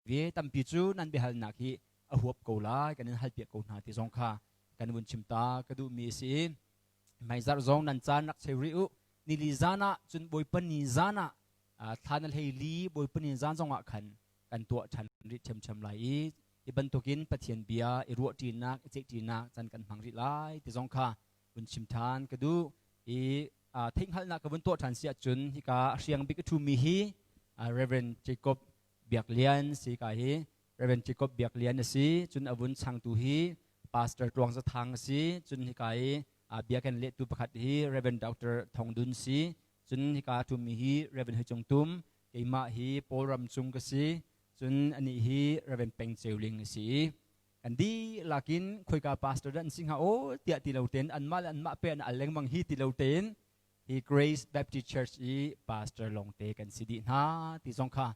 ve tampi cu nan biahalnak hi a huap ko lai, kan in halpiak ko hna ti zong kha kan vun chim ta ka duhmi a si. Hmaizarh zong nan caan rak cheu rih u. Nili zan ah cun, Bawipa ni zan ah, thla na 14, Bawipa ni zan zong ah khan kan tuah ṭhan rih ṭhiamṭhiam lai i hi bantukin Pathian bia i ruahṭinak, i ceihṭinak can kan hmang rih lai ti zong kha vun chim ṭhan ka duh i theihhngalhnak ka vun tuah ṭhan si ahcun, hika a hriang bik a ṭhumi hi Reverend Jacob Biak Lian si. Ka hi Reverend Jacob Biak Lian a si. Cun a vun changtu hi Pastor Tluang Za Thang a si. Cun hika i bia kan lehtu pakhat hi Reverend Dr. Thong Dun si. Cun hika a ṭhumi hi Reverend Hui Cung Tum, keimah hi Paul Ram Cung ka si, cun anih hi Reverend Peng Ceu Ling a si. Kan dihlak in khoika pastor dah an si hnga aw tiah ti lo tein, anmah le anmah pe an al lengmang hi ti lo tein, hi Grace Baptist Church i pastor lawngte kan si dih hna ti zong kha.